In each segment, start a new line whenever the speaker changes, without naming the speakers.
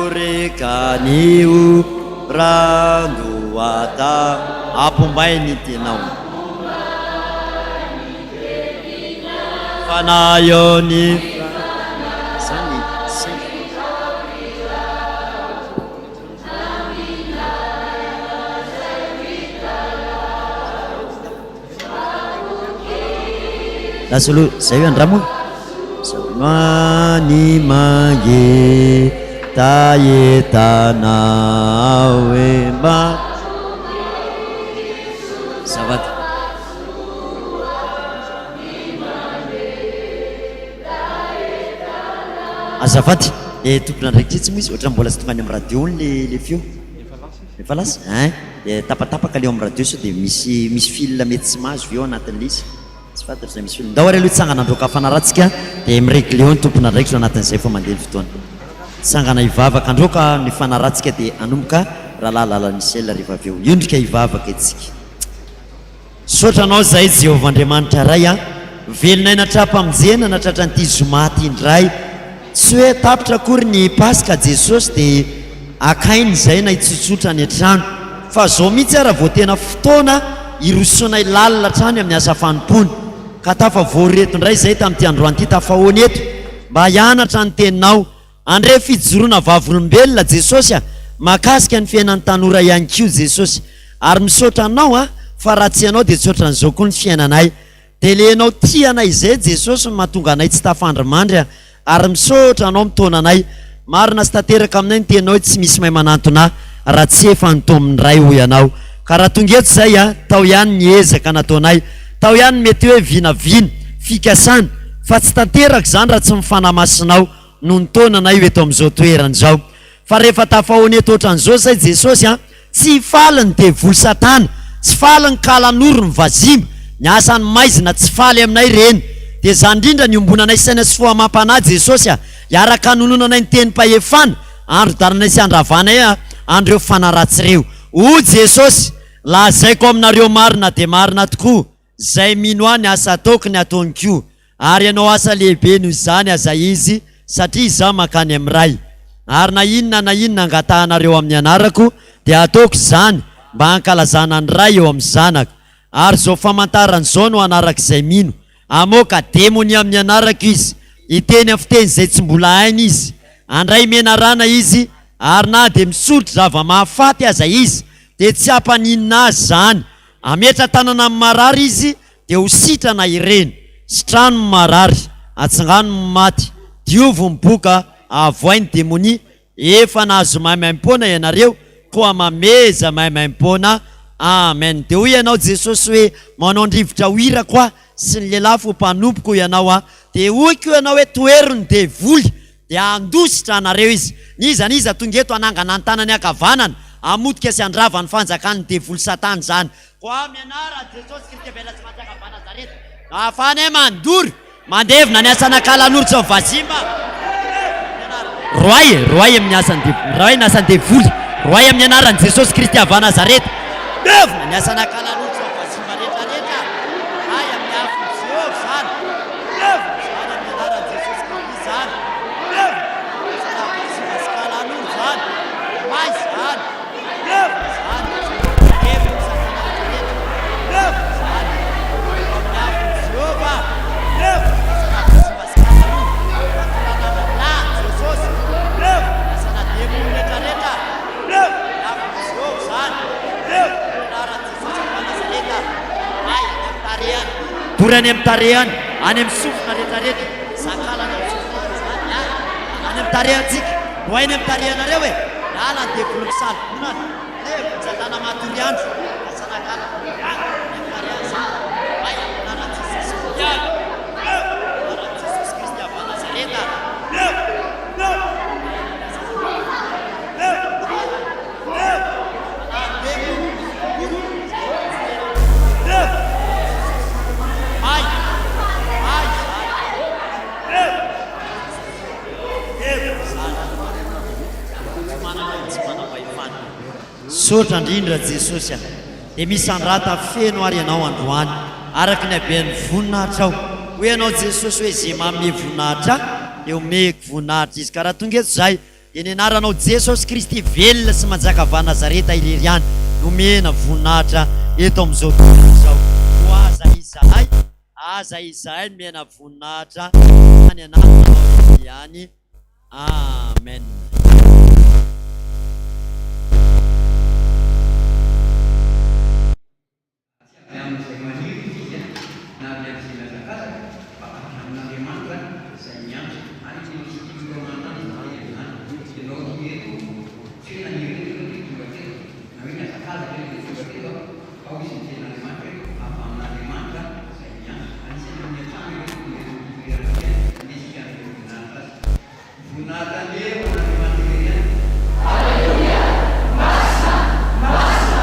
Mandoreka ny rano ata Apombay ny tenao Fanahy eo ny Zany Lasa aloha zay hoe andramo Ny mangetahetana hoe mba Azafady. Azafady, le tompon'andraikitra etsy moa izy ohatran'ny mbola tsy tonga any amin'ny radio hono le le feo. Efa lasa? Ein, dia tapatapaka le ao amin'ny radio sao dia misy misy fil mety tsy mahazo ve ao anatin'ilay izy? Tsy fantatro izay misy fil. Ndao ary aloha hitsangana handroaka hafana ratsy ka dia mi-regler eo ny tompon'andraikitra ao anatin'izay vao mandeha ny fotoana. Hitsangana hivavaka handroaka ny fanahy ratsy ka dia hanomboka Rahalahy Lala Michel rehefa avy eo. Hiondrika hivavaka isika. Misaotra Anao izahay Jehovah Andriamanitra Ray a! Velon'aina hatrampamonjena nahatratra an'ity zoma ity indray. Tsy hoe tapitra akory ny Paska Jesosy dia hakainy izay na hitsotsotra any an-trano. Fa izao mihitsy ara vao tena fotoana hirosoanay lalina hatrany amin'ny asa fanompoana. Ka tafavory eto indray izahay tamin'ity androany ity tafahoana eto mba hianatra ny Teninao. Handre fijoroana vavolombelona Jesosy a! Mahakasika ny fiainan'ny tanora ihany koa Jesosy. Ary misaotra Anao a, fa raha tsy Ianao dia tsy ohatran'izao koa ny fiainanay. Dia le Ianao tia anay izay Jesosy no mahatonga anay tsy tafandry mandry a! Ary misaotra Anao mitaona anay. Marina sy tanteraka aminay ny teninao hoe tsy misy mahay manantona ahy raha tsy efa notaomin'ny Ray hoy Ianao. Ka raha tonga eto izay a, tao ihany ny ezaka nataonay. Tao ihany ny mety hoe vinavina, fikasana, fa tsy tanteraka izany raha tsy ny Fanahy Masinao no nitaona anay ho eto amin'izao toerana izao. Fa rehefa tafahoana eto ohatran'izao zay Jesosy an, tsy faly ny devoly satana, tsy faly ny kalanoro ny vazimba, ny asan'ny maizina tsy faly aminay ireny. Dia izany indrindra ny iombonanay saina sy fo amam-panahy Jesosy a, hiaraka hanononanay ny tenim-pahefana, handrodananay sy handravanay an'ireo fanahy ratsy ireo. O Jesosy, lazaiko aminareo marina dia marina tokoa, Izay mino Ahy ny asa ataoko ny ataony koa, ary hanao asa lehibe noho izany aza izy, satria Izaho mankany amin'ny Ray. Ary na inona na inona angatahanareo amin'ny anarako, dia hataoko izany, mba hankalazana ny Ray eo amin'ny Zanaka. Ary izao famantarana izao no hanaraka izay mino, hamoaka demonia amin'ny anarako izy, hiteny amin'ny fiteny izay tsy mbola hainy izy, handray menarana izy, ary na dia misotro zava-mahafaty aza izy, dia tsy hampaninona azy izany, Hametra-tanana amin'ny marary izy dia ho sitrana ireny. Sitrano ny marary, atsangano ny maty, diovy ny boka, avoay ny demonia. Efa nahazo maimaimpoana ianareo, koa mameza maimaimpoana. Amen. Dia hoy ianao Jesosy hoe, Manao ny rivotra ho irako aho, sy ny lelafo ho mpanompoko ianao aho. Dia hoy koa ianao hoe, Tohero ny devoly. Dia handositra anareo izy. N'iza n'iza tonga eto hanangana ny tanany ankavanana, hamotika sy handrava ny fanjakan'ny devoly satana izany. Koa mianara Jesosy Kristy avy any Manjaka avy Nazareta, no ahafahanay mandoro, mandevona ny asan'Ankalanoro tsy ny vazimba. Roahy e, roahy amin'ny asan'ny devoly, roahy ny asan'ny devoly, roahy amin'ny anaran'i Jesosy Kristy avy Nazareta. Levona ny asan'Ankalanoro tsy ny vazimba rehetra rehetra, roahy amin'ny afon'i Jehovah izany. Levona izany amin'ny anaran'i Jesosy Kristy. Izany. Levona. Salama sy kalanoro izany. May izany. Levona izany. Levona satana rehetra. Levona izany. Amin'ny afon'i Jehovah. Levona satana sy kalanoro. Fatorana amin'ny Jesosy. Levona satana demony rehetra rehetra. Levona afon'i Jehovah izany. Levona anaran'i Jesosy avy Nazareta. May any amin'ny tarehany. Dory any amin'ny tarehany. Any amin'ny sofina rehetra rehetra. Sakalana ny sofina izany a! Any amin'ny tarehantsika, no hainy amin'ny tarehanareo e! Miala ny devoly misalobonana, levon'ny satana matory andro, lasa nakala miala any amin'ny tarehany izany, hay amin'ny anaran'i Jesosy miala, levona amin'ny anaran'i Jesosy Kristy avy Nazareta, levona, levona, levona, levona, Misaotra indrindra Jesosy a! Dia misandrata feno ary Ianao androany araka ny haben'ny voninahitrao. Hoy Ianao Jesosy hoe ze manome voninahitra Ahy dia omeko voninahitra izy. Ka raha tonga eto izahay. Dia ny anaranao Jesosy Kristy velona sy manjaka avy any Nazareta irery ihany no omena voninahitra eto amin'izao toerana izao. Koa aza izahay, aza izahay nomena voninahitra fa ny anaranao irery ihany. Amen.
Tsy avy amin'izay maniry izy na avy amin'izay mihazakazaka, fa avy amin'Andriamanitra izay miantso. Any amin'ny Epistily Romana any izy miteny an'izany. Ianao tonga eto, tsy hoe naniry eto ianao dia tonga teto, na hoe nihazakazaka ianao dia tonga teto, fa hoy izy miteny an'Andriamanitra hoe avy amin'Andriamanitra izay miantso. Anisan'ny olona trano ireo tonga eto amin'ity toerana ity, andeha isika hanome voninahitra azy. Voninahitra anie ho an'Andriamanitra irery ihany.
Aleloia! Masina, masina,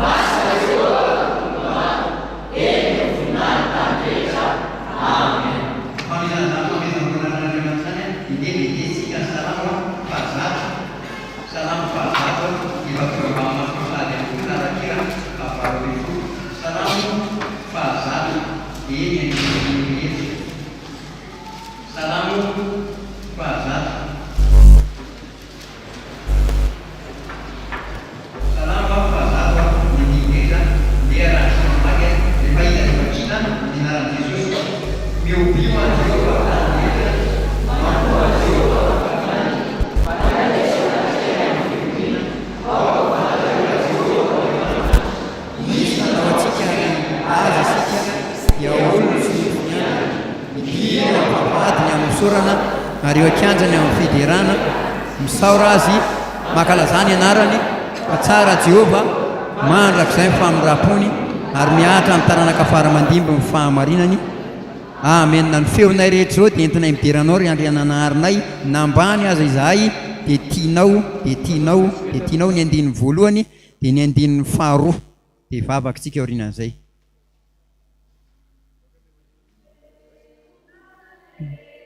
masina Jehovah Tompo maro, eny ny voninahiny tany rehetra. Amen.
Fanomezana izany fanomezam-boninahitran'Andriamanitra izany dia ndeha vetesintsika ny Salamo fahazato, Salamo fahazato, efa fivavahan'ny masoko sahady ihany koa na ara-kira fahavalo ambin'ny folo, Salamo fahazato, eny andininy rehetra. Salamo fahazato. Salamo fahazato a, ny andininy rehetra, ndeha raha tsy mamaky a, rehefa hita dia vakina ny anaran'i Jesosy. Mihobiho an'i Jehovah tany rehetra, manompoa an'i Jehovah tany.
Izy nanao antsika ary Azy isika dia olony sy ny finiavany. Midira eo am-bavahady ny amin'ny fisaorana ary eo an-kianja ny amin'ny fiderana. Misaora Azy, mankalazà ny anarany, fa tsara Jehovah, mandrakizay ny famindram-pony, ary mihatra amin'ny taranaka fara aman-dimby ny fahamarinany. Amena. Ny feonay rehetra izao dia entinay midera Anao ry Andriananaharinay, na ambany aza izahay dia tianao, dia tianao, dia tianao. Ny andininy voalohany dia ny andininy faharoa dia vavaka isika aorianan'izay.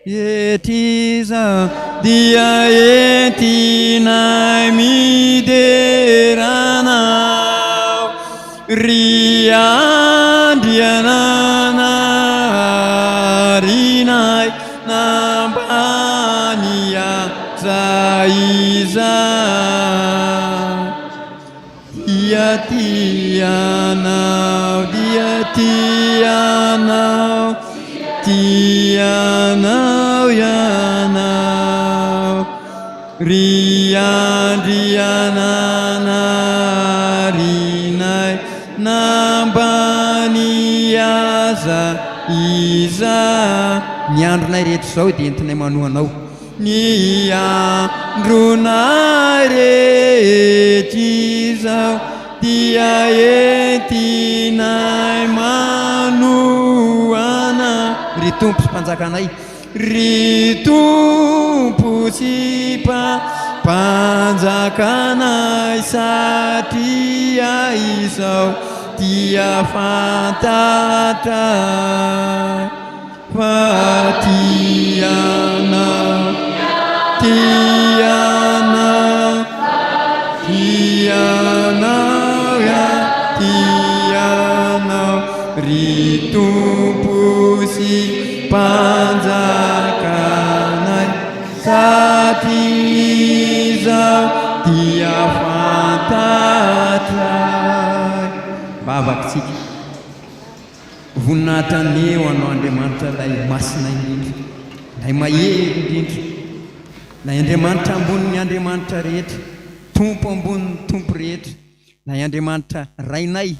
Etriza dia entinay midera Anao, ry Andriananaharinay nambany aza izaho. Dia tia anao, dia tia anao, tia anao ianao, ry Andriananaharinay nambany aza izaho. Ny andronay rehetra izao dia entinay manoa anao. Ny andronay rehetra izao dia entinay manohana. Ry Tompo sy Mpanjakanay, ry Tompo sy Mpanjakanay, satria izao dia fantatray. Fa tia anao, tia anao, tia anao aho, tia anao, ry Tompo sy Mpanjakanay, satria izaho dia fantatray. Vavakitsika. Voninahitra anie ho Anao Andriamanitra ilay Masina indrindra, ilay Mahery indrindra, ilay Andriamanitra ambonin'ny andriamanitra rehetra, Tompo ambonin'ny tompo rehetra, ilay Andriamanitra Rainay,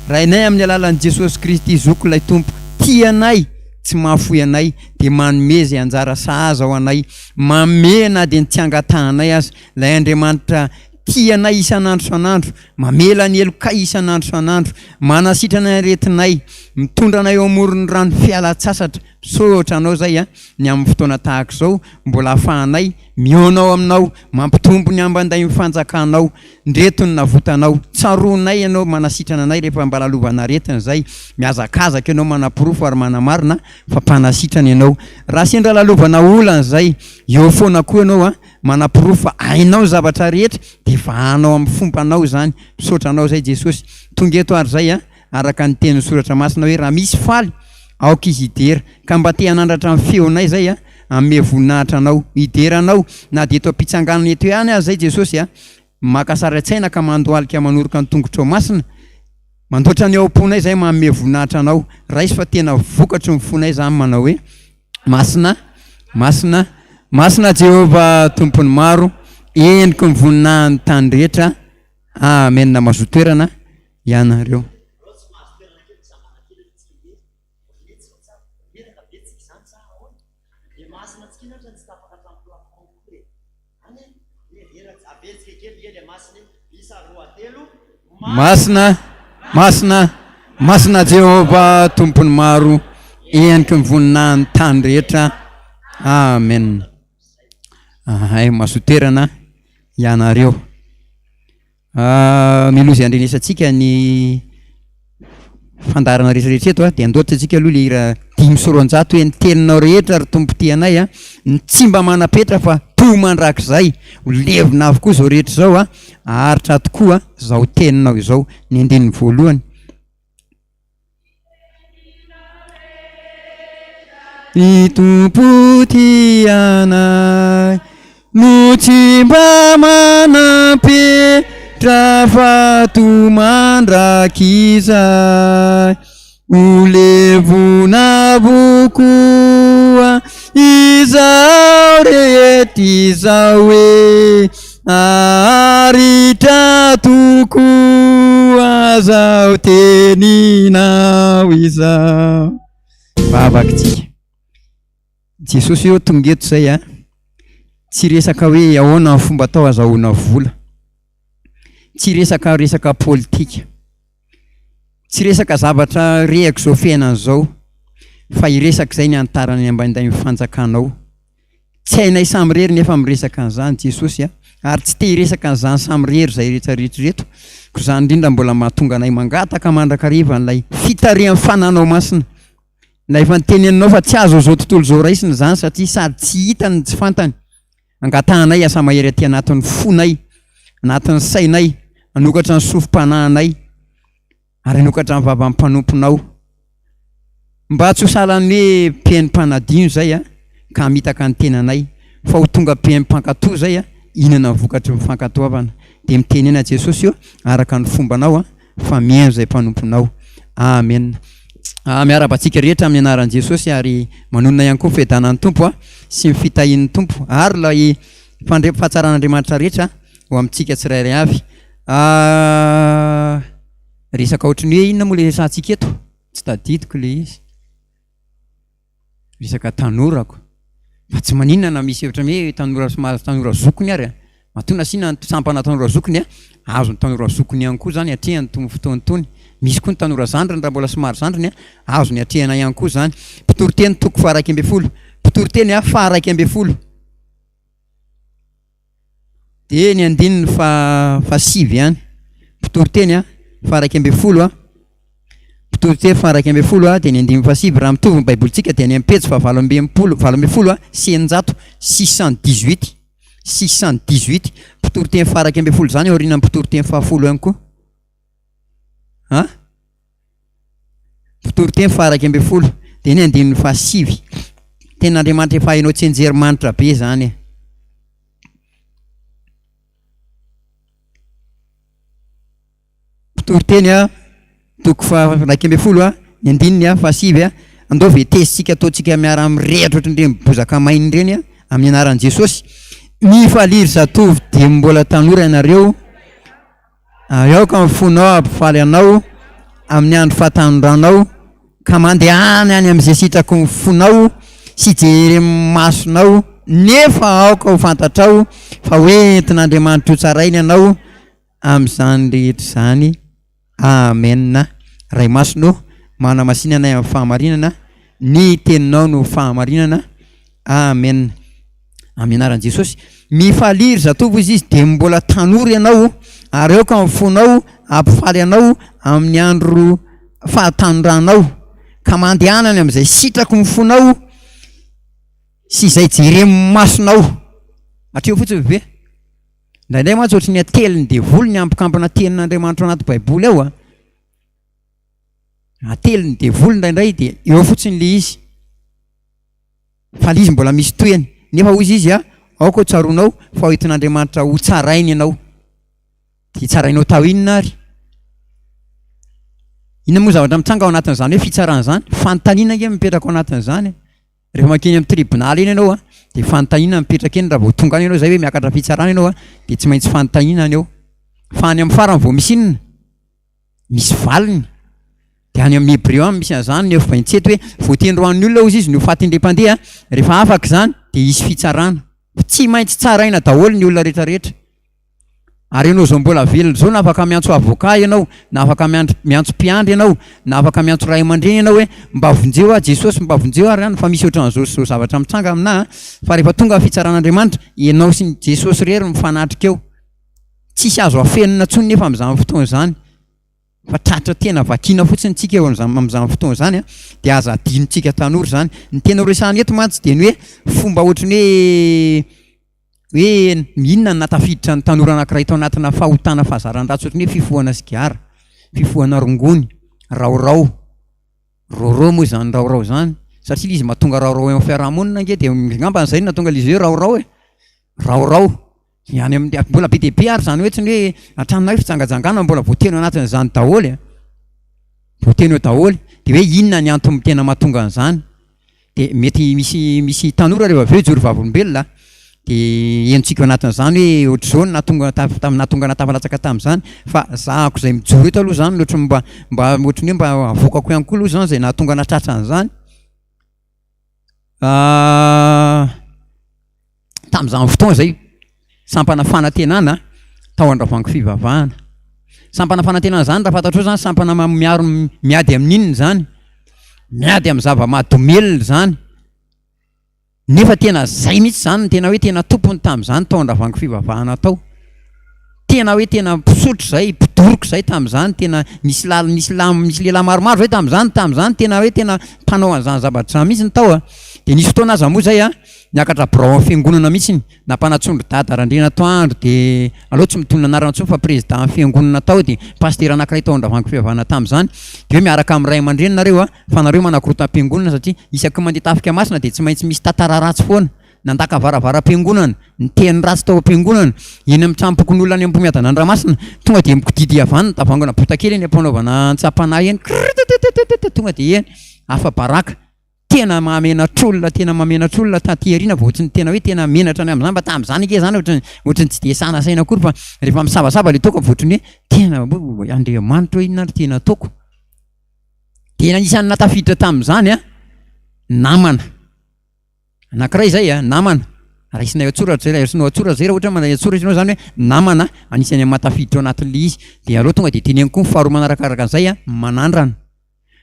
Rainay amin'ny alalan'i Jesosy Kristy Zoko ilay Tompo tia anay, tsy mahafoy anay, dia manome izay anjara sahaza ho anay, manome na dia ny tsy angatahanay aza, ilay Andriamanitra tia anay isan'andro isan'andro, Mamela ny helokay isan'andro isan'andro, manasitrana ny aretinay, mitondra anay eo amoron'ny rano fialan-tsasatra. Misaotra Anao izay a, ny amin'ny fotoana tahaka izao, mbola ahafahanay mihaona ao Aminao, mampitombo ny ambandain'ny fanjakanao. Ndreto ny navotanao. Tsaroanay Ianao manasitrana anay rehefa mba lalovana aretina izay. Mihazakazaka Ianao manaporofo ary manamarina fa mpanasitrana Ianao. Raha sendra lalovana olana izay, eo foana koa Ianao a. Manaporofo fa hainao ny zavatra rehetra dia vahanao amin'ny fombanao izany. Misaotra anao izay Jesosy. Tonga eto ary izay an, araka ny tenin'ny soratra masina hoe raha misy faly aoka izy hidera. Ka mba te hanandratra ny feonay izay an,
Hanome voninahitra Anao, hidera Anao, na dia eto am-pitsanganana eto ihany aza izay Jesosy a, maka sary an-tsaina ka mandohalika manoroka ny tongotrao masina, mandoatra ny ao am-ponay izay manome voninahitra Anao. Raiso fa tena vokatry ny fonay izany manao hoe, Masina, masina, masina Jehovah Tompon'ny maro, endriky ny voninahin'ny tany rehetra. Amena. Mazoa toerana ianareo. Masina, masina, masina Jehovah Tompon'ny maro, eniky ny voninahin'ny tany rehetra. Amen. Ahay mazotoerana ianareo. Mialoha izay handrenesantsika ny fandaharana rehetra rehetra eto a, dia andoatra antsika aloha le hira 205 hoe ny teninao rehetra ry Tompo tia anay a, ny tsy mba manam-petra fa to mandrakizay, ho levona avokoa izao rehetra izao a, haharitra tokoa izao teninao izao, ny andininy voalohany. Ny Tompo tia anay no tsy mba manam-petra fa to mandrakizay. Ho levona avokoa izao rehetra izao e. Haharitra tokoa izao teninao izao. Vavaka tsika. Jesosy eo tonga eto izay a. Tsy resaka hoe ahoana ny fomba atao azahoana vola. Tsy resaka resaka politika. Tsy resaka zavatra rehako izao fiainana izao fa hiresaka izay ny hantarany ambaindain'ny fanjakanao. Tsy hainay samirery nefa miresaka an'izany Jesosy a! Ary tsy te hiresaka an'izany samirery izay rehetra rehetra ireto, koa izany indrindra mbola mahatonga anay mangataka mandrakariva an'ilay fitarihan'ny Fananao Masina, ilay efa niteneninao fa tsy azo izao tontolo izao raisina izany satria sady tsy hitany no tsy fantany. Angatahanay asa mahery aty anatin'ny fonay, anatin'ny sainay, hanokatra ny sofim-panahinay. Ary hanokatra ny vavan'ny mpanomponao. Mba tsy ho sahalan'ny hoe mpihaino mpanadino izay a, ka hamitaka ny tenanay, fa ho tonga mpihaino mpankato izay a, hihinana ny vokatry ny fankatoavana. Dia mitenena Jesosy ô, araka ny fombanao a, fa mihaino izay mpanomponao. Amena. Ah, miarahaba antsika rehetra amin'ny anaran'i Jesosy ary manonona ihany koa ny fiadanan'ny Tompo a, sy ny fitahian'ny Tompo ary ilay fandre- fahatsaran'Andriamanitra rehetra ho amintsika tsirairay avy. Ah, resaka ohatran'ny hoe inona moa ilay resahantsika eto? Tsy tadidiko ilay izy. Resaka tanorako. Fa tsy maninona na misy hevitra hoe tanora somary tanora zokiny ary a. Matoa nasiana ny sampana tanora zokiny a, azon'ny tanora zokiny ihany koa izany atrehana itony fotoana itony. Misy koa ny tanora zandriny raha mbola somary zandriny a, azony atrehana ihany koa izany. Mpitoriteny toko faha 11. Mpitoriteny a faha 11. Dia ny andininy faha fahasivy ihany. Mpitoriteny a, faha 11 a. Mpitoriteny faha 11 a, dia ny andininy fahasivy. Raha mitovy ny Baibolintsika dia any amin'ny pejy faha 68, 18 a, sy 600, 618, 618. Mpitoriteny faha 11 izany aorian'ny mpitoriteny fahafolo ihany koa. Ha? Mpitoriteny faha 11, dia ny andininy fahasivy. Tenin'Andriamanitra efa hainao tsianjery manitra be izany e. Mpitoriteny a, toko faha 11 a, ny andininy a, fahasivy a. Andao vetezintsika ataontsika miara-mirehitra ohatran'ireny bozaka maina ireny a, amin'ny anaran'i Jesosy. Mifalia ry zatovo dia mbola tanora ianareo. Ary aoka ny fonao hampifaly anao amin'ny andro fahatanoranao, ka mandehana any amin'izay sitraky ny fonao sy jeren'ny masonao, nefa aoka ho fantatrao fa hoentin'Andriamanitra hotsaraina ianao amin'izany rehetra izany. Amena. Ray Masina ô, manamasina anay amin'ny fahamarinana, ny teninao no fahamarinana. Amena. Amin'ny anaran'i Jesosy. Mifalia ry zatovo izy izy dia mbola tanora ianao ary aoka ny fonao hampifaly anao amin'ny andro fahatanoranao ka mandehana any amin'izay sitraky ny fonao sy izay jeren'ny masonao. Hatreo fotsiny ve? Indraindray mantsy ohatry ny atelin'ny devoly ny hampikampana tenin'Andriamanitra ao anaty Baiboly ao a. Atelin'ny devoly indraindray dia eo fotsiny ilay izy. Fa ilay izy mbola misy tohiny. Nefa hoy izy, Aoka ho tsaroanao fa ho entin'Andriamanitra hotsarainy ianao. Dia tsarainao tao inona ary? Inona moa zavatra mitranga ao anatin'izany hoe fitsarana izany? Fanontaniana ange mipetraka ao anatin'izany. Rehefa mankeny amin'ny tribonaly eny ianao dia fanontaniana mipetraka eny raha vao tonga any ianao izay hoe miakatra fitsarana ianao dia tsy maintsy fanontaniana ny eo. Fa any amin'ny farany vao misy inona? Misy valiny. Dia any amin'ny Hebreo any misy an'izany neuf 27 hoe voatendry ho an'ny olona hozy izy no faty indray mpandeha, rehefa afaka izany dia hisy fitsarana. Tsy maintsy tsaraina daholo ny olona rehetra rehetra. Ary ianao izao mbola velona izao na afaka miantso avocat ianao, na afaka miandry miantso mpiandry ianao, na afaka miantso ray aman-dreny ianao hoe mba vonjeo aho Jesosy, mba vonjeo aho ry an fa misy ohatran'izao sy izao zavatra mitranga aminà an. Fa rehefa tonga ny fitsaran'Andriamanitra, ianao sy ny Jesosy irery no mifanatrika eo. Tsisy azo afenina intsony nefa amin'izany fotoana izany. Fa tratra tena vakiana fotsiny tsika eo amin'izany amin'izany fotoana izany an, dia aza adinontsika tanora izany. Ny tena ho resahana eto mantsy dia ny hoe fomba ohatry ny hoe hoe inona no nahatafiditra ny tanora anankiray tao anatina fahotana fahazaran-dratsy ohatry ny hoe fifohana sigara, fifohana rongony, raorao, rôrô moa izany raorao izany, satria ilay izy mahatonga raorao eo amin'ny fiarahamonina ange dia angamba izay no nahatonga ilay izy hoe raorao e, raorao. Ny any amin'ny, mbola be dia be ary izany hoe tsy ny hoe hatraminay fijangajangana mbola voateny ao anatin'izany daholo e, voateny ao daholo, dia hoe inona ny antony tena mahatonga an'izany? Dia mety misy misy tanora rehefa avy eo hijoro vavolombelona dia henontsika ao anatin'izany hoe ohatr'izao no nahatonga taf- tam- nahatonga anah tafalatsaka tamin'izany fa zahako izay mijoro eto aloha izany no ohatry ny mba mba ohatry ny hoe mba avoakako ihany koa aloha izany izay nahatonga anah tratra an'izany. Tamin'izany fotoana izay, sampana fanantenana tao Andravoahangy fivavahana. Sampana fanantenana izany raha fantatrao izany sampana miaro miady amin'inona izany? Miady amin'ny zava-mahadomelina izany. Nefa tena zay mihitsy izany no tena hoe tena tompony tamin'izany tao Andravoahangy fivavahana tao. Tena hoe tena mpisotro zay, mpidoroka zay tamin'izany, tena nisy lal- nisy lahy nisy lehilahy maromaro zay tamin'izany, tamin'izany tena hoe tena mpanao an'izany zavatra izany mihitsy ny tao a. Dia nisy fotoana aza moa zay a, niakatra birao amin'ny fiangonana mihitsy, nampanantsoin-dry dada Randrianatoandro dia aleo tsy mitonona anarana intsony fa président fiangonana tao dia pasitera anankiray tao Andravoahangy fivavahana tamin'izany, dia hoe miaraka amin'ny ray aman-dreny nareo a, fa nareo manakorotam-piangonana satria isaky ny mandeha tafika masina dia tsy maintsy misy tantara ratsy foana. Nandaka varavaram-piangonana, niteny ratsy tao am-piangonana, eny amin'ny tranom-pokonolona any Ambohimiadana Andramasina, tonga dia mikodidy avy any ny tavoahangina botakely eny am-panaovana antsampanahy eny, krrrttttt, tonga dia eny, afa-baraka. Tena mahamenatr'olona, tena mahamenatr'olona taty aoriana vao ohatry ny tena hoe tena menatra ny amin'izany, fa tamin'izany ange izany ohatry ny ohatry ny tsy dia sahy nasaina akory fa rehefa misavasava ilay toaka vao ohatry ny hoe tena hoe Andriamanitra ô inona ary tena ataoko? Dia anisan'ny nahatafiditra tamin'izany an, namana. Anankiray izay a, namana. Raisinay an-tsoratra izay, raisinao an-tsoratra izay raha ohatra hoe mandray an-tsoratra ianao izany hoe namana anisan'ny mahatafiditra ao anatin'ilay izy. Dia aleo tonga dia teneniko koa ny faharoa manarakaraka an'izay a, manandrana.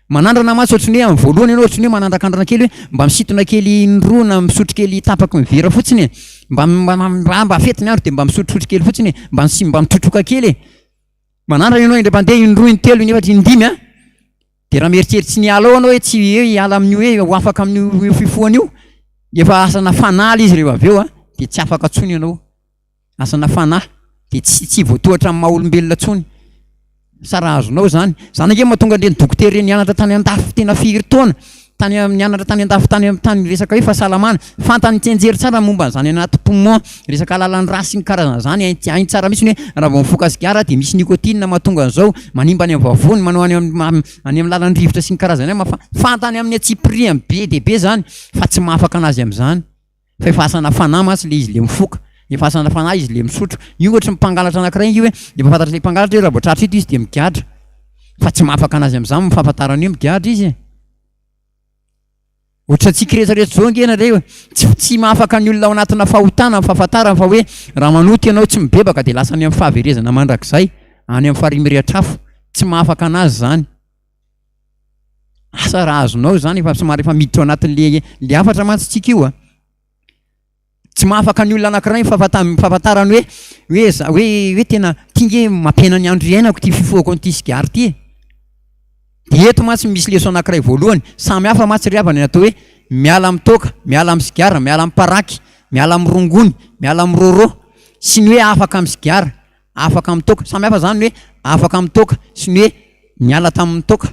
Manandrana mantsy ohatry ny hoe amin'ny voalohany ianao ohatry ny hoe manandrakandrana kely hoe mba misintona kely indroa na misotro kely tapaky ny vera fotsiny e, mba mba mba fety ny andro dia mba misotrosotro kely fotsiny e, mba mba mitrotroka kely e. Manandrana ianao indray mandeha, indroa, intelo, inefatra, indimy a. Dia raha mieritreritsy ny hiala ao ianao hoe tsy hoe hiala amin'io hoe ho afaka amin'io io fifohana io, efa asana fanahy ilay izy rehefa avy eo an, dia tsy afaka intsony ianao. Asana fanahy, dia tsy tsy voatohatra amin'ny maha olombelona intsony. Sa raha azonao izany. Izany ange mahatonga an'ireny dokotera ireny nianatra tany an-dafy tena firy taona, tany am- nianatra tany an-dafy tany am- tany resaka hoe fahasalamana, fantany tsianjery tsara ny momba an'izany anaty poumon, resaka lalan-drà sy ny karazan'izany, hainy hainy tsara mihitsy ny hoe raha vao mifoka sigara dia misy nicotine mahatonga an'izao, manimba any amin'ny vavony, manao any am- any amin'ny lalan-drivotra sy ny karazany any, mahafa- fantany amin'ny antsipiriany be dia be izany fa tsy mahafaka anazy amin'izany. Fa efa asana fanahy mantsy le izy le mifoka, efa asana fanahy izy le misotro. Io ohatry ny mpangalatra anankiray io hoe efa fantatr'ilay mpangalatra hoe raha vao tratra eto izy dia migadra. Fa tsy mahafaka anazy amin'izany ny fahafantarany hoe migadra izy e. Ohatra antsika rehetra rehetra izao ange nareo e, tsy tsy mahafaka ny olona ao anatina fahotana ny fahafantarany fa hoe raha manota ianao tsy mibebaka dia lasa any amin'ny fahaverezana mandrakizay, any amin'ny farihy mirehitra afo. Tsy mahafaka anazy izany. Asa raha azonao izany efa somary efa miditra ao anatin'le le hafatra mantsy tsika io a. Tsy mahafaka ny olona anankiray ny fahafanta- ny fahafantarany hoe hoe za hoe hoe tena ty nge mampihena ny andro iainako ity fifohako an'ity sigara ity e. Dia eto mantsy misy leçon anankiray voalohany, samy hafa mantsy ry havana ny atao hoe miala amin'ny toaka, miala amin'ny sigara, miala amin'ny paraky, miala amin'ny rongony, miala amin'ny rôrô, sy ny hoe afaka amin'ny sigara, afaka amin'ny toaka. Samy hafa zany ny hoe afaka amin'ny toaka sy ny hoe niala tamin'ny toaka.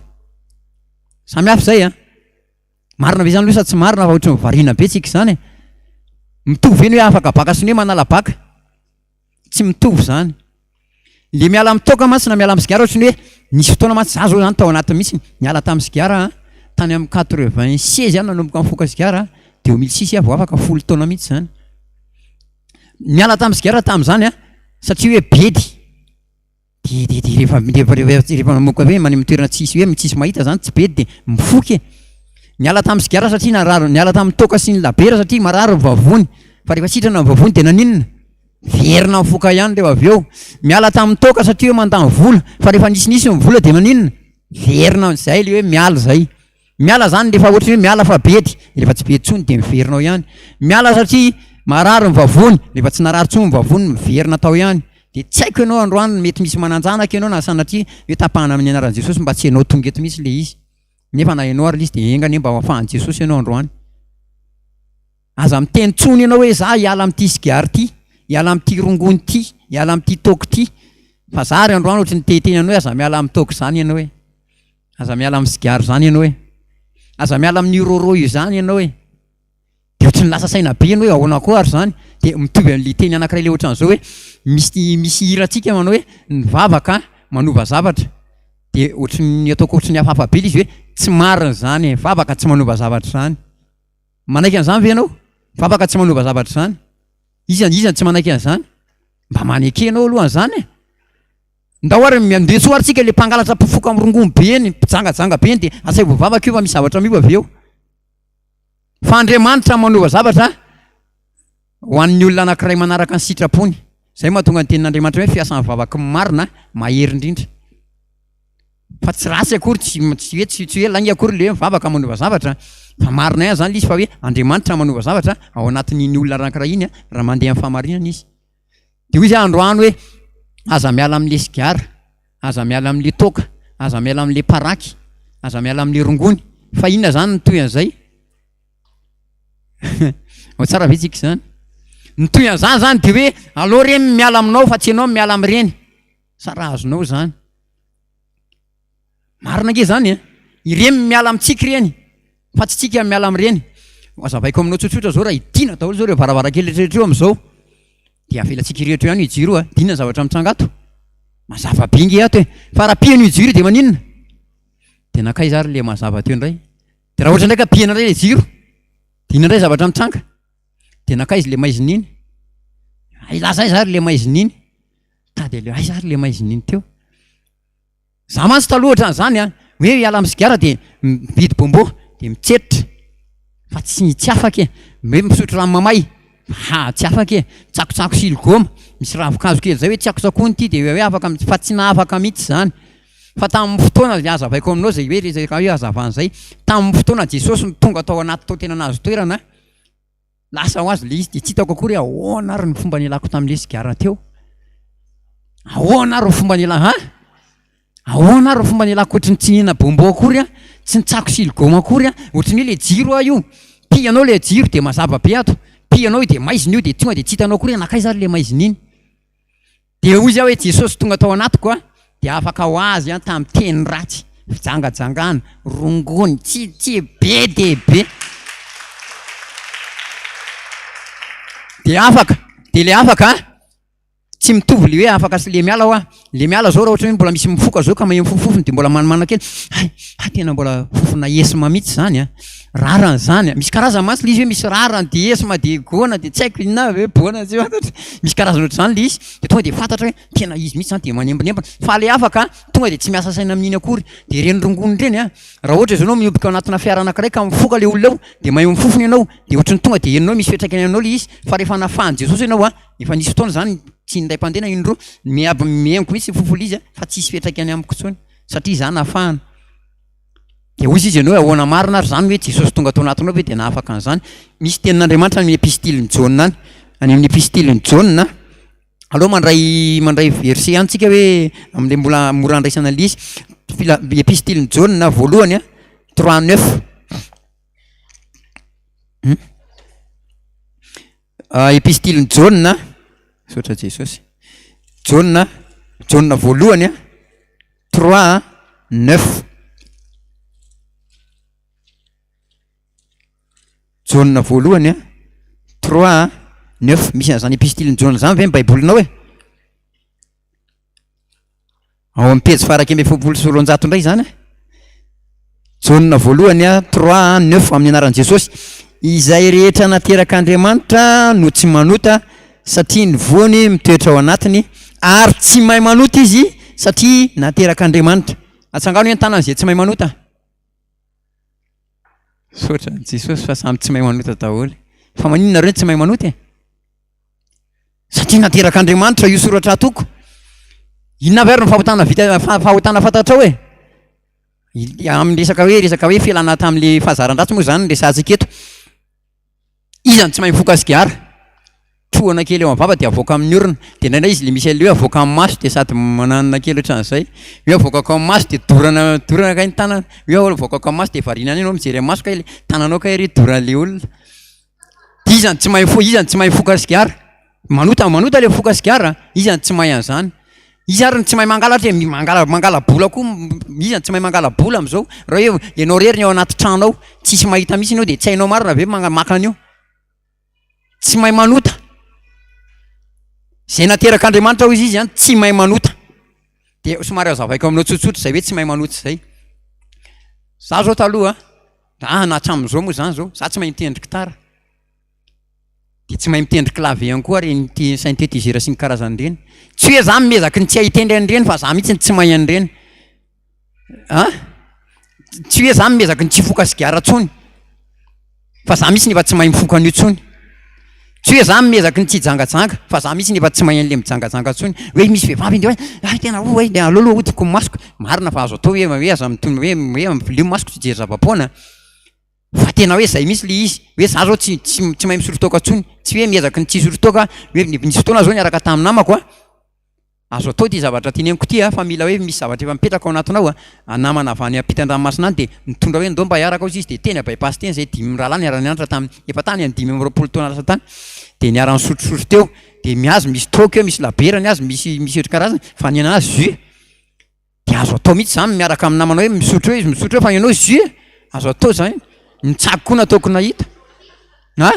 Samy hafa izay an. Marina ve izany aloha sa tsy marina fa ohatran'ny variana be tsika izany e? Mitovy ve ny hoe afaka baka sy ny hoe manala baka? Tsy mitovy izany. Le miala amin'ny toaka mantsy na miala amin'ny sigara ohatran'ny hoe nisy fotoana mantsy za zao zany tao anatiny mihitsy niala tamin'ny sigara an, tany amin'ny 86 aho nanomboka nifoka sigara, 2006 aho vao afaka, folo taona mihitsy izany. Niala tamin'ny sigara tamin'izany an, satria hoe bedy. Dia dia dia rehefa rehefa rehefa rehefa mamoaka hoe any amin'ny toerana tsisy hoe tsisy mahita zany tsy bedy dia mifoka e. Niala tamin'ny sigara satria narary, niala tamin'ny toaka sy ny labiera satria marary ny vavony. Fa rehefa sitrana ny vavony dia naninona? Miverina mifoka ihany rehefa avy eo. Miala tamin'ny toaka satria hoe mandany vola, fa rehefa nisinisy ny vola dia maninona? Miverina, zay le hoe miala zay. Miala zany rehefa ohatry ny hoe miala fa bedy, rehefa tsy bedy intsony dia miverina ao ihany. Miala satria marary ny vavony, rehefa tsy narary intsony ny vavony miverina tao ihany. Dia tsy haiko ianao androany mety misy manan-janaka ianao na sanatria hoe tapahana amin'ny anaran'i Jesosy mba tsy ianao tonga eto mihitsy le izy. Nefa na ianao ary le izy dia enga anie mba ho afahan'i Jesosy ianao androany. Aza miteny intsony ianao hoe za hiala amin'ity sigara ity, hiala amin'ity rongony ity, hiala amin'ity toaka ity. Fa za ary androany ohatry ny te hiteny anao hoe aza miala amin'ny toaka izany ianao e. Aza miala amin'ny sigara izany ianao e. Aza miala amin'io rôrô io izany ianao e. Dia ohatry ny lasa saina be ianao hoe ahoana koa ary izany. Dia mitovy amin'ilay teny anankiray ilay ohatran'izao hoe misy misy hirantsika manao hoe ny vavaka manova zavatra. Dia ohatry ny ataoko ohatry ny hafahafa be ilay izy hoe tsy marina izany e, vavaka tsy manova zavatra izany. Manaiky an'izany ve ianao? Vavaka tsy manova zavatra izany. Iza iza no tsy manaiky an'izany? Mba maneke ianao aloha an'izany e. Ndao ary miandeha soa ary tsika le mpangalatra mpifoka amin'ny rongony be eny, mpijangajanga be eny dia asaivo mivavaka io fa misy zavatra miova avy eo. Fa Andriamanitra manova zavatra ho an'ny olona anankiray manaraka ny sitrapony. Izay mahatonga ny tenin'Andriamanitra hoe fiasan'ny vavaky ny marina mahery indrindra. Fa tsy ratsy akory, tsy tsy hoe tsy tsy hoe lainga akory le hoe mivavaka manova zavatra, fa marina ihany zany le izy fa hoe Andriamanitra manova zavatra ao anatin'iny olona anankiray iny raha mandeha amin'ny fahamarinana izy. Dia hoy izy androany hoe aza miala amin'le sigara, aza miala amin'le toaka, aza miala amin'le paraky, aza miala amin'le rongony. Fa inona zany ny tohin'izay? Ao tsara ve tsika izany? Ny tohin'izany zany dia hoe aleo reny miala aminao fa tsy ianao miala amin'ireny. Sa raha azonao izany? Marina ange izany e! Ireny miala amintsika ireny fa tsy tsika miala amin'ireny. Hazavaiko aminao tsotsotra izao raha hidiana daholo izao ireo varavarankely rehetra ireo amin'izao dia avelantsika ireto ihany io jiro io a! Inona ny zavatra mitranga ato? Mazava be nge ato e! Fa raha pihana io jiro io dia maninona? Dia nankaiza ary ilay mazava teo indray? Dia raha ohatra indray ka pihana indray ilay jiro dia inona indray zavatra mitranga? Dia nankaiza ilay maizina iny? Hay lasa aiza ary ilay maizina iny? Tady aleo aiza ary ilay maizina iny teo? Za mantsy taloha ohatran'izany an, hoe hiala amin'ny sigara dia mividy bonbon dia mitsetra fa tsy tsy afaka e, hoe misotro rano mamay ha tsy afaka e, mitsakotsako siligoma, misy ravin-kazo kely zay hoe tsakotsakoina ity dia hoe afaka fa tsy nahafaka mihitsy izany. Fa tamin'ny fotoana izay hazavaiko aminao izay hoe resaka hoe hazavana izay, tamin'ny fotoana Jesosy no tonga tao anaty tao tena nahazo toerana, Lasa ho azy le izy dia tsy hitako akory hoe ahoana ary ny fomba nialako tamin'le sigara teo. Ahoana ary ny fomba nialako ha? Ahoana ary ny fomba nialako ohatry ny tsy nihinana bonbon akory aho, tsy nitsako siligoma akory aho, ohatry ny hoe le jiro aho io, pihanao le jiro dia mazava be ato, pihanao io dia maizina io dia tonga dia tsy hitanao akory hoe nankaiza ary le maizina iny. Dia hoy izy aho hoe Jesosy tonga tao anatiko a, dia afaka ho azy an tamin'ny teny ratsy, fijangajangana, rongony, tsia tsia be dia be. Dia afaka, dia ilay afaka an, tsy mitovy ilay hoe afaka sy ilay miala hoa, ilay miala zao raha ohatra hoe mbola misy mifoka zao ka maheno fofofofony dia mbola manimana kely, hay, hay tena mbola fofona esma mihitsy izany an. Rarany zany a! Misy karazany mantsy le izy hoe misy rarany de esma de gona de tsy haiko inona avy hoe bona tsy fantatro, misy karazany ohatr'izany le izy de tonga de fantatra hoe tena izy mihitsy zany de manembonembona, fa le hafa ka tonga de tsy miasa saina amin'iny akory, de ireny rongony ireny a, raha ohatra zao ianao mioboka ao anatina fiara anankiray ka mifoka le olona ao de mahay mifofona ianao de ohatry ny tonga de henonao misy fiantraikany aminao le izy fa rehefa nafahan'i Jesosy ianao a, efa nisy fotoana zany tsy indray mpandeha na indroa miabo mihenoko mihitsy ny fofona izy a fa tsisy fiantraikany amiko intsony satria za nafahana. Dia hoy izy ianao hoe ahoana marina ary izany hoe Jesosy tonga tao anatinao ve dia nahafaka an'izany? Misy tenin'Andriamanitra any amin'ny epistilin'i Jaona any. Any amin'ny epistilin'i Jaona, aleo mandray mandray verset ihany tsika hoe amin'ilay mbola mora andraisana an'ilay izy. Fila- Epistilin'i Jaona voalohany a, 3 9. Hmm? Epistilin'i Jaona, misaotra Jesosy. Jaona, Jaona voalohany a. 3 9. Jaona voalohany a, trois neuf, misy an'izany epistilin'i Jaona izany ve ny baibolinao e? Ao amin'ny pejy faha 241 indray izany. Jaona voalohany a, trois neuf amin'ny anaran'i Jesosy. Izay rehetra naterak'Andriamanitra no tsy manota satria ny voany mitoetra ao anatiny ary tsy mahay manota izy satria naterak'Andriamanitra. Atsangano hoe ny tanan'izay tsy mahay manota. Misaotra an'i Jesosy fa samy tsy mahay manota daholo. Fa maninona nareo no tsy mahay manota e? Satria naterak'Andriamanitra io soratra atoko. Inona avy ary no fahotana vita fahotana fantatrao e? Amin'ny resaka hoe resaka hoe fialana tamin'le fahazaran-dratsy moa izany no resahantsika eto. Iza no tsy mahay mifoka sigara? Trohana kely eo amin'ny vava dia avoaka amin'ny orona. Dia indraindray izy le misy an'le hoe avoaka amin'ny maso dia sady mananona kely ohatran'izay. Hoe avoakako amin'ny maso dia dorana dorana kay ny tanana. Hoe avoakako amin'ny maso dia variana any ianao mijery amin'ny maso kay le tananao kay ry doran'le olona. Dia iza no tsy mahay mifoka, iza no tsy mahay mifoka sigara? Manota, manota le mifoka sigara, iza no tsy mahay an'izany? Iza ary no tsy mahay mangalatra e? Mangala, mangala-bola koa, iza no tsy mahay mangala-bola amin'izao? Raha hoe ianao irery ny ao anaty trano ao, tsisy mahita mihitsy ianao dia tsy hainao marina ve manga- maka an'io? Tsy mahay manota. Izay naterak'Andriamanitra hoy izy an, tsy mahay manota. Dia somary hazavaiko aminao tsotsotra izay hoe tsy mahay manota izay. Za zao taloha, ah na hatramin'izao moa zany zao, za tsy mahay mitendry gitara. Dia tsy mahay mitendry clavier ihany koa ireny ity synthétiseur sy ny karazany ireny. Tsy hoe za miezaky ny tsy hitendry an'ireny fa za mihitsy no tsy mahay an'ireny. An? Tsy hoe za miezaky ny tsy hifoka sigara intsony fa za mihitsy no efa tsy mahay mifoka an'io intsony. Tsy hoe za miezaky ny tsy hijangajanga fa za mihitsy no efa tsy mahay an'le mijangajanga intsony. Hoe misy vehivavy andeha hoe hay tena oh hay aleo aloha ahodiko ny masoko. Marina fa azo atao hoe hoe aza mitony hoe hoe ampilio ny masoko tsy hijery zava-poana. Fa tena hoe zay mihitsy le izy, hoe za zao tsy tsy tsy mahay misotro toaka intsony, tsy hoe miezaky ny tsy hisotro toaka aho, hoe nisy fotoana aho zao niaraka tamin'ny namako a, azo atao ity zavatra teneniko ity a, fa mila hoe misy zavatra efa mipetraka ao anatinao a, namana avy any ampitan-dranomasina any de nitondra hoe ndao mba hiaraka hozy izy de teny à by-pass teny zay dimy mirahalahy niara-nianatra tamin'ny efa tany amin'ny 25 taona lasa tany, de niara-nisotrosotro teo, de ny azy misy toaka eo, misy labiera ny azy, misy misy ohatry karazany, fa ny anazy jus. Dia azo atao mihitsy izany miaraka amin'ny namanao hoe misotro eo izy misotro eo fa ianao jus e! Azo atao izany. Ny tsako koa nataoko nahita. A!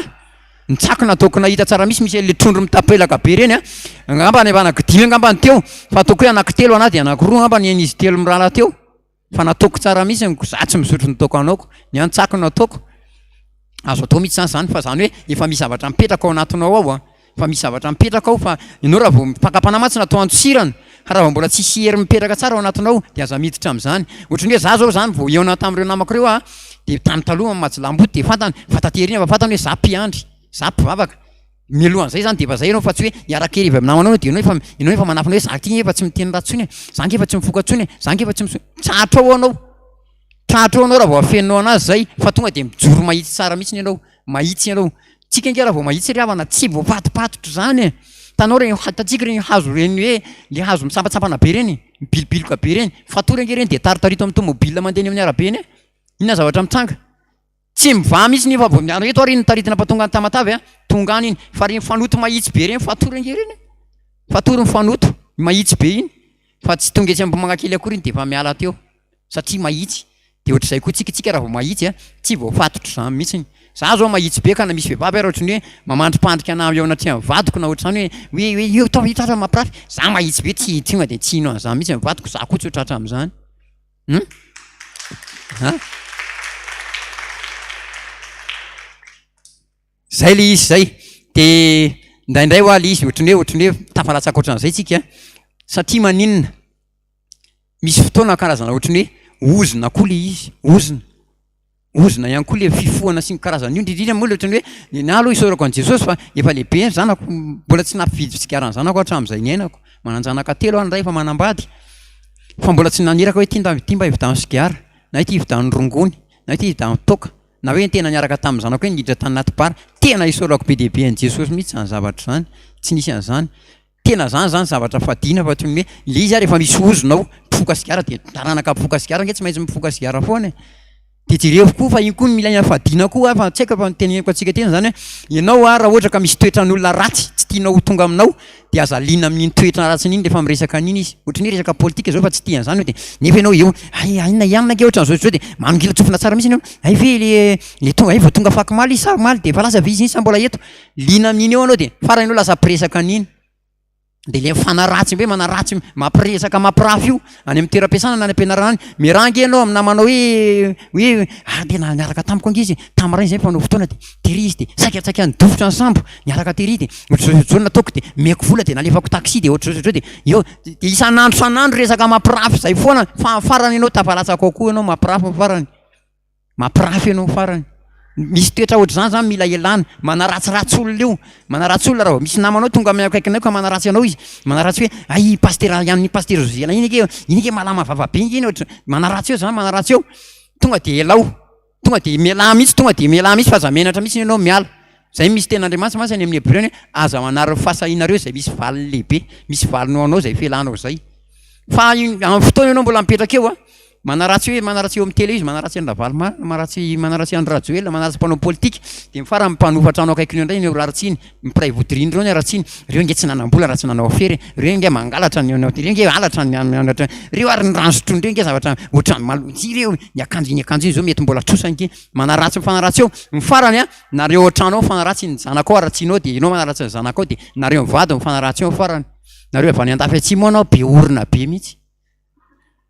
Ny tsako nataoko nahita tsara mihitsy misy an'ilay trondro mitapelaka be ireny a! Angamba efa anankidimy angamba ny teo fa ataoko hoe anankitelo anà dia anankiroa angamba ny an'izy telo mirahalahy teo. Fa nataoko tsara mihitsy ny za tsy misotro ny toaka anaoko. Ny ahy ny tsako no ataoko. Azo atao mihitsy zany zany fa zany hoe efa misy zavatra mipetraka ao anatinao ao an, efa misy zavatra mipetraka ao fa ianao raha vao fakam-panahy mantsy natao andosirana fa raha vao mbola tsisy hery mipetraka tsara ao anatinao de aza miditra amin'izany. Ohatran'ny hoe za zao zany vao hihaona tamin'ireo namako ireo aho de tamin'ny taloha amin'ny majilamboto de fantany fa taty aoriana efa fantany hoe za mpiandry, za mpivavaka. Mialohan'izay zany de efa zay ianao fa tsy hoe hiaraka heriva amin'ny namanao de ianao efa ianao efa manafina hoe za ty efa tsy miteny ratsy intsony e, za nge efa tsy mifoka intsony e, za nge efa tsy miso-, tratra ao anao. Tratra eo anao raha vao afeninao anazy zay fa tonga dia mijoro mahitsy tsara mihitsiny ianao, mahitsy ianao. Tsika ange raha vao mahitsy ry havana tsy voafatopatotra izany e. Hitanao ireny, hitantsika ireny hazo ireny hoe le hazo misampantsampana be ireny, mibilobiloka be ireny, fatory ange ireny dia taritarito amin'ny tomobile mandeha eny amin'ny arabe eny e. Inona zavatra mitranga? Tsy mivaha mihitsy iny fa vao miala eto ary iny taritina fa tonga any Tamatave a, tonga any iny. Fa ireny fanoto mahitsy be ireny fatory ange ireny e. Fatory ny fanoto mahitsy be iny fa tsy tonga etsy Ambohimangakely akory iny dia efa miala teo. Satria mahitsy. Dia ohatr'izay koa tsika, tsika raha vao mahitsy a, tsy voafatotra izany mihitsiny. Za zao mahitsy be ka na misy vehivavy ary ohatran'ny hoe mamandripandrika anah eo anatrehan'ny vadiko na ohatr'izany hoe hoe hoe io tao io tratra mampirafy, za mahitsy be tsy tonga dia tsy hino an'izany mihitsy ny vadiko, za koa tsy ho tratra amin'izany. Hum? An? Zay le izy zay. De indraindray hoa le izy ohatran'ny hoe ohatran'ny hoe tafalatsaka ohatran'izay tsika satria maninona? Misy fotoana karazana ohatran'ny hoe ozona koa le izy, ozona, ozona ihany koa le fifohana sy ny karazany io, indrindrindra moa le ohatran'ny hoe ny ahy aloha isaorako an'i Jesosy fa efa lehibe ny zanako, mbola tsy nampividy sigara ny zanako aho hatramin'izay niainako, manan-janaka telo aho ny iray efa manambady, fa mbola tsy naniraka hoe ity nda ity mba hividano sigara, na ity hividano rongony, na ity hividano toaka, na hoe tena niaraka tamin'ny zanako hoe niditra tany anaty bar, tena isaorako be dia be an'i Jesosy mihitsy izany zavatra izany, tsy nisy an'izany. Tena zany zany zavatra fadiana fa toy ny hoe le izy ary efa misy ozona ao, mpifoka sigara dia taranaka mpifoka sigara ange tsy maintsy mifoka sigara foana e! De jereo koa fa iny koa no mila fadiana koa fa tsy haiko fa ny teneniko antsika tena zany hoe ianao a raha ohatra ka misy toetran'olona ratsy tsy. tianao ho tonga aminao dia aza liana amin'iny toetra ratsiny iny rehefa miresaka an'iny izy. Ohatran'ny hoe resaka politika izao fa tsy tia an'izany io dia nefa ianao eo, hay inona ihany ange ohatran'izao sy izao dia manongilan-tsofina tsara mihitsy ianao, hay ve le le tonga, hay vao tonga afakomaly izy sa omaly dia efa lasa ve izy iny sa mbola eto? Liana amin'iny eo ianao dia farany ianao lasa mpiresaka an'iny. Dia ilay mifanaratsy hoe manaratsy mampiresaka mampirafy io any amin'ny toeram-piasana na any am-pianarana any. Miaraha ange ianao amin'ny namanao hoe hoe ah tena niaraka tamiko ange izy e, tamin'ny maraina izay mpanao fotoana dia tery izy dia saikatsaika nidofotra ny sambo niaraka tery dia ohatr'izao ohatr'izao no nataoko dia omeko vola dia nalefako taxi dia ohatr'izao ohatr'izao dia eo dia isan'andro isan'andro resaka mampirafy izay foana fa amin'ny farany ianao tafalatsaka ao koa ianao mampirafy ny farany. Mampirafy ianao farany. Misy toetra ohatr'izany zany mila ialana. Manaratsiratsy olona io. Manaratsy olona raha vao misy namanao tonga amin'ny akaikinao ka manaratsy anao izy. Manaratsy hoe hay pasitera ihany pasitera José iny ange iny ange malama vava be iny ohatry manaratsy eo zany manaratsy eo. Tonga dia elao. Tonga dia mialà mihitsy tonga dia mialà mihitsy fa aza menatra mihitsy ianao miala. Zay misy tenin'Andriamanitra mantsy any amin'ny Hebreo any hoe aza manary ny fahasahianareo izay misy valiny lehibe. Misy valiny ho anao izay fialanao izay. Fa amin'ny fotoana ianao mbola mipetraka eo a, Manaratsy hoe manaratsy eo amin'ny télé izy, manaratsy an'i Ravalomanana, manaratsy manaratsy an'i Rajoelina, manaratsy mpanao politika, dia ny farany mpanofa trano akaikiny eo indray no ratsiny, ny mpiray vodirindrina eo no ratsiny, ireo ange tsy nanam-bola raha tsy nanao afera e, ireo ange mangalatra ny ireo ange halatra ny ny ireo ary ny rano sotroiny ireo ange zavatra ohatran'ny maloto ireo, ny akanjo iny akanjo iny izao mety mbola trosa ange, manaratsy mifanaratsy eo, ny farany an, nareo ao an-trano ao mifanaratsy, ny zanakao haratsianao dia ianao manaratsy ny zanakao dia nareo mivady mifanaratsy eo ny farany, nareo avy any andafy atsimo ao anao be orona be mihitsy.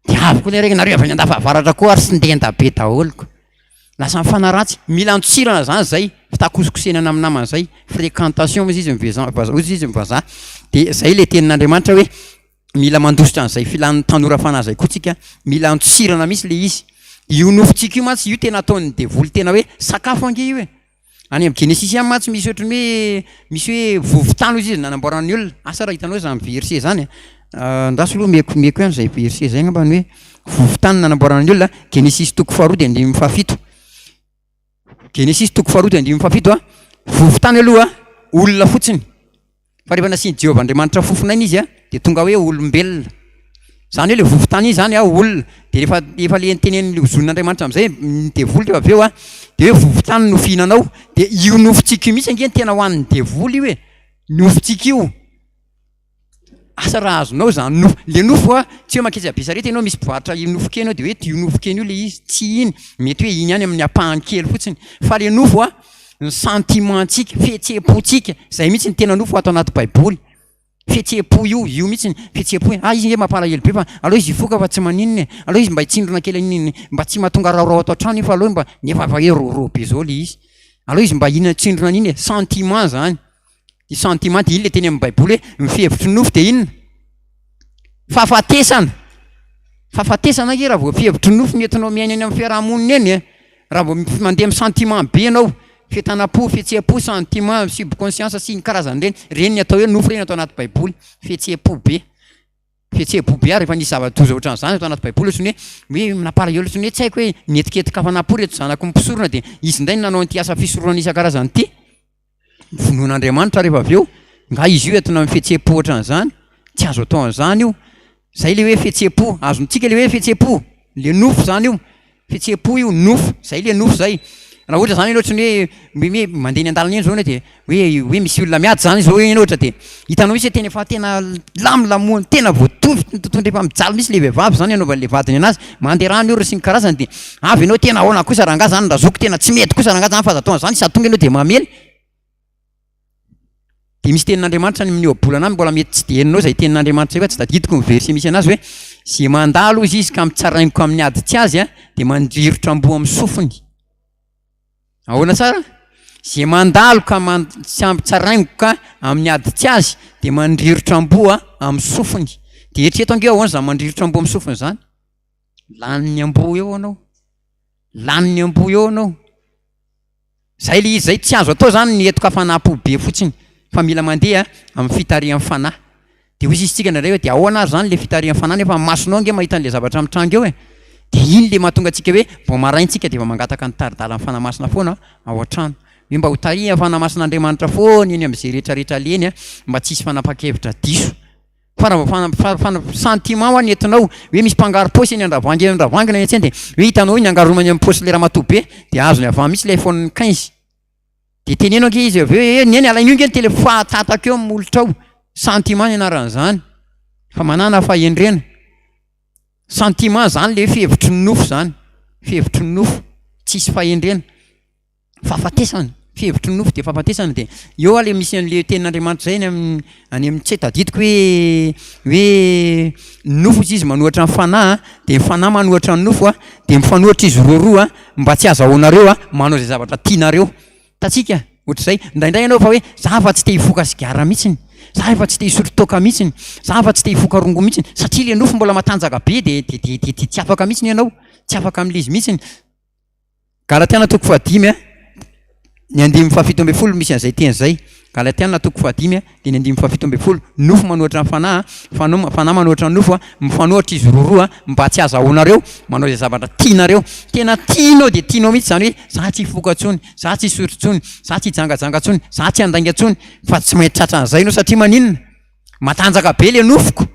Dia avy koa le nareo avy any andafy avaratra koa ary sindenda be daholo ko. Lasa mifanaratsy, mila antsirana zany zay, fitakosokosenana amin'ny namana zay, fréquentation hozy izy ny veza- hozy izy ny vazaha. De zay le tenin'Andriamanitra hoe mila mandositra an'izay filan'ny tanora fanahy zay koa tsika, mila antsirana mihitsy le izy. Io nofontsika io mantsy io tena ataon'ny devoly tena hoe sakafo ange io e. Any amin'ny Genesisy ihany mantsy misy ohatran'ny hoe misy hoe vovo-tany hozy izy nanamboarana ny olona. Asa raha hitanao izany verset izany e. Andraso aloha omeko omeko ihany izay verset izay angamba ny hoe vovo-tany nanamboarana ny olona. Genesisy toko faharoa dia andininy fahafito. Genesisy toko faharoa dia andininy fahafito a. Vovo-tany aloha olona fotsiny. Fa rehefa nasian'i Jehovah Andriamanitra fofon'aina izy dia tonga hoe olombelona. Izany hoe ilay vovo-tany iny izany olona. Dia rehefa efa le nitenenin'ilay hozonin'Andriamanitra amin'izay ny devoly rehefa avy eo dia hoe vovo-tany no fihinanao. Dia io nofontsika io mihitsy ange no tena hohanin'ny devoly io e. Nofontsika io. Asa raha azonao izany nofo, le nofo a, tsy hoe manketsy Besarety ianao misy mpivarotra nofon-kena eo dia hoe io nofon-kena io le izy, tsy iny, mety hoe iny ihany amin'ny ampahany kely fotsiny. Fa le nofo a, ny sentiment-tsika, fihetseham-pontsika, izay mihitsy ny tena nofo ato anaty baiboly, fihetseham-po io, io mihitsy ny fihetseham-po hoe ah izy nge mampalahelo be fa aleo izy hifoka fa tsy maninona e, aleo izy mba hitsindrona kely an'iny, mba tsy mahatonga raorao ato an-trano io fa aleo mba, nefa efa hoe rôrô be zao le izy, aleo izy mba hihinana tsindrona an'iny e, sentiment zany, ny sentiment de iny le teny amin'ny baiboly hoe ny fihevitry ny nofo de inona? Fahafatesana, fahafatesana ange raha vao fihevitry ny nofo no entinao miaina eny amin'ny fiarahamonina eny e. Raha vao mandeha amin'ny sentiment be ianao, fientanam-po, fihetseham-po, sentiment, subconscience sy ny karazany ireny, ireny ny atao hoe nofo ireny ato anaty baiboly, fihetseham-po be, fihetseham-po be ary efa nisy zava-doza ohatran'izany ato anaty baiboly ohatran'ny hoe hoe nampalahelo ohatran'ny hoe tsy haiko hoe nihetiketika hafanam-po ireto zanaky ny mpisorona dia izy indray no nanao an'ity asa fisoronana isan-karazany ity. Vonoin'Andriamanitra rehefa avy eo, nga izy io entina amin'ny fihetseham-po ohatran'izany? Tsy azo atao an'izany io. Zay le hoe fihetseham-po, azontsika le hoe fihetseham-po, le nofo zany io, fihetseham-po io, nofo, zay le nofo zay. Raha ohatra zany ianao ohatran'ny hoe hoe mandeha eny an-dalana eny zao ianao de hoe hoe misy olona miady zany zao ianao ohatra de hitanao mihitsy hoe tena efa tena lamilamoana, tena voatovy tontolo efa mijaly mihitsy le vehivavy zany anaovan'le vadiny anazy, mandeha rano io ry sy ny karazany de avy ianao tena ahoana kosa rangahy zany razoky tena tsy mety kosa rangahy zany fa aza atao an'zany sady tonga ianao de mamely. Dia misy tenin'Andriamanitra any amin'ny ohabolana any mbola mety tsy dia henonao izay tenin'Andriamanitra izay fa tsy tadidiko ny verset misy anazy hoe izay mandalo hozy izy ka mitsaraingoka amin'ny ady tsy azy dia mandrirotra amboa amin'ny sofiny. Ahoana tsara? Izay mandalo ka man- tsy ampy tsaraingoka amin'ny ady tsy azy dia mandrirotra amboa amin'ny sofiny. Dia eritrereto ange ahoana izany mandrirotra amboa amin'ny sofiny izany? Lanin'ny amboa eo anao. Lanin'ny amboa eo anao. Zay le izy zay, tsy azo atao zany ny etoka hafanam-po be fotsiny fa mila mandeha amin'ny fitarihan'ny fanahy. De hoy izy tsika indraindray hoe de ahoana ary zany le fitarihan'ny fanahy nefa ny masonao ange mahita an'le zavatra mitranga eo e. De iny le mahatonga antsika hoe vao maraina tsika de efa mangataka ny tari-dalan'ny fanahy masina foana ao an-trano. Hoe mba ho tarihan'ny fanahy masin'Andriamanitra foana eny amin'izay rehetrarehetra alehany mba tsy hisy fanapahan-kevitra diso. Fa raha vao fana- fana- sentiment hoa ny entinao hoe misy mpangaro-paosy eny Andravoahangy eny Andravoahangy na eny an-tsena dia hoe hitanao hoe ny angaromany amin'ny paosy le ramatoa be dia azony avy any mihitsy ilay iPhone 15. Dia teneno ange izy avy eo hoe neny alaino io nge ny téléphone atatako eo amin'ny molotrao. Sentiment ny anaran'izany. Fa manana fahendrena. Sentiment zany le fihevitry ny nofo zany. Fihevitry ny nofo. Tsisy fahendrena. Fahafatesana. Fihevitry ny nofo dia fahafatesana dia eo ale misy an'le tenin'Andriamanitra zay any amin'ny any amin'ny tsy tadidiko hoe hoe ny nofo izy izy manohatra ny fanahy dia ny fanahy manohatra ny nofo dia mifanohatra izy roaroa mba tsy azahoanareo manao izay zavatra tianareo. Hitantsika? Ohatr'izay. Indraindray ianao efa hoe za efa tsy te hifoka sigara mihitsiny, za efa tsy te hisotro toaka mihitsiny, za efa tsy te hifoka rongony mihitsiny, satria le nofo mbola matanjaka be dia dia dia dia tsy afaka mihitsiny ianao, tsy afaka amin'ilay izy mihitsiny. Galatiana toko fahadimy a, ny andininy fahafito ambin'ny folo misy an'izay teny izay. Galatiana toko fahadimy a, dia ny andininy fahafito ambin'ny folo, nofo manohatra ny fanahy a, fano- fanahy manohatra ny nofo a, mifanohatra izy roroa mba tsy hazahoanareo manao izay zavatra tianareo. Tena tianao dia tianao mihitsy izany hoe za tsy hifoka intsony, za tsy hisotro intsony, za tsy hijangajanga intsony, za tsy handainga intsony, fa tsy maintsy tratran'izay ianao satria maninona? Matanjaka be le nofoko.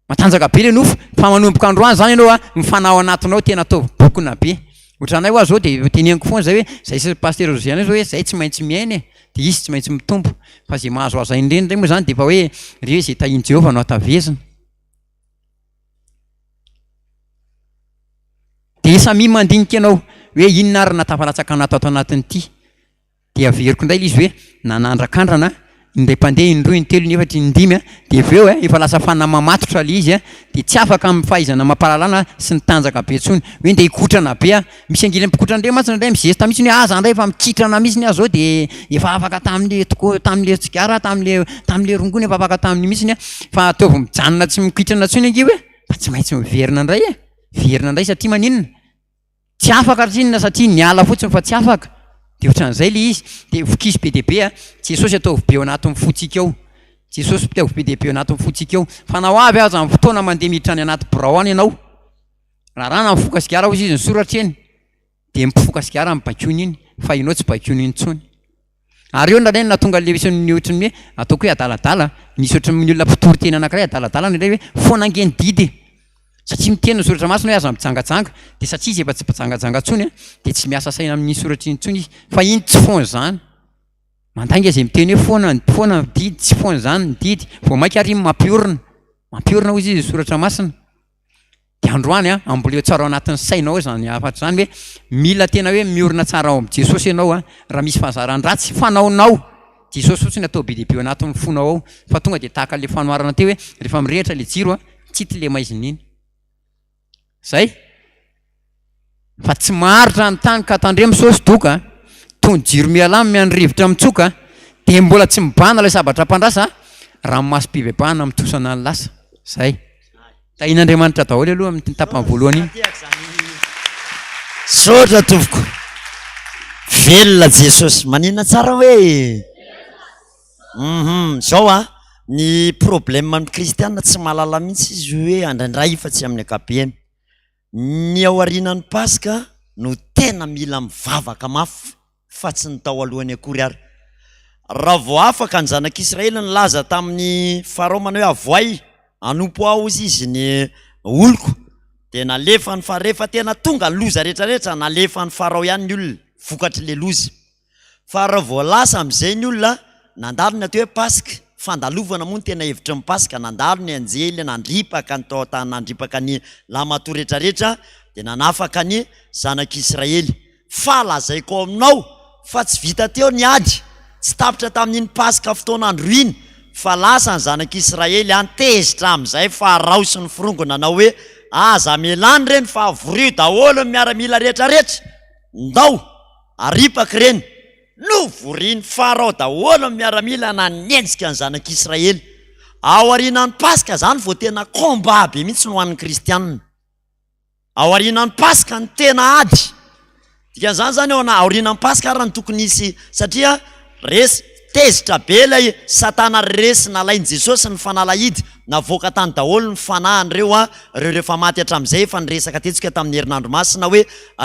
Matanjaka be le nofo fa manomboka androany zany ianao a, ny fanahy ao anatinao tena ataovy bokona be. Ohatranay hoa zao de teneniko foana zay hoe zay sy pasitera Josiane zao hoe zay tsy maintsy miaina e, de izy tsy maintsy mitombo. Fa zay mahazo azy indrindra indray moa zany de efa hoe re zay tahin'i Jehovah no hatavezina. De samia mandinika ianao hoe inona ary nahatafalatsaka anah tato anatin'ity. Dia averiko indray ilay izy hoe nanandrakandrana indray mpandeha indroa intelo inefatra indimy a, dia avy eo efa lasa fanahy mamatotra ilay izy a, dia tsy afaka amin'ny fahaizana amam-pahalalana sy ny tanjaka be intsony hoe ndeha hikotrana be aho. Misy angilany mpikotrana indray mantsy indraindray mizesta mihitsy hoe ah za indray efa mikitrana mihitsy aho zao dia efa afaka tamin'le toko- tamin'le sigara, tamin'le tamin'le rongony efa afaka tamin'iny mihitsy aho, fa ataovy mijanona tsy mikitrana intsony ange hoe fa tsy maintsy miverina indray e, miverina indray satria maninona? Tsy afaka ry tsinona satria niala fotsiny fa tsy afaka. Dia ohatran'izay ilay izy. Dia vokiso be dia be a. Jesosy ataovy be ao anatin'ny fontsika ao. Jesosy ataovy be dia be ao anatin'ny fontsika ao. Fa na ho avy aza ny fotoana mandeha miditra any anaty birao any ianao, raràna mifoka sigara hozy izy ny soratra eny, dia mifoka sigara ny baikoiny iny, fa ianao tsy baikoiny intsony. Ary eo indraindray no nahatonga an'ilay misy ny ohatran'ny hoe ataoko hoe adaladala, misy ohatran'ny olona mpitory teny anankiray adaladala indraindray hoe foana ange ny didy e! Satria miteny ny soratra masina hoe aza mijangajanga, dia satria izy efa tsy mpijangajanga intsony an, dia tsy miasa saina amin'iny soratra iny intsony izy, fa iny tsy foana izany. Mandainga izay miteny hoe foana ny foana ny didy, tsy foana izany ny didy, vao mainka ary iny mampiorina, mampiorina hozy izy ny soratra masina. Dia androany an, amboleo tsara ao anatin'ny sainao ao izany hafatra izany hoe mila tena hoe miorina tsara ao amin'i Jesosy ianao an, raha misy fahazaran-dratsy fanaonao, Jesosy fotsiny atao be dia be ao anatin'ny fonao ao, fa tonga dia tahaka ilay fanoharana teo hoe rehefa mirehitra ilay jiro an, tsy hita ilay maizina iny. Zay. Fa tsy maharitra ny tany ka tandremo sao sy doka an, toy ny jiro mihalamy miandry rivotra mitsoka an, dia mbola tsy mibahana ilay sabatra mpandrasa an, ranomasom-pibebahana mitosana ny lasa. Zay. Tahian'Andriamanitra daholo aloha amin'ny tapany voalohany iny.
Misaotra tompoko. Velona Jesosy. Maninona tsara hoe? Hum zao a, ny problème amin'ny kristiana tsy mahalala mihitsy izy hoe andraindray fa tsy amin'ny ankapobeny. Ny ao aorianan'ny Paska no tena mila mivavaka mafy fa tsy ny tao alohany akory ary. Raha vao afaka ny zanak'Israely nilaza tamin'i Farao manao hoe avoay hanompo ahy hozy izy ny oloko dia nalefan'i Farao, rehefa tena tonga ny loza rehetra rehetra nalefan'i Farao ihany ny olona vokatr'ilay loza. Fa raha vao lasa amin'izay ny olona, nandalo ny atao hoe Paska, fandalovana moa no tena hevitry ny Paska, nandalo ny anjely nandripaka ny tao an-tany, nandripaka ny lahimatoa rehetrarehetra, dia nanafaka ny zanak'Israely. Fa lazaiko aminao fa tsy vita teo ny ady, tsy tapitra tamin'iny Paska fotoan'andro iny, fa lasa ny zanak'Israely any, tezitra amin'izay Farao sy ny forongony nanao hoe, Aza amelana ireny fa avorio daholo ny miaramila rehetrarehetra, ndao! Aripaka ireny. Novorian'i Farao daholo ny miaramila nanenjika ny zanak'Israely. Aorianan'ny Paska izany vao tena combat be mihitsy ho an'ny kristianina. Aorianan'ny Paska no tena ady. Dikan'izany izany ao aorianan'ny Paska ary no tokony hisy satria resy, tezitra be ilay Satana resy nalain'i Jesosy ny fanalahidy, navoaka tany daholo ny fanahin'ireo ireo rehefa maty hatramin'izay, efa niresaka teto isika tamin'ny herinandro masina hoe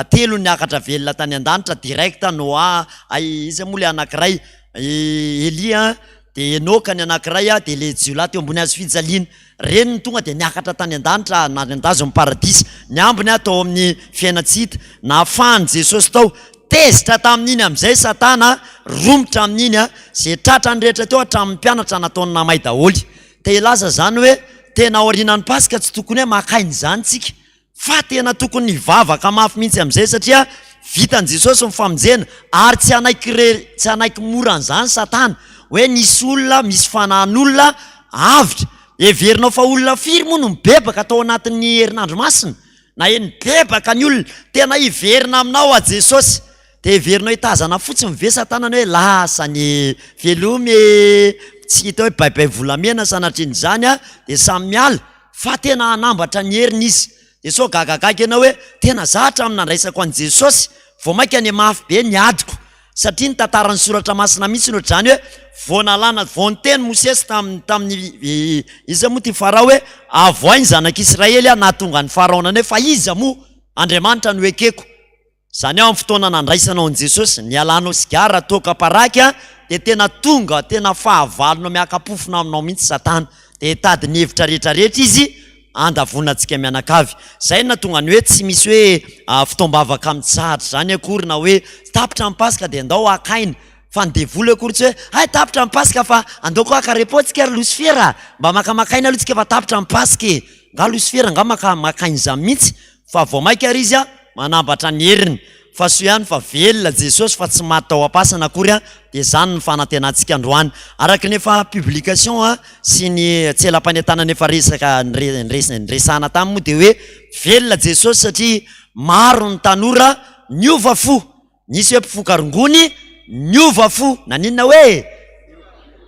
telo ny niakatra velona tany an-danitra direct, Noa, ay iza moa ilay anankiray, Elia, dia Enoka ny anankiray, dia ilay jiolahy teo ambony hazo fijaliana. Ireny no tonga dia niakatra tany an-danitra nandrindazo ny paradisa. Ny ambiny tao amin'ny fiainan-tsy hita. Nahafahan'i Jesosy tao. Tezitra tamin'iny amin'izay Satana, romotra amin'iny, izay tratrany rehetra teo hatramin'ny mpianatra nataony namay daholo. Te hilaza izany hoe tena aorianan'ny Paska tsy tokony hoe maka aina izany tsika fa tena tokony hivavaka mafy mihitsy amin'izay satria vitan'i Jesosy ny famonjena ary tsy hanaiky re tsy hanaiky mora an'izany Satana hoe nisy olona misy fanahin'olona avotra. Heverinao fa olona firy moa no mibebaka tao anatin'ny herinandro masina? Na hoe nibebaka ny olona, tena hiverina aminao aho Jesosy. Dia heverinao hitazana fotsiny ve Satana ny hoe lasa ny velomy e, tsy hita hoe baibay volamena sanatrian'izany a, dia samy miala, fa tena hanambatra ny heriny izy. Dia sao gagagaga ianao hoe tena za hatramin'ny nandraisako an'i Jesosy, vao mainka nihamafy be ny adiko. Satria ny tantaran'ny soratra masina mihitsy no ohatr'izany hoe vao nalana, vao niteny Mosesy tamin'ny tamin'ny iza moa ity Farao hoe avoay ny zanak'Israely aho nahatonga an'i Farao nanao hoe fa iza moa Andriamanitra no ekeko. Izany hoe amin'ny fotoana nandraisanao an'i Jesosy, nialanao sigara, toaka paraky dia tena tonga tena fahavalonao miaka-pofona aminao mihitsy Satana. Dia hitady ny hevitra rehetra rehetra izy handavoana antsika mianakavy. Izay no nahatonga ny hoe tsy misy hoe fotoam-bavaka mitsahatra izany akory na hoe tapitra ny Paska dia andao haka aina. Fa ny devoly akory tsy hoe hay tapitra ny Paska fa andao koa haka repos tsika ry Losifera a! Mba makamaka aina aloha tsika fa tapitra ny Paska e! Nga Losifera nga maka maka aina izany mihitsy? Fa vao maika ary izy manambatra ny heriny. Fa soa ihany fa velona Jesosy fa tsy maty tao am-pasana akory dia izany no fanantenantsika androany. Araka ny efa publication sy ny tselam-panentanana efa resaka niresahana taminy moa dia hoe velona Jesosy satria maro ny tanora niova fo. Nisy hoe mpifoka rongony niova fo. Naninona hoe?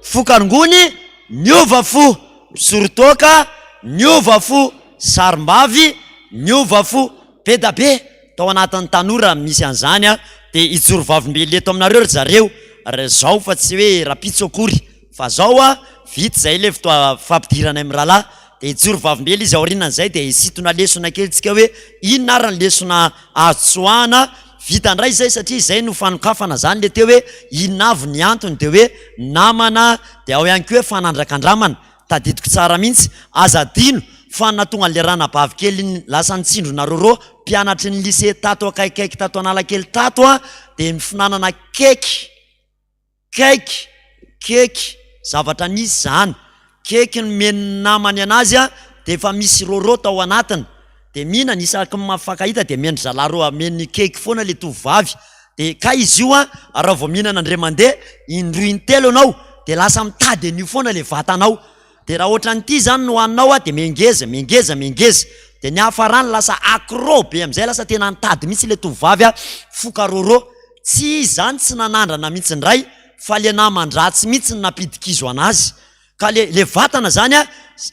Mpifoka rongony niova fo. Mpisoro toaka niova fo. Sarim-bavy niova fo. Be da be tao anatin'ny tanora misy an'izany a. Dia hijoro vavolombelona eto aminareo ry zareo ry zao fa tsy hoe rapitso akory fa zao a, vita izay ilay fotoa fampidirana amin'ny rahalahy dia hijoro vavolombelona izy aorianan'izay dia hisintona lesona kely tsika hoe inona ary ny lesona azo tsoahana Vita indray izay satria izay no fanokafana izany le teo hoe inona avy ny antony dia hoe namana dia ao ihany koa hoe fanandrakandramana, tadidiko tsara mihitsy, aza adino fa nahatonga an'le ranabavy kely lasa nitsindrona rôrô mpianatry ny lycée tato akaikikaiky tato Analakely tato an dia ny finanana cake Cake, keky, zavatra nisy izany. Keky nomen'ny namany anazy dia efa misy rôrô tao anatiny. Dia mihinana, isaky ny mifankahita dia omen-dry zalahy rô, omeny keky foana ilay tovovavy. Dia kay izy io an, raha vao mihinana indray mandeha, indroa intelo ianao dia lasa mitady an'io foana ilay vatanao. Dia raha ohatran'ity izany no haninao a, dia mihangeza, mihangeza, mihangeza. Dia niafarany lasa accro be amin'izay, lasa tena nitady mihitsy ilay tovovavy a, foka rôrô. Tsy izy izany tsy nanandrana mihitsy indray fa le naman-dratsy mihitsy no nampidi-kizo anazy. Ka le le vatana izany a,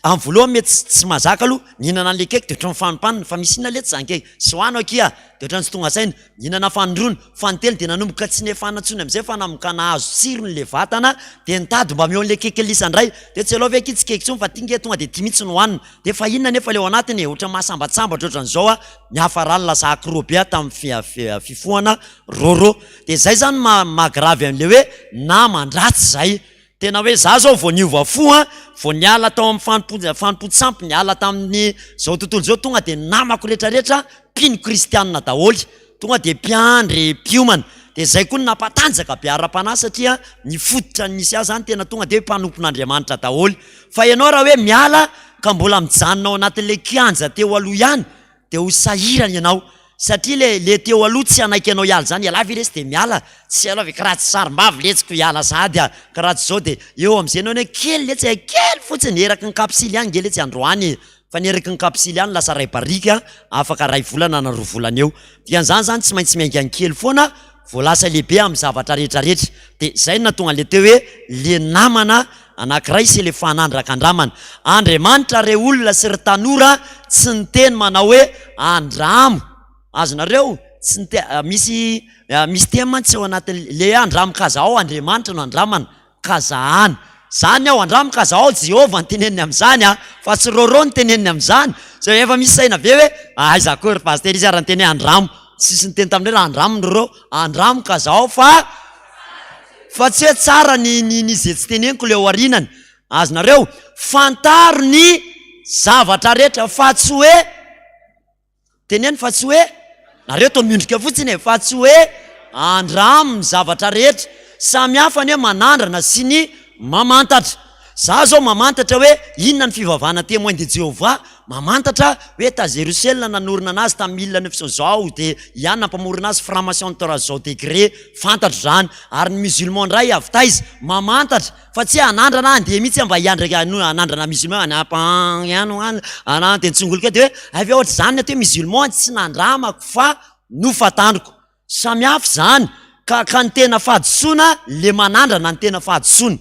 amin'ny voalohany mety tsy tsy mahazaka aloha, mihinana an'le cake dia ohatran'ny mifanimpanina, fa misy inona letsy izany cake? Soano akia! Dia ohatran'ny tsy tonga saina. Nihinana fanindroany, fanintelony dia nanomboka tsy nefana intsony amin'izay fa nanomboka nahazo tsirony le vatana dia nitady mba ameo an'le cake lisa indray dia tsy aleo ve akia tsy cake intsony fa ty nge tonga dia ty mihitsy no hohanina dia fa inona nefa le ao anatiny e ohatran'ny mahasambatsambatra ohatran'izao a niafarany lasa accro be aho tamin'ny fifohana rôrô dia zay zany maha maha grave an'le hoe naman-dratsy zay Tena hoe za zao vao niova fo an, vao niala tao amin'ny fanompoan fanompoan-tsampy, niala tamin'ny zao tontolo zao, tonga dia ny namako retraretra mpino kristianina daholo, tonga dia mpiandry, mpiomana, dia zay koa no nampatanjaka be ara-panahy satria ny fototra nisy ahy zany tena tonga dia hoe mpanompon'Andriamanitra daholo, fa ianao raha hoe miala ka mbola mijanona ao anatin'ilay kianja teo aloha ihany dia ho sahirana ianao satria le le teo aloha tsy hanaiky anao hiala izany, ialahy ve lesy dia miala, tsy ialahy ve karaha tsy sarim-bavy letsy ko hiala sahady ah, karaha tsy izao dia eo amin'izay ianao anie kely letsy eh, kely fotsiny eraky ny kapsily ihany nge letsy androany e, fa ny eraky ny kapsily ihany lasa ray barika afaka ray volana na roa volana eo, dikan'izany izany tsy maintsy miainga ny kely foana vao lasa lehibe amin'ny zavatra rehetra rehetra, dia izay no nahatonga an'ilay teo hoe le namana anankiray sy le fanandrakandramana. Andriamanitra re olona sy ry tanora tsy niteny manao hoe andramo, azonareo? Tsy nite- misy misy teny mantsy ao anatin'ny le hoe andramo ka zahao, Andriamanitra no andramana. Ka zahana. Zany aho andramo ka zahao Jehovah no teneniny amin'izany a! Fa tsy Rôrô no teneniny amin'izany. Sao efa misy saina be hoe aiza koa ry Pasitera izy ary niteny hoe andramo. Tsisy niteny taminay raha andramo ny Rôrô. Andramo ka zahao fa fa tsy hoe tsara ny ny ny ze tsy teneniko le ao aorianany. Azonareo? Fantaro ny zavatra rehetra fa tsy hoe Teneno fa tsy hoe nareo toa miondrika fotsiny e, fa tsy hoe Andramo ny zavatra rehetra. Samy hafa ny hoe manandrana sy ny mamantatra. Za zao mamantatra hoe inona ny fivavahana Témoin de Jéhovah, mamantatra hoe ta Jerusalem nanorina anazy tamin'ny 1900 zao de ihany nampamorona azy franc-maçon trois zao degré, fantatro zany. Ary ny musulman ndray avy taiza? Mamantatra fa tsy hoe hanandrana handeha mihitsy aho mba hiandraka hanandrana musulman any any any de nitsongolika eo de hoe hay ve ohatr'izany ny atao hoe musulman, tsy nandramako fa nofantariko. Samy hafa izany ka ka ny tena fahadisoana le manandrana ny tena fahadisoana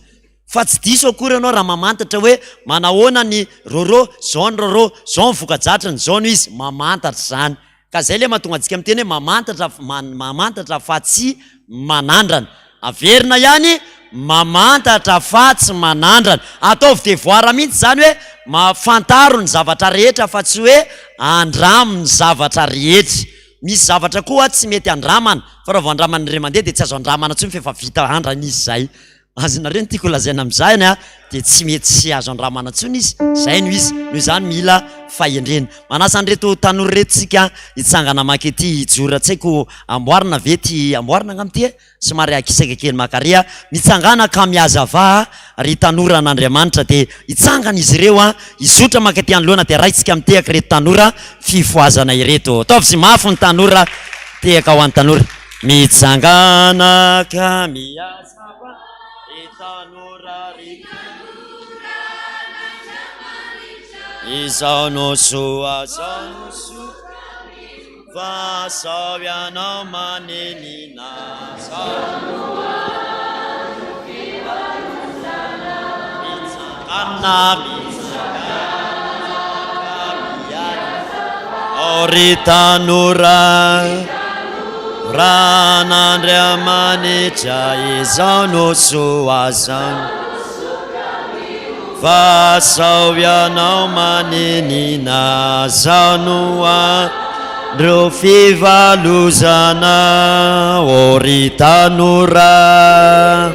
fa tsy diso akory ianao raha mamantatra hoe manahoana ny rôrô, zao ny rôrô, zao ny voka-dratriny, zao no izy, mamantatra izany ka zay le mahatonga antsika miteny hoe mamantatra mamantatra fa tsy manandrana, averina ihany mamantatra fa tsy manandrana, ataovy devoir mihitsy izany hoe ma- fantaro ny zavatra rehetra fa tsy hoe andramo ny zavatra rehetra. Misy zavatra koa tsy mety andramana, fa raha vao andraman'ny iray mandeha dia tsy azo andramana intsony fa efa vita andrana izy izay. Azonareo ny tiako holazaina amin'izany a, dia tsy mety tsy azo andramana intsony izy, izay no izy, noho izany mila fahendrena. Manasa an'ireto tanora ireto isika hitsangana mankety hijoro, tsy haiko amboarina ve ity, amboarina angamba ity e? Somary akisaka kely makaria, mitsangàna ka mihazavà ry tanora an'Andriamanitra. Dia hitsangana izy ireo an, hizotra mankaty anoloana dia raintsika mitehaka ireto tanora fifohazana ireto. Ataovy sy mafy ny tanora, tehaka ho an'ny tanora. Mitsangàna ka mihazavà ry tanora ry Izao no soa, izao no soa. Fa sao ianao manenina sao Mitsangana mitsangana ka miady O ry tanora Ran'Andriamanitra izao no soa zao Fa sao ianao manenina Zao no andro fivalozana Ô ry tanora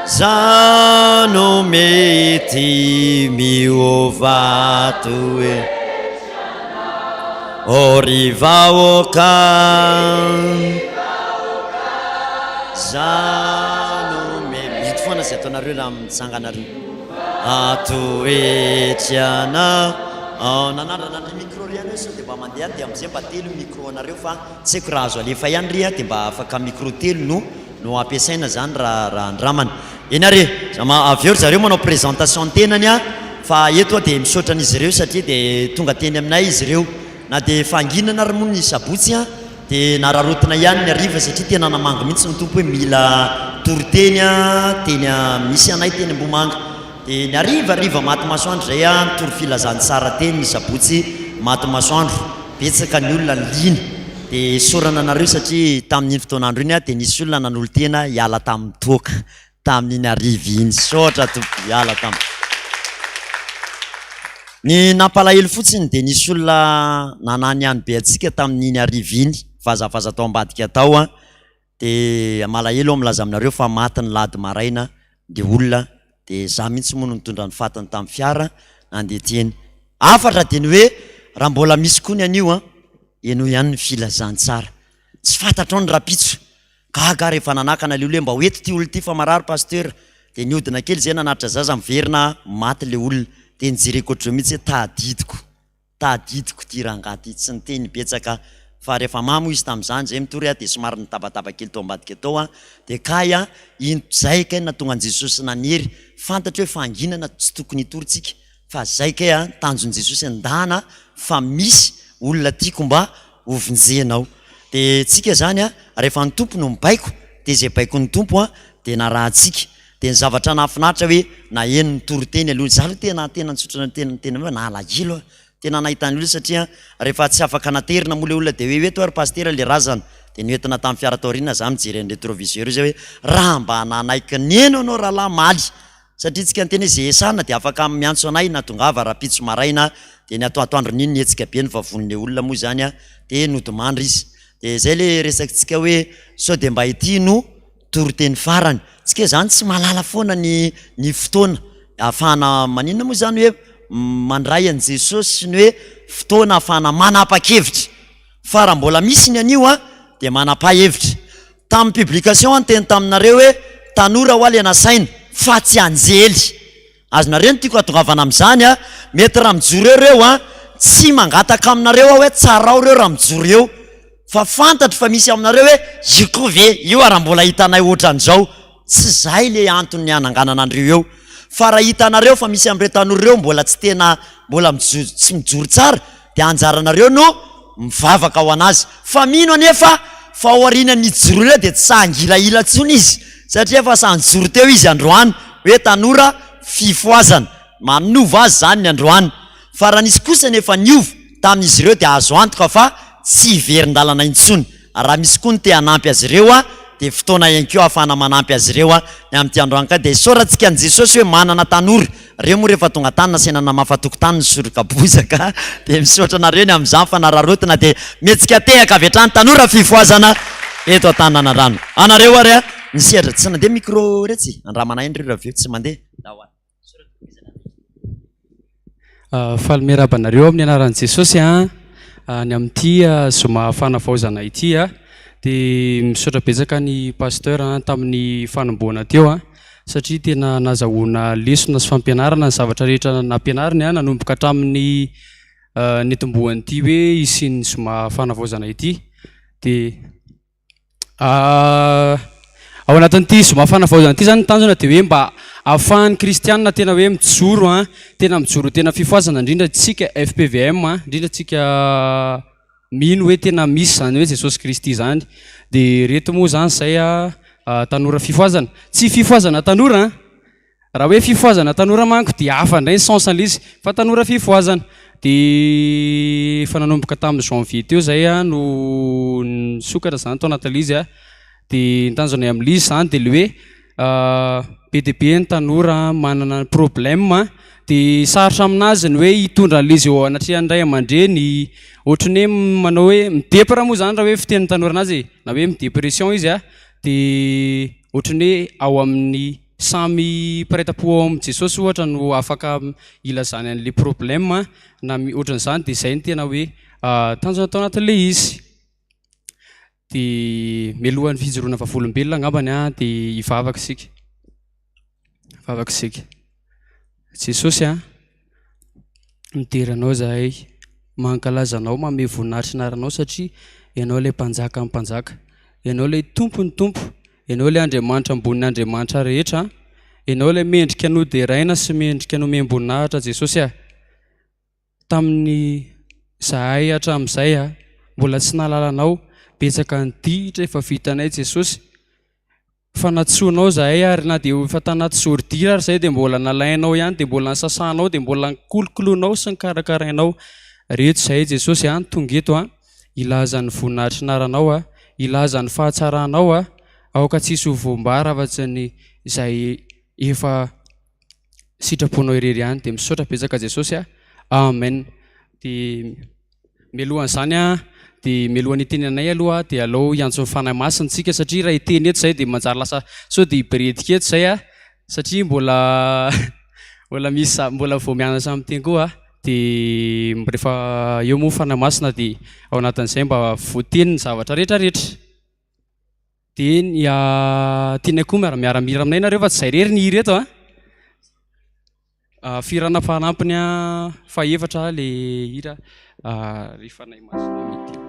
Zao no mety miova toetra Ô ry vahoaka Za no me mety foana izay ataonareo raha mitsangana ry Atoetrana ao nanandrana ry micro ry anao sao dia mba mandeha dia amin'izay mba telo micro anareo fa tsy haiko raha azo alefa ihany ry a dia mba afaka micro telo no no ampiasaina zany raha raha andramana. Eny ary e, za ma avy eo ry zareo manao présentation ny tenany a, fa eto aho dia misaotra an'izy ireo satria dia tonga teny aminay izy ireo. Na dia fahanginana ary moa ny sabotsy a, dia nararaotina ihany ny hariva satria tena namangy mihitsy ny Tompo hoe mila toriteny a, teny a, misy anay teny Ambohimanga. Dia ny hariva hariva maty masoandro izay aho nitory filazantsara teny ny sabotsy maty masoandro. Betsaka ny olona liana. Dia isaorana anareo satria tamin'iny fotoan'andro iny aho dia nisy olona nanolo-tena hiala tamin'ny toaka tamin'iny hariva iny. Misaotra tompoko hiala tamin'ny. Ny nampalahelo fotsiny dia nisy olona nananihany be antsika tamin'iny hariva iny, vazavaza tao ambadika tao an. Dia malahelo aho milaza aminareo fa maty ny lahady maraina dia olona dia za mihitsy moa no nitondra ny fatiny tamin'ny fiara nandeha teny. Hafatra dia ny hoe raha mbola misy koa ny anio an, henoy ihany ny filazantsara. Tsy fantatrao ny rahampitso. Gaga aho rehefa nanakana ilay olona hoe mba ho eto ity olona ity fa marary pasteur. Dia nihodina kely izay nanatitra zaza miverina maty ilay olona. Dia nijereko ohatr'izao mihitsy hoe tadidiko. Tadidiko ity rangahy ity, tsy niteny betsaka fa rehefa mamo izy tamin'izany, izay mitory aho dia somary nitabataba kely tao ambadika tao aho, dia kay a, iny zay kay nahatonga an'i Jesosy nanery, fantatro hoe fahanginana tsy tokony hitory tsika, fa zay kay a, tanjon'i Jesosy ndana fa misy olona tiako mba hovonjenao, dia tsika zany a, rehefa ny Tompo no mibaiko dia izay baikon'ny Tompo a dia narahantsika, Dia ny zavatra nahafinaritra hoe naheno ny toriteny aloha, izaho aloha tena tena nitsotra tena tena hoe nalahelo aho, tena nahita ny olona satria rehefa tsy afaka naterina moa ilay olona dia hoe eto ary pasitera ilay razana, dia noentina tamin'ny fiara tao aoriana izaho mijery ny rétroviseur io izay hoe raha mba nanaiky neno ianao rahalahy omaly, satria tsika niteny hoe izay esana dia afaka miantso anay na tongava rahampitso maraina, dia ny atoatoandron'iny nihetsika be ny vavonin'ilay olona moa izany dia nodimandry izy, dia izay ilay resakitsika hoe sao dia mba ity no toriteny farany. Tsika zany tsy mahalala foana ny ny fotoana ahafahana maninona moa zany hoe mandray an'i Jesosy sy ny hoe fotoana ahafahana manapa-kevitra. Fa raha mbola misy ny anio an, dia manapaha hevitra. Tamin'ny publication aho niteny taminareo hoe tanora hoa le nasaina fa tsy anjely. Azonareo ny tiako hatongavana amin'izany a! Mety raha mijoro eo ireo a, tsy mangataka aminareo aho hoe tsarao ireo raha mijoro eo fa fantatro fa misy aminareo hoe io koa ve io ary mbola hitanay ohatran'izao. Tsy izay le antony hananganana an'ireo eo fa raha hitanareo fa misy amin'ireo tanora ireo mbola tsy tena mbola mijoro tsy mijoro tsara dia anjaranareo no mivavaka ho an'azy fa mino anefa fa ao aorianan'ny hijoroana eo dia tsy sahy hangilahila intsony izy satria efa sahy nijoro teo izy androany hoe tanora fifohazana manova azy izany ny androany fa raha nisy kosa nefa niova tamin'izy ireo dia azo antoka fa tsy hiverin-dalana intsony Ary raha misy koa ny te hanampy azy ireo dia fotoana ihany koa ahafahana manampy azy ireo ny amin'ity androany ka dia isaorantsika an'i Jesosy hoe manana tanora ireo moa rehefa tonga tany nasaina namafa tokotany nisoroka bozaka dia misaotra anareo ny amin'izany fanararaotina dia mihetsika tehaka avy hatrany tanora fifohazana eto Antananandrano anareo ary ny sehatra tsy nandeha micro retsy andramana indry ireo avy eo tsy mandeha ndao ary.
Faly miarahaba anareo amin'ny anaran'i Jesosy a, ny amin'ity zoma fanavaozana ity a, dia misaotra betsaka ny pasteur tamin'ny fanombohana teo a, satria tena nazahoana lesona sy fampianarana ny zavatra rehetra nampianariny a, nanomboka hatramin'ny nitomboan'ity hoe hisian'ny zoma fanavaozana ity, dia. Ao anatin'ity zoma fanavaozana ity izany ny tanjona dia hoe mba ahafahan'ny kristianina tena hoe mijoro an, tena mijoro tena fifohazana indrindra isika fpvm an, indrindra isika mino hoe tena misy izany hoe Jesosy Kristy izany. Dia ireto moa izany izay an, tanora fifohazana. Tsy fifohazana tanora an! Raha hoe fifohazana tanora manko dia hafa indray ny sens an'ilay izy fa tanora fifohazana. Dia efa nanomboka tamin'ny janvier teo izay aho no nisokatra izany tao anatin'ilay izy an. Dia ny tanjonay amin'ilay izy izany dia ilay hoe be dia be ny tanora manana problème an, dia sarotra aminazy ny hoe hitondra an'ilay izy eo anatrehan'ny ray aman-dreny, ohatran'ny hoe manao hoe mi-depre moa izany raha hoe fitenin'ny tanora anazy e, na hoe mi-dépression izy an, dia ohatran'ny hoe ao amin'ny Samy mpiray tampo ao amin'i Jesosy ohatra no afaka ilazany an'ilay problème na ohatran'izany dia izay no tena hoe tanjona tao anatin'ilay izy. Dia mialohan'ny fijoroana vavolombelona angambany an dia hivavaka isika. Hivavaka isika. Jesosy an, midera anao izahay, mankalaza anao, manome voninahitra ny anaranao satria ianao ilay mpanjakan'ny mpanjaka, ianao ilay tompon'ny tompo. Ianao ilay Andriamanitra ambonin'ny andriamanitra rehetra an! Ianao ilay mendrika noderaina sy mendrika nomem-boninahitra Jesosy ah! Tamin'ny zahay hatramin'izay ah, mbola tsy nahalala Anao, betsaka ny ditra efa vitanay Jesosy, fa nantsoinao zahay ary na dia efa tanaty zôridira ary zahay dia mbola nalainao ihany, dia mbola nisasanao, dia mbola nikolokoloinao sy nikarakarainao. Reto zahay Jesosy an, tonga eto an! Hilaza ny voninahitry ny anaranao aho, hilaza ny fahatsaranao aho, aoka tsy hisy ho voambara afa-tsy ny izay efa sitraponao irery ihany. Dia misaotra betsaka Jesosy a. Amen. Dia mialohan'izany a, dia mialohan'ny hiteny anay aloha dia alao hiantso ny Fanahy Masina isika satria raha hiteny eto izay dia manjary lasa sao dia hibiredika eto izay a, satria mbola mbola misy mbola vao mianatra miteny koa. Dia rehefa eo moa Fanahy Masina dia ao anatin'izay mba voateny ny zavatra rehetra rehetra. Dia ny tianay koa miara miara-mihira aminay nareo fa tsy izay irery ny hira eto an. Fihirana fanampiny fahefatra ilay hira Ry Fanahy Masina midina.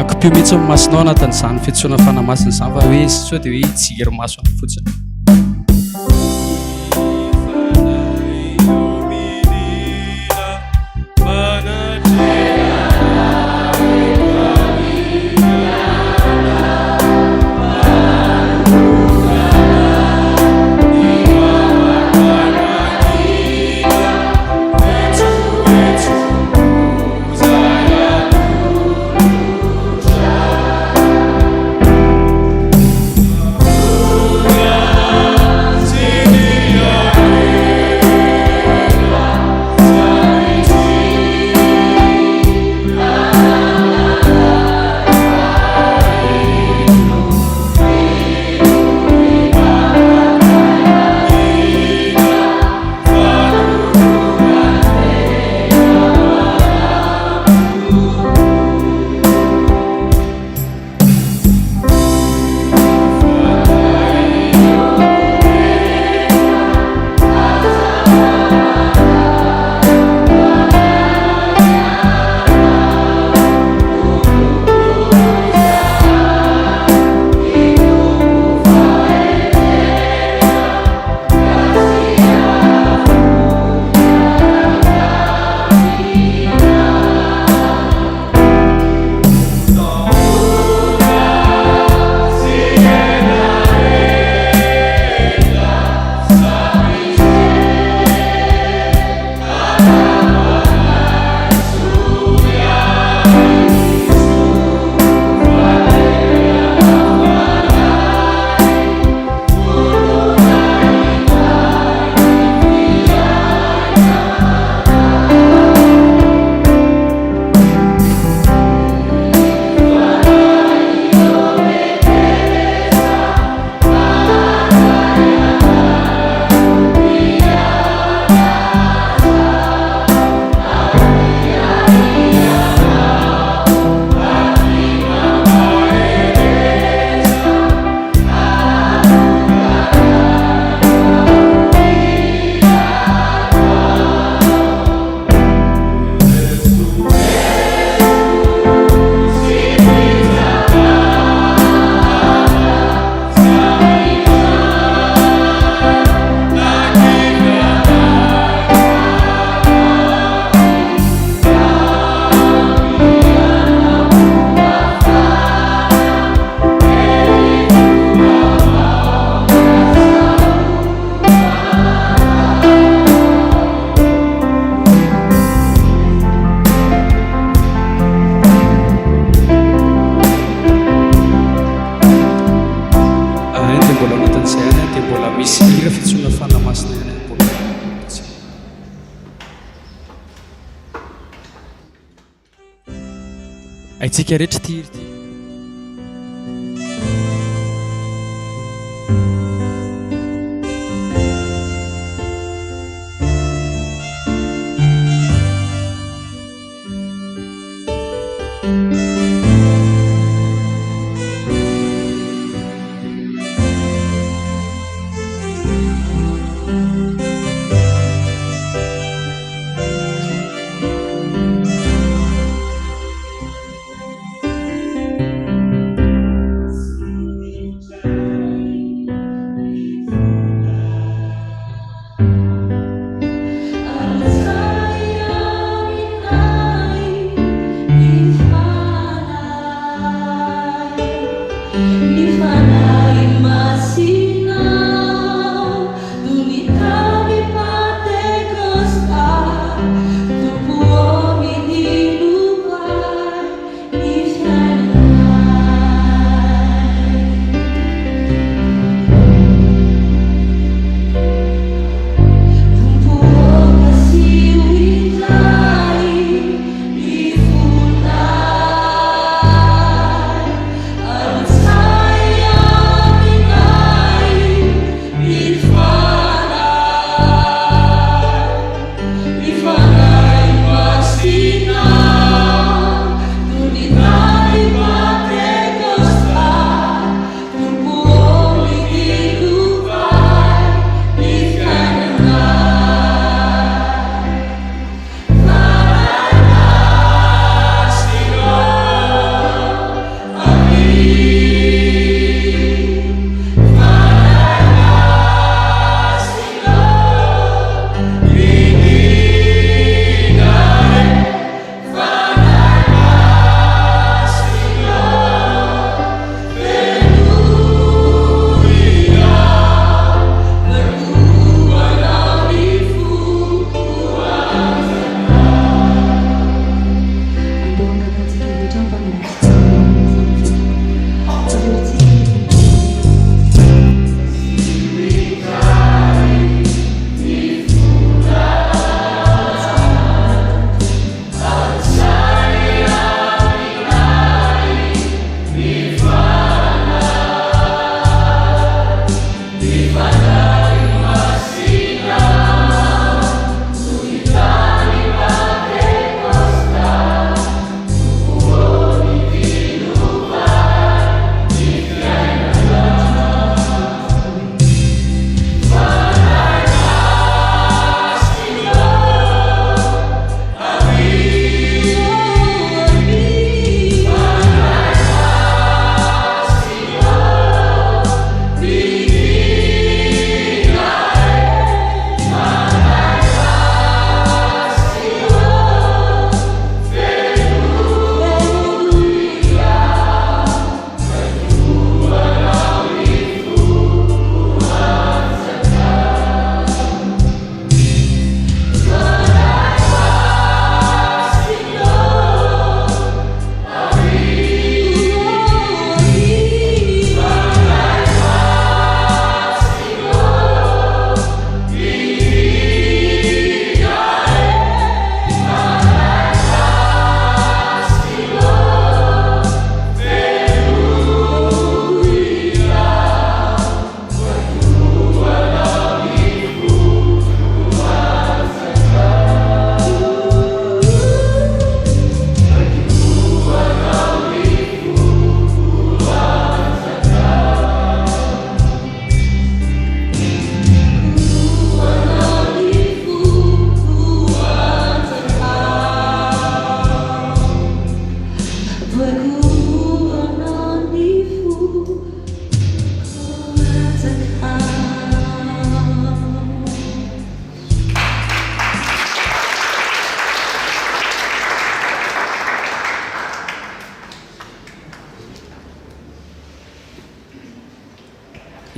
Akipio mihitsy ny masonao anatin'izany fiantsoana fanahy masina izany fa hoe sao dia hoe hijery maso any fotsiny. Haintsika rehetra ity hira ity.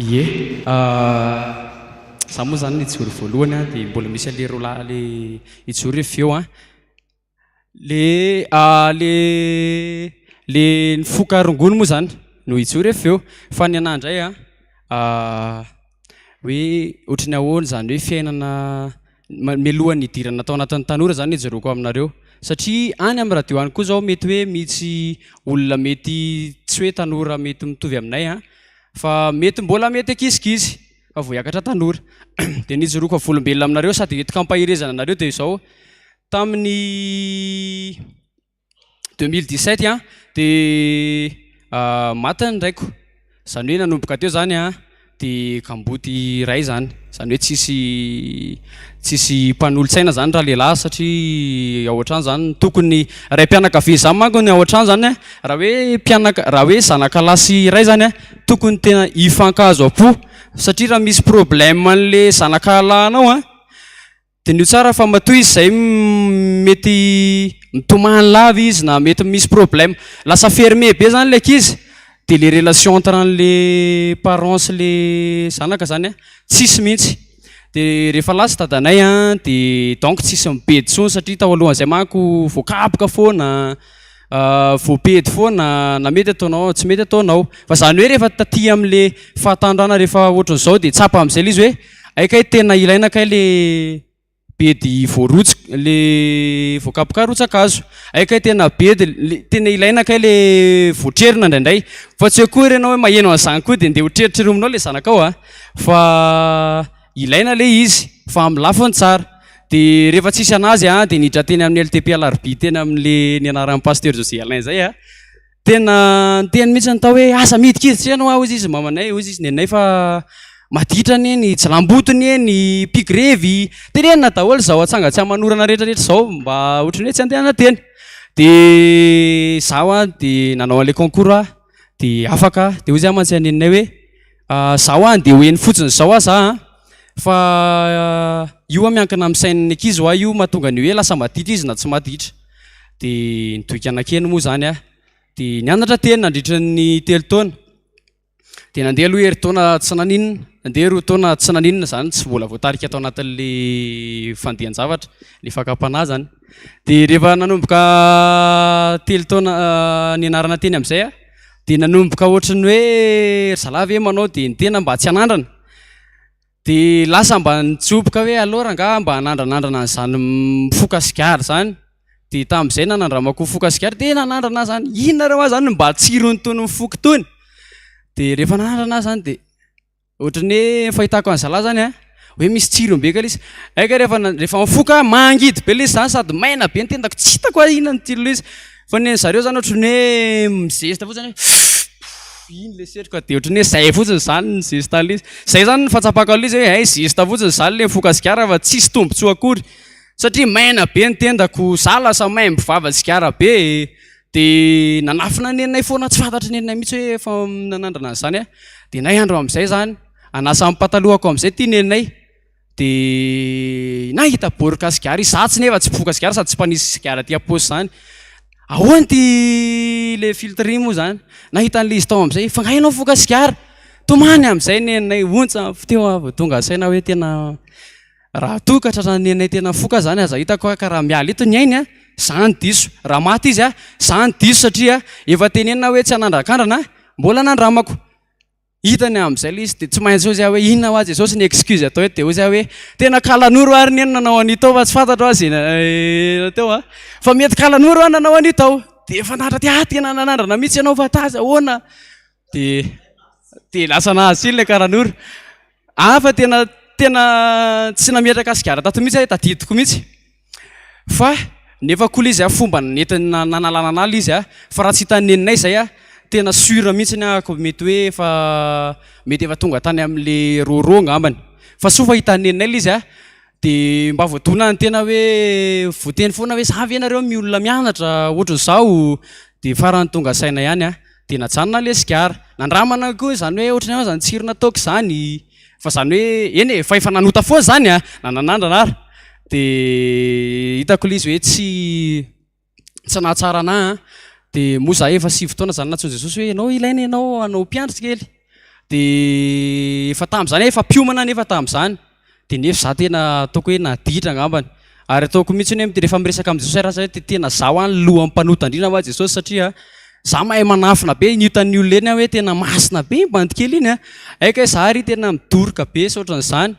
Ie. Za moa zany nijoro voalohany an, dia mbola misy an'le roa lahy le hijoro avy eo an. Le le le nifoka rongony moa zany no hijoro avy eo. Fa ny anah indray an, hoe ohatry ny ahoana izany hoe fiainana mialohan'ny hidirana tao anatin'ny tanora zany no ijoroako aminareo. Satria any amin'ny radio any koa izao mety hoe misy olona mety tsy hoe tanora mety mitovy aminay an, fa mety mbola mety ankizikizy fa vao hiakatra tanora. Dia ny ijoroako vavolombelona aminareo sady entiko ampaherezana anareo dia izao, tamin'ny 2017 an, dia maty ny raiko, izany hoe nanomboka teo izany an, dia kamboty iray izany, izany hoe tsisy tsisy mpanolotsaina izany ralehilahy satria ao an-trano izany ny tokony raim-pianakaviana izany manko ny ao an-trano izany an, raha hoe mpianaka raha hoe zanaka lahy sy iray izany an, tokony tena hifankahazo am-po satria raha misy problème an'le zanaka lahinao an, Diniho tsara fa matoa izy zay mety mitomany lava izy na mety misy problème, lasa fermé be zany le ankizy de le relation entre an'le parents sy le zanaka zany an tsisy mihitsy, de rehefa lasa dadanay an de donc tsisy mibedy intsony satria tao alohan'izay manko voakapoka foana, voabedy foana na mety ataonao tsy mety ataonao, fa zany hoe rehefa taty am'le fahatanorana rehefa ohatran'izao de tsapa am'zay le izy hoe Hay kay tena ilaina kay le bedy voarotsaka le voakapoka rotsakazo, hay kay tena bedy le tena ilaina kay le voatrerona indraindray fa tsy hoe akory ianao hoe maheno an'izany koa dia ndeha ho treritrerominao le zanakao a, fa ilaina le izy fa amin'ny lafiny tsara, dia rehefa tsisy anazy a dia niditra teny amin'ny LTP Alarobia teny amin'le nianaran'ny Pasteur José Alain zay a. Tena niteny mihitsy ny tao hoe aza midikiditra eny hoa hozy izy mamanay, hozy izy nenay fa maditra anie ny jilamboto anie ny mpigrevy, tenenina daholo izao atsanga tsy aman'orana rehetra rehetra izao mba ohatran'ny hoe tsy andehanana teny. Dia izaho an dia nanao an'ilay concours aho dia afaka aho, dia hozy aho mantsy an'i neninay hoe izaho an dia ho eny fotsiny izao aza an fa io an miankina amin'ny sain'ny ankizy hoa io mahatonga ny hoe lasa maditra izy na tsy maditra. Dia nitohika nankeny moa izany aho. Dia nianatra teny nandritra ny telo taona. Dia nandeha aloha herintaona tsy naninona, nandeha roa taona tsy naninona izany, tsy mbola voatarika tao anatin'ilay fandehan-javatra, ilay fakam-panahy izany. Dia rehefa nanomboka telo taona nianarana teny amin'izay aho, dia nanomboka ohatran'ny hoe ry zalahy ve manao dia ny tena mba tsy hanandrana. Dia lasa mba nitsoboka hoe aleo rangahy mba hanandranandrana an'izany mifoka sigara izany. Dia tamin'izay nanandramako mifoka sigara dia nanandrana aho izany. Inona re hoa izany no mba tsiron'itony mifoka itony? Dia rehefa nanandrana aho izany dia ohatran'ny hoe ny fahitako an'zalahy izany an, hoe misy tsirony be kay ilay izy. Hay kay rehefa rehefa mifoka aho mangidy be ilay izy izany sady maina be ny tendako, tsy hitako hoe inona ny tsiron'ilay izy. Fa ny an'zareo izany ohatran'ny hoe mizesta fotsiny hoe iny le setroka dia ohatran'ny hoe zay fotsiny izany ny zesta an'ilay izy. Zay izany ny fahatsapako an'ilay izy hoe hay zesta fotsiny izany ilay mifoka sigara fa tsisy tombontsoa akory satria maina be ny tendako, za lasa maimbo vava sigara be dia nanafina neninay foana tsy fantatry neninay mihitsy hoe efa nanandrana an'izany aho. Dia nay andro amin'izay izany, hanasa ny patalohako amin'izay ity neninay. Dia nahita boroka sigara izy, za tsy nefa tsy mpifoka sigara sady tsy mpanisy sigara aty am-paosy izany. Ahoana ity le filtre iny moa izany? Nahita an'ilay izy tao amin'izay, fa nga ianao mifoka sigara? Tomany amin'izay neninay, ontsa teo aho vao tonga saina hoe tena raha toa ka tratran'ny neninay tena mifoka izany aza hitako ka raha miala eto ny ainy an, za no diso, raha maty izy an, za no diso satria efa tenenina hoe tsy hanandrakandrana, mbola nandramako. Hitany amin'izay ilay izy dia tsy maintsy hozy aho hoe inona hoa Jesosy ny excuse atao eto dia hozy aho hoe tena kalanoro ary ny nanao an'io tao fa tsy fantatro hoa izay teo a fa mety kalanoro aho nanao an'io tao dia efa nahatra ty ah tena nanandrana mihitsy ianao fa taza ahoana dia dia lasa nahazo tsiny ilay kalanoro ah fa tena tena tsy nametraka sigara tato mihitsy aho tadidiko mihitsy Fa nefa koa le izy a fomba nentina nanalana anah le izy a, fa raha tsy hitan'i neninay zay a, tena sûr mihitsiny ahako mety hoe efa mety efa tonga tany am'le rôrô angambany, fa soa fa hitan'i neninay le izy a, de mba voadona ny tena hoe voateny foana hoe za ve nareo ny olona mianatra ohatran'izao, de farany tonga saina ihany aho, de najanona le sigara, nandramana koa izany hoe ohatran'ny ahoana zany tsirona toaka izany. Fa zany hoe, eny e, fa efa nanota foana zany a, na nanandrana ary, de hitako le izy hoe tsy tsy nahatsara anah an, de moa za efa sivy taona zany nantsoin'i Jesosy hoe ianao ilaina ianao hanao mpiandry kely, de efa tamin'izany aho efa mpiomana anefa tamin'izany, de nefa za tena ataoko hoe naditra angambany, ary ataoko mihitsy hoe rehefa miresaka amin'i Jesosy aho raha tena zaho any lohan'ny mpanota indrindra hoa Jesosy satria Za mahay manafina be ny hitan'ny olona eny aho hoe tena masina be iny bandy kely iny a! Hay kay za ary tena midoroka be sy ohatran'izany,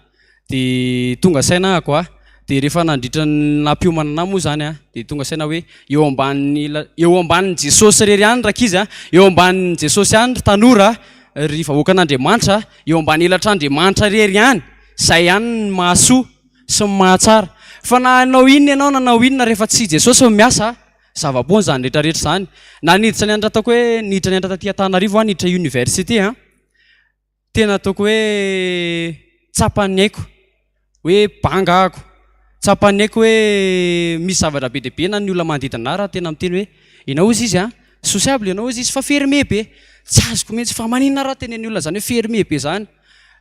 dia tonga saina ahako a! Dia rehefa nandritra ny nampiomana anah moa izany an, dia tonga saina hoe eo ambanin'ny eo ambanin'i Jesosy irery ihany rankizy an, eo ambanin'i Jesosy ihany ry tanora, ry vahoakan'Andriamanitra, eo ambany elatr'Andriamanitra irery ihany, izay ihany ny mahasoa sy ny mahatsara. Fa na hanao inona ianao na hanao inona rehefa tsy Jesosy no miasa, zava-poana izany rehetra rehetra izany. Na niditra nianatra ataoko hoe niditra nianatra taty Antananarivo aho, niditra université an, Tena ataoko hoe tsapan'ny aiko hoe banga ako, tsapan'ny aiko hoe misy zavatra be dia be na ny olona manodidina ahy raha tena miteny hoe ianao ozy izy an, sociable ianao ozy izy fa fermé be, tsy azoko mihitsy fa maninona raha tenenin'ny olona zany hoe fermé be zany,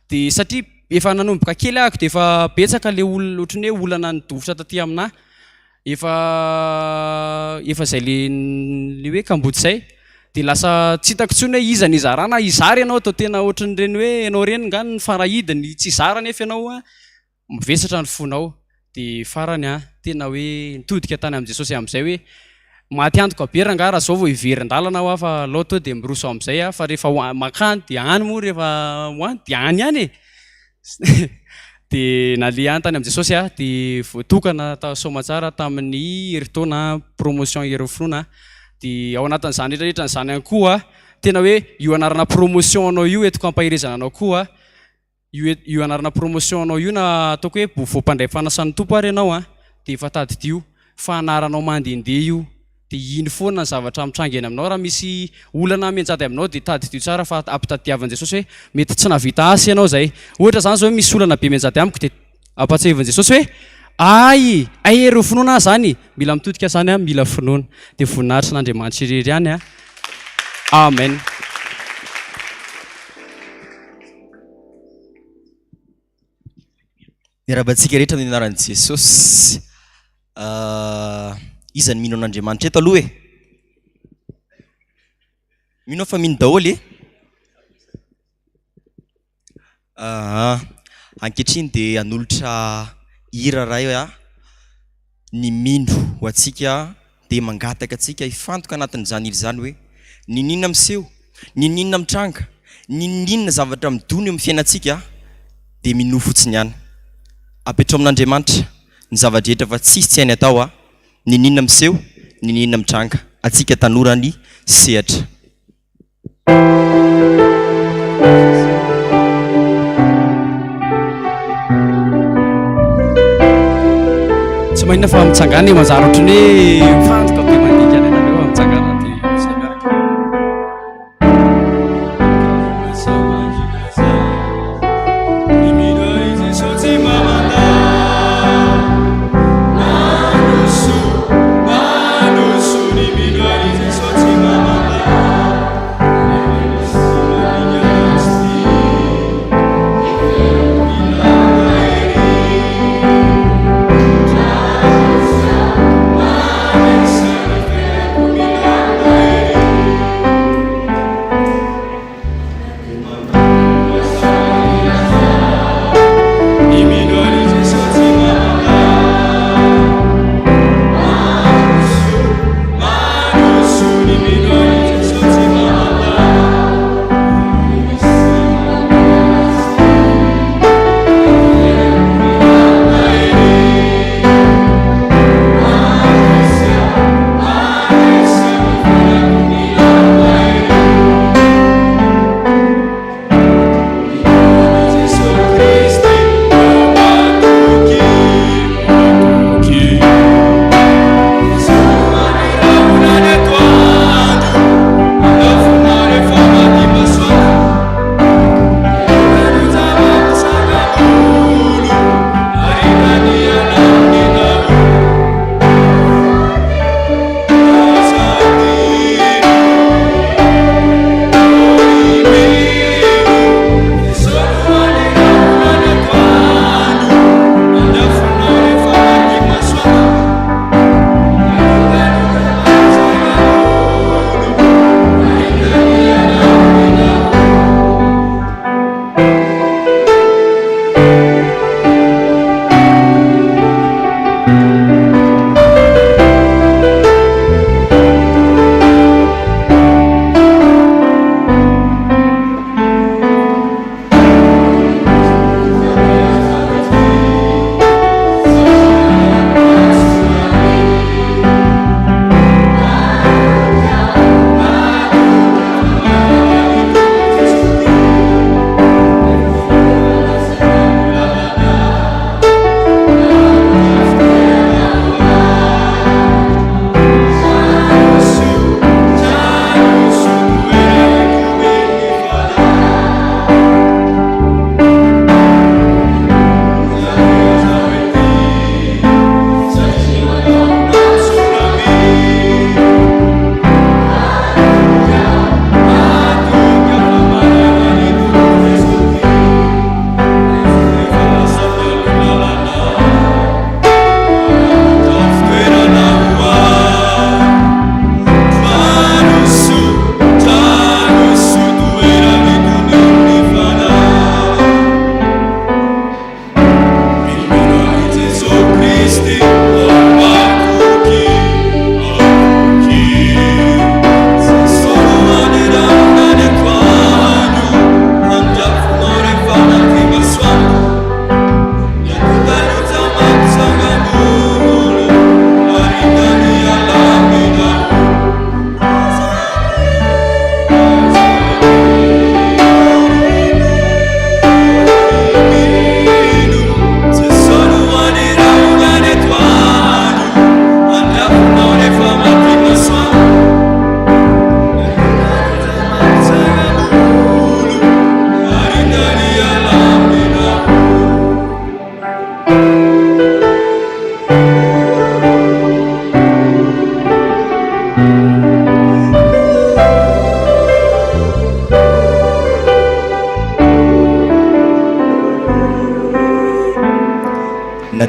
dia satria efa nanomboka kely ahako dia efa betsaka le olona ohatran'ny hoe olana nidofotra taty aminahy. Efa efa zay le le hoe kamboty zay de lasa tsy hitako intsony hoe iza no hizarana, hizara ianao atao tena ohatran'ireny hoe ianao ireny nga ny farahidiny, tsy hizara nefa ianao an, mivesatra ny fonao, de farany an tena hoe nitodika tany amin'i Jesosy amin'izay hoe maty antoka be rangahy raha zao vao hiverin-dalana aho fa aleo tonga de miroso amin'izay aho fa rehefa ho mankany de any moa rehefa ho any de any ihany e. Dia naleha tany amin'i Jesosy aho, dia voatokana tao Soamatsara tamin'ny herintaona promotion Herin'ny Finoana. Dia ao anatin'izany rehetra rehetra izany ihany koa, tena hoe io anarana promotion anao io entiko ampaherezana anao koa, io io anarana promotion anao io na ataoko hoe vao mpandray fanasan'ny Tompo ary ianao an, dia efa tadidio fa anaranao mandehandeha io. Dia iny foana ny zavatra mitranga eny aminao. Raha misy olana mianjady aminao dia tadidio tsara fa ampitadiavin'i Jesosy hoe mety tsy nahavita asa ianao izay. Ohatra izany izao hoe misy olana be mianjady amiko dia ampahatsiahivin'i Jesosy hoe ay, ay ireo finoana aho izany. Mila mitodika izany aho, mila finoana. Dia voninahitry an'Andriamanitra irery ihany an. Amen.
Miarahaba antsika rehetra amin'ny anaran'i Jesosy. Iza no mino an'Andriamanitra eto aloha e? Mino aho fa mino daholo e? Aa, ankehitriny dia hanolotra hira iray aho, ny mino ho antsika dia mangataka antsika hifantoka anatin'izany hira izany hoe n'inon'inona miseho, n'inon'inona mitranga, n'inon'inona zavatra midona eo amin'ny fiainantsika dia minoa fotsiny ihany. Apetrao amin'Andriamanitra ny zava-drehetra fa tsisy tsy hainy atao a, n'inon'inona miseho, n'inon'inona mitranga. Antsika tanora ny sehatra.
Tsy maninona fa mitsangana e, manjary ohatran'ny hoe mifantoka be mandinika any ianareo fa mitsangana dia izay miaraka.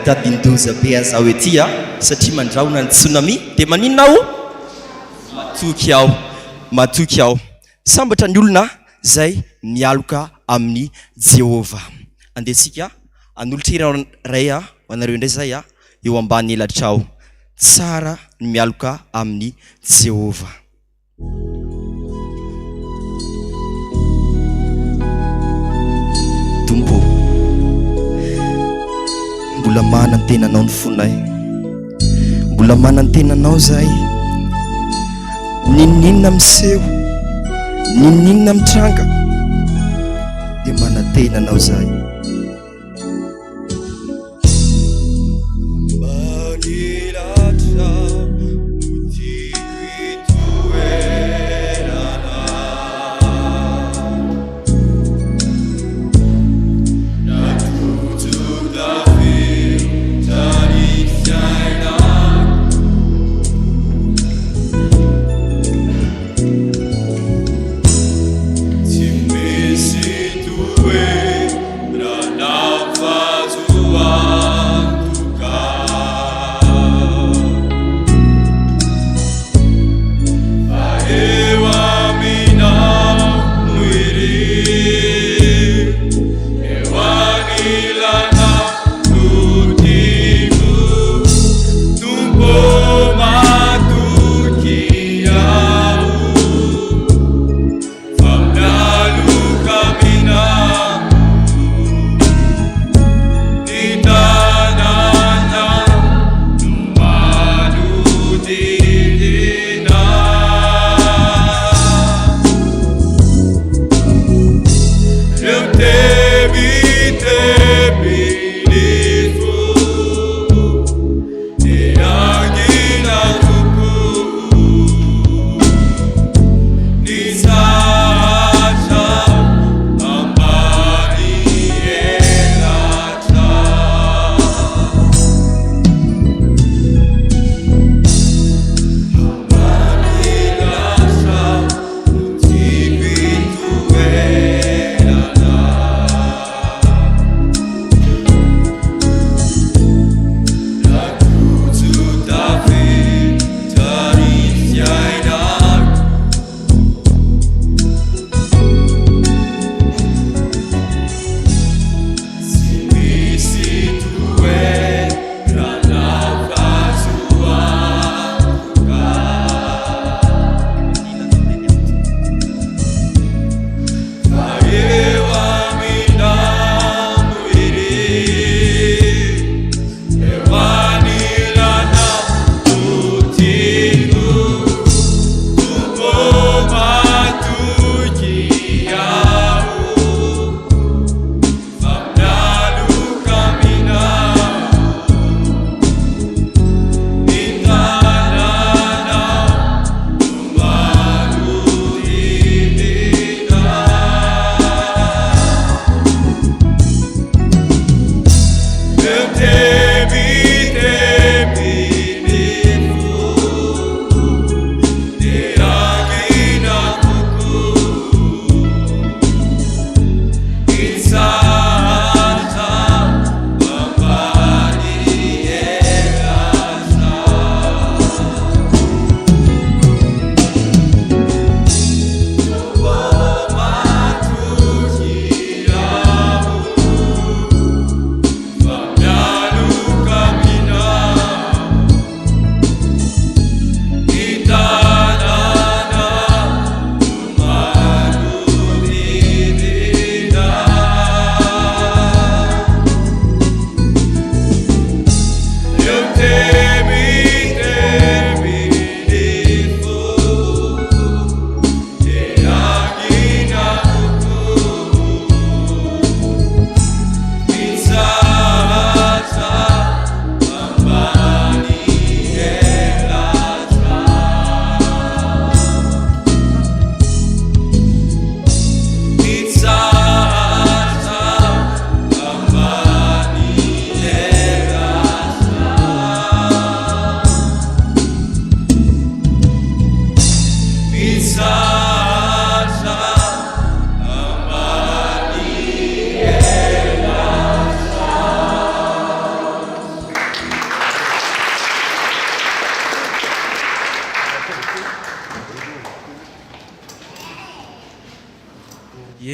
Tadin-doza be aza aho ety a, satria mandrahona ny tsunami, dia maninona aho? Matoky aho, matoky aho. Sambatra ny olona izay mialoka amin'i Jehovah. Andeha isika hanolotra hira iray ho anareo indray izay eo ambany elatrao. Tsara ny mialoka amin'i Jehovah. Tompo ô, mbola manantena Anao ny fonay. Mbola manantena Anao izahay. N'inon'inona miseho, n'inon'inona mitranga, dia manantena Anao izahay.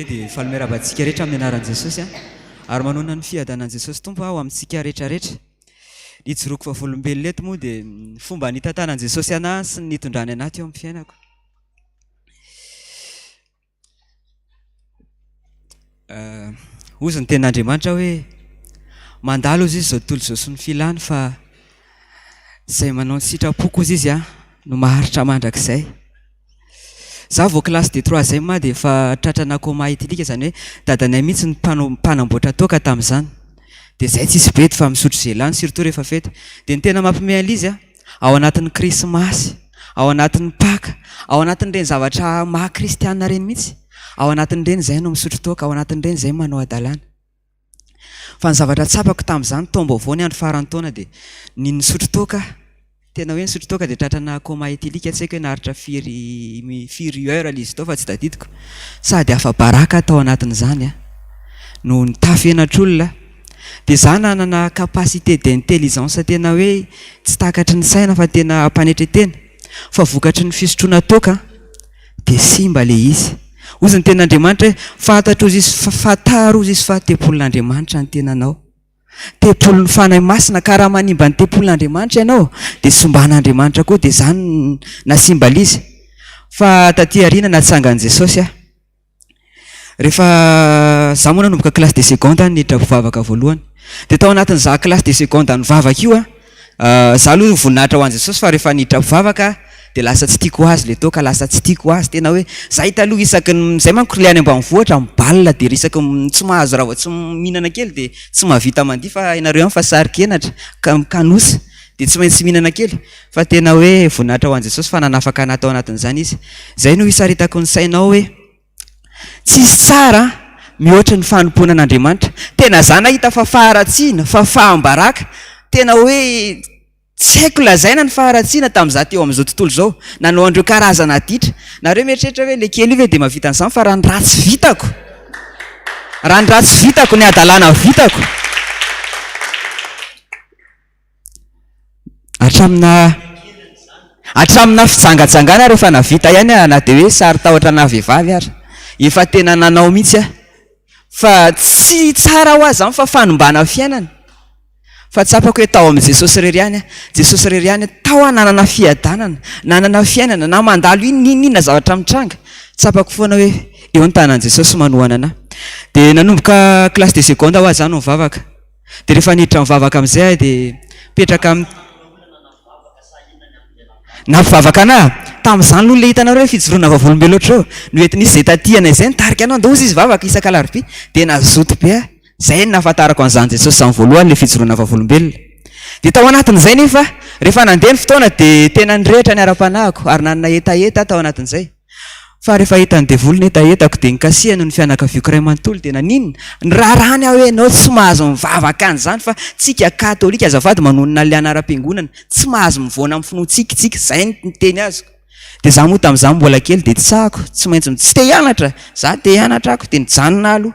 Ie dia faly miarahaba antsika rehetra amin'ny anaran'i Jesosy an! Ary manonona ny fiadanan'i Jesosy Tompo aho amintsika rehetra rehetra. Ny hijoroako vavolombelona eto moa dia ny fomba nitantanan'i Jesosy anah sy ny nitondrany anah teo amin'ny fiainako. Hozy ny tenin'Andriamanitra hoe mandalo hozy izy izao tontolo izao sy ny filany fa izay manao ny sitrapoko hozy izy no maharitra mandrakizay. Za vao classe de troisième dia efa tratrana coma éthylique izany hoe dadanay mihitsy no mpanao mpanamboatra toaka tamin'izany. Dia zay tsisy bedy fa misotro ze lany surtout rehefa fety. Dia ny tena mampiomehy an'ilay izy an, ao anatin'ny krismasy, ao anatin'ny paka, ao anatin'ireny zavatra maha kristiana ireny mihitsy, ao anatin'ireny izay no misotro toaka, ao anatin'ireny izay manao hadalana. Fa ny zavatra tsapako tamin'izany taom-baovao ny andro faran'ny taona dia ny nisotro toaka, tena hoe nisotro toaka dia tratrana coma éthylique tsy haiko hoe naharitra firy firy heure ilay izy tao fa tsy tadidiko. Sady afa-baraka aho tao anatin'izany an, no nitafy henatr'olona. Dia izaho nanana capacité d'intelligence tena hoe tsy takatry ny saina fa tena am-panetren-tena. Fa vokatry ny fisotroana toaka an, dia simba ilay izy. Hozy ny tenin'Andriamanitra hoe, fantatro hozy izy fa fantaro hozy izy fa tempolin'Andriamanitra ny tenanao. Tempolin'ny Fanahy Masina, ka raha manimba ny tempolin'Andriamanitra ianao, dia simban'Andriamanitra koa, dia izany no nahasimba ilay izy. Fa taty aoriana natsangan'i Jesosy aho. Rehefa za moa nanomboka classe de seconde niditra mpivavaka voalohany. Dia tao anatin'iza classe de seconde nivavaka io an, za aloha voninahitra ho an'i Jesosy fa rehefa niditra mpivavaka dia lasa tsy tiako ho azy le toaka, lasa tsy tiako ho azy, tena hoe za hita aloha isaky ny, zay manko le any ambanivohitra mi-bal dia isaky ny tsy mahazo raha vao tsy mihinana kely dia tsy mahavita mandihy fa hainareo ihany fa saro-kenatra, kanosa dia tsy maintsy mihinana kely. Fa tena hoe voninahitra ho an'i Jesosy fa nanafaka anah tao anatin'izany Izy. Izay no hisaritako ny sainao hoe tsisy tsara mihoatra ny fanompoana an'Andriamanitra. Tena za nahita fa faharatsiana, fa fahambaraka, tena hoe tsy haiko lazaina ny faharatsiana tamin'izaho teo amin'izao tontolo izao. Nanao an'ireo karazana ditra. Nareo mieritreritra hoe le kely io ve dia mahavita an'izany fa raha ny ratsy vitako, raha ny ratsy vitako, ny hadalana vitako. Hatramina hatramina fijangajangana ary efa navita ihany aho na dia hoe saro-tahotra ana vehivavy ary. Efa tena nanao mihitsy aho. Fa tsy tsara ho ahy izany fa fanimbana fiainana. Fa tsapako hoe tao amin'i Jesosy irery ihany aho. Jesosy irery ihany tao aho nanana fiadanana, nanana fiainana, na mandalo inona inona inona zavatra mitranga, tsapako foana hoe eo ny tanan'i Jesosy manohana anah. Dia nanomboka classe de seconde aho izany nivavaka. Dia rehefa niditra nivavaka amin'izay aho dia mipetraka amin'ny Nampivavaka anah? Tamin'izany aloha ilay hitanareo hoe fijoroana vavolombelona ohatr'izao no entin'izy izay taty anay izay nitarika anah ndao hozy izy hivavaka isak'alarobia dia nazoto be aho. Izay no nahafantarako an'izany Jesosy izany voalohany ilay fijoroana vavolombelona. Dia tao anatin'izay nefa rehefa nandeha ny fotoana dia tena nirehitra ny ara-panahiko ary nanana hetaheta aho tao anatin'izay. Fa rehefa hitan'ny devoly ny hetahetako dia nikasihany ny fianakaviako iray manontolo dia naninona? Nirarany aho hoe ianao tsy mahazo mivavaka an'izany fa tsika katolika azafady manonona an'ilay anaram-piangonana tsy mahazo mivoana amin'ny finoantsika tsika, izay ny teny azoko. Dia za moa tamin'izaho mbola kely dia tsy sahako, tsy maintsy tsy te hianatra, za te hianatra ako dia nijanona aho aloha.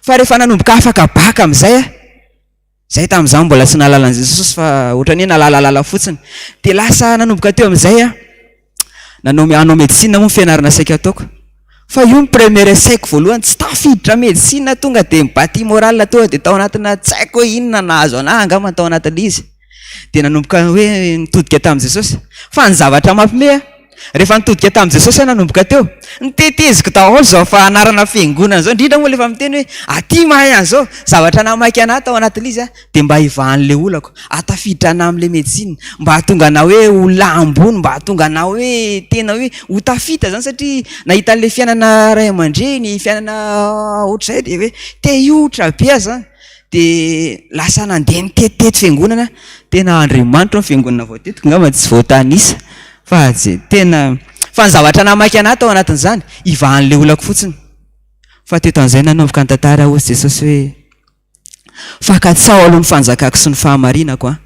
Fa rehefa nanomboka afaka bacc amin'izay aho, Zay tamin'izaho mbola tsy nahalala an'i Jesosy fa ohatran'ny hoe nalalalala fotsiny. Dia lasa nanomboka teo amin'izay aho. Nanao hanao médecine moa ny fianarana saika ataoko. Fa io ny première essai-ko voalohany, tsy tafiditra médecine tonga dia mi-bâti moral tonga dia tao anatina tsy haiko hoe inona nahazo an'ahy angamba tao anatin'ilay izy. Dia nanomboka hoe nitodika tamin'i Jesosy. Fa ny zavatra mampiomehy ahy, rehefa nitodika tamin'i Jesosy aho nanomboka teo, noteteziko daholo izao fa anarana fiangonana izao, indrindra moa rehefa miteny hoe aty mahay an'izao, zavatra nahamaika an'ahy tao anatin'ilay izy dia mba hivahan'ilay olako, hahatafiditra an'ahy amin'ilay médecine, mba hahatonga an'ahy hoe olona ambony, mba hahatonga an'ahy hoe tena hoe ho tafita izany satria nahita an'ilay fiainana ray aman-dreny, fiainana ohatr'izay dia hoe te hiotra be aho izany. Dia lasa nandeha nitetitety fiangonana, tena Andriamanitra ny fiangonana voatetiko angamba tsy voatanisa fa tsy tena fa ny zavatra namaky anahy tao anatin'izany hivahan'ilay olako fotsiny. Fa teto an'izay nanomboka ny tantara hozy Jesosy hoe fa katsaho aloha ny fanjakako sy ny fahamarinako an,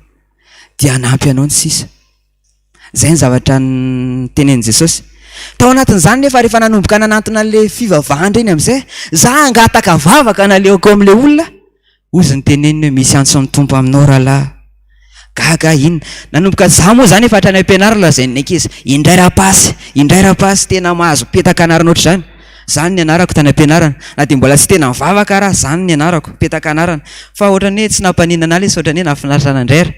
dia hanampy anao ny sisa. Izay ny zavatra notenenin'i Jesosy. Tao anatin'izany nefa rehefa nanomboka nanantona an'ilay fivavahana ireny amin'izay, za hangataka vavaka naleoko eo amin'ilay olona, hozy ny teneniny hoe misy antson'ny Tompo aminao rahalahy. Gaga aho, inona? Nanomboka za moa izany efa hatrany am-pianarana lazain'ny ankizy, indray rapasy, indray rapasy, tena mahazo petaka anarana ohatr'izany. Izany ny anarako tany am-pianarana. Na dia mbola tsy tena nivavaka ara, izany ny anarako, petaka anarana. Fa ohatran'ny hoe tsy nampaninona anah ilay izy fa ohatran'ny hoe nahafinaritra anah indray ary.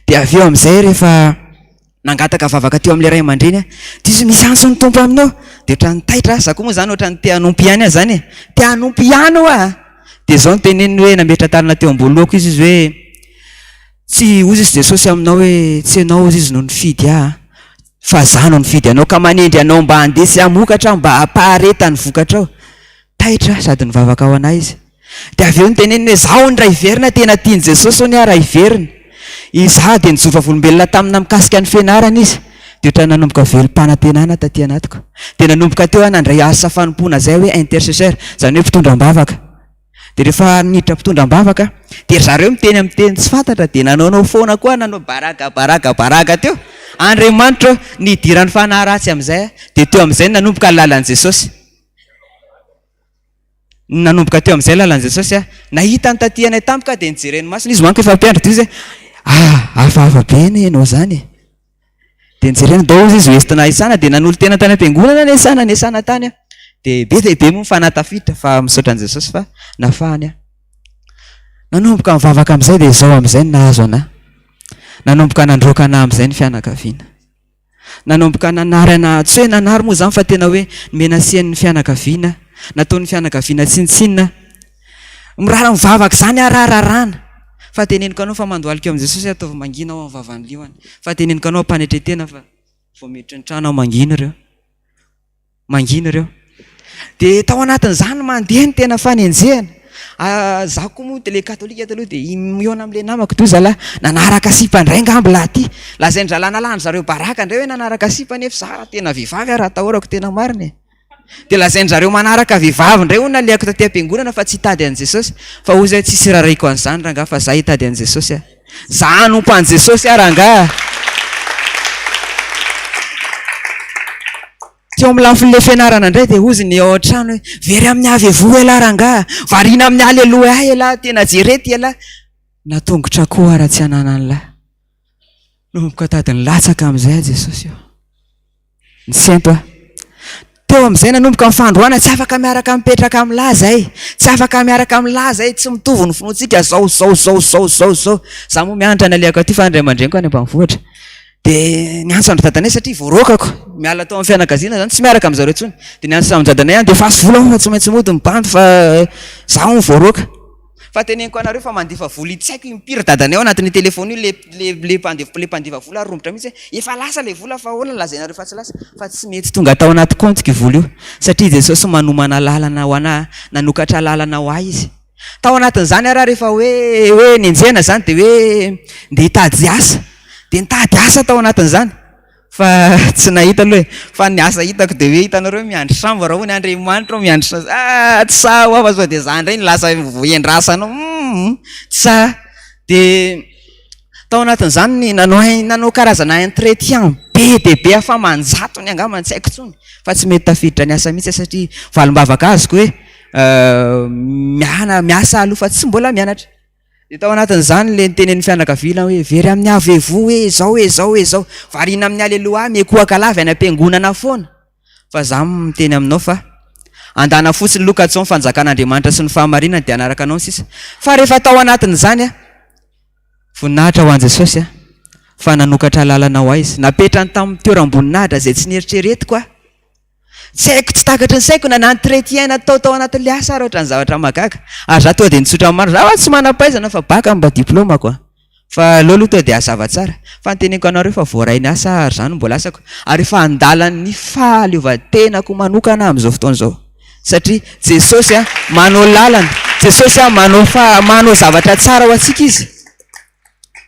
Dia avy eo amin'izay rehefa nangataka vavaka teo amin'ilay ray aman-dreny aho, dia izy misy antso ny Tompo aminao. Dia ohatran'ny taitra aho, za koa moa izany ohatran'ny te hanompo ihany aho izany e. Te hanompo ihany hoa a! Dia izao no teneniny hoe nametra-tanana teo ambony lohako izy, izy hoe, tsy hozy izy Jesosy aminao hoe tsy ianao hozy izy no nifidy ahy an! Fa za no nifidy anao ka manendry anao mba handeha sy hamokatra aho mba hampahareta ny vokatrao. Taitra aho sady nivavaka ho anah izy. Dia avy eo noteneniny hoe za hono raha hiverina tena tian'i Jesosy hono aho raha hiverina. Izaho dia nijoro vavolombelona tamina mikasika ny fianarana izy. Dia ohatran'ny nanomboka velom-panantenana taty anatiko. Dia nanomboka teo aho nandray asa fanompoana izay hoe intercesseur, izany hoe mpitondra am-bavaka. Dia rehefa niditra mpitondra am-bavaka dia ry zareo miteny amin'ny teny tsy fantatra dia nanaonao foana koa nanao baraka baraka baraka teo. Andriamanitra ô, nidiran'ny fanahy ratsy amin'izay aho. Dia teo amin'izay no nanomboka ny lalan'i Jesosy. Nanomboka teo amin'izay lalan'i Jesosy aho. Nahita ny taty anay tampoka aho dia nijereny masony izy manko efa mpiandry dia izy hoe ah, hafahafa be anie ianao izany e. Dia nijerena daholo izy hoentina Isana dia nanolo-tena tany am-piangonana ny Isana, ny Isana tany aho. Dia be dia be moa ny fanahy tafiditra fa misaotra an'i Jesosy fa nafahany aho. Nanomboka nivavaka amin'izay dia izao amin'izay no nahazo anà. Nanomboka nandroaka anà amin'izay ny fianakaviana. Nanomboka nanary anà, tsy hoe nanary moa izany fa tena hoe nomenasian'ny fianakaviana, nataon'ny fianakaviana tsinontsinona. Mirara mivavaka izany aho raha raràna. Fa teneniko anao fa mandohalika eo amin'i Jesosy aho ataovy mangina ao amin'ny vavan'ny liona. Fa teneniko anao am-panetren-tena fa vao miditra ny trano aho mangina ireo. Mangina ireo. Dia tao anatin'izany mandeha ny tena fanenjehana. Ah, za koa moa le katolika taloha dia mihaona amin'ilay namako toa zalahy nanaraka sipa indray angamba lahy ity. Lazain-drahalahy nalan-dry zareo baraka indray hoe nanaraka sipa nefa za raha tena vehivavy aho raha atahorako tena marina e. Dia lazain-dry zareo manaraka vehivavy indray hono nalehako taty am-piangonana fa tsy hitady an'i Jesosy. Fa hoy izy hoe tsisy rarahiko an'izany rangahy fa za hitady an'i Jesosy aho. Za hanompo an'i Jesosy aho rangahy. Teo amin'ny lafin'ilay fianarana indray dia hozy ny ao an-trano hoe very amin'ny avevo elah rangahy, variana amin'ny aleloia elah, tena jerety elah. Na tongotr'akoho ara tsy ananan'lah. Nanomboka tady nilatsaka amin'izay aho Jesosy ô. Nisento aho. Teo amin'izay nanomboka ny fandroana, tsy afaka miaraka mipetraka amin'ny lahy zay. Tsy afaka miaraka amin'ny lahy zay, tsy mitovy ny finoantsika, zao, zao, zao, zao, zao, zao. Za moa mianatra ny alehako aty fa ny ray aman-dreniko any ambanivohitra. Dia niantso an-dry dadanay satria voaroakako. Miala tao amin'ny fianakaviana zany, tsy miaraka amin-jareo intsony. Dia niantso tamin-dadanay aho, andefaso vola aho fa tsy maintsy mody ny bandy fa zaho no voaroaka. Fa teneniko anareo fa mandefa vola tsy haiko impiry dadanay ao anatin'io téléphone io le le le mpandefa le mpandefa vola ary romotra mihitsy hoe efa lasa le vola fa ahoana no lazainareo fa tsy lasa fa tsy mety tonga tao anaty compte-ko io vola io satria Jesosy manomana lalana ho anah nanokatra lalana ho ahy izy tao anatin'izany ary aho rehefa hoe hoe nenjehina zany de hoe ndeha hitady asa de nitady asa tao anatin'izany Fa tsy nahita aloha e. Fa ny asa hitako dia hoe hitanareo miandry chambre hono Andriamanitra ô miandry chambre. Ah tsy sahy hoa fa sao dia za indray no lasa endrasanao. Humm tsy sahy. Dia tao anatin'izany ny nanao nanao karazana entretien be dia be aho fa aman-jatony angamba tsy haiko intsony fa tsy mety tafiditra ny asa mihitsy aho satria valim-bavaka azoko hoe miana- miasa aloha fa tsy mbola mianatra. Dia tao anatin'izany ilay nitenenin'ny fianakaviana hoe, very amin'ny avevo hoe izao hoe izao hoe izao, variana amin'ny aleloia miekohaka lava any am-piangonana foana. Fa za miteny aminao fa andana fotsiny loha ka tsy ao ny fanjakan'Andriamanitra sy ny fahamarinany dia hanaraka anao ny sisa. Fa rehefa tao anatin'izany aho, voninahitra ho an'i Jesosy aho, fa nanokatra lalana ho ahy Izy. Napetrany tamin'ny toeram-boninahitra izay tsy nieritreretiko aho. Tsy haiko, tsy takatry ny saiko na n'entretien natao tao anatin'ilay asa ary ohatran'ny zavatra mahagaga. Ary za tonga dia nitsotra ny marina, za hoa tsy manam-pahaizana fa bac mba diplaomako a. Fa aleo aloha tonga dia hazava tsara. Fa ny teneniko anareo efa voaray ny asa ary izany no mbola asako. Ary efa andalan'ny fahaleovantenako manokana amin'izao fotoana izao. Satria Jesosy a, manao lalana, Jesosy a, manao fa, manao zavatra tsara ho antsika Izy.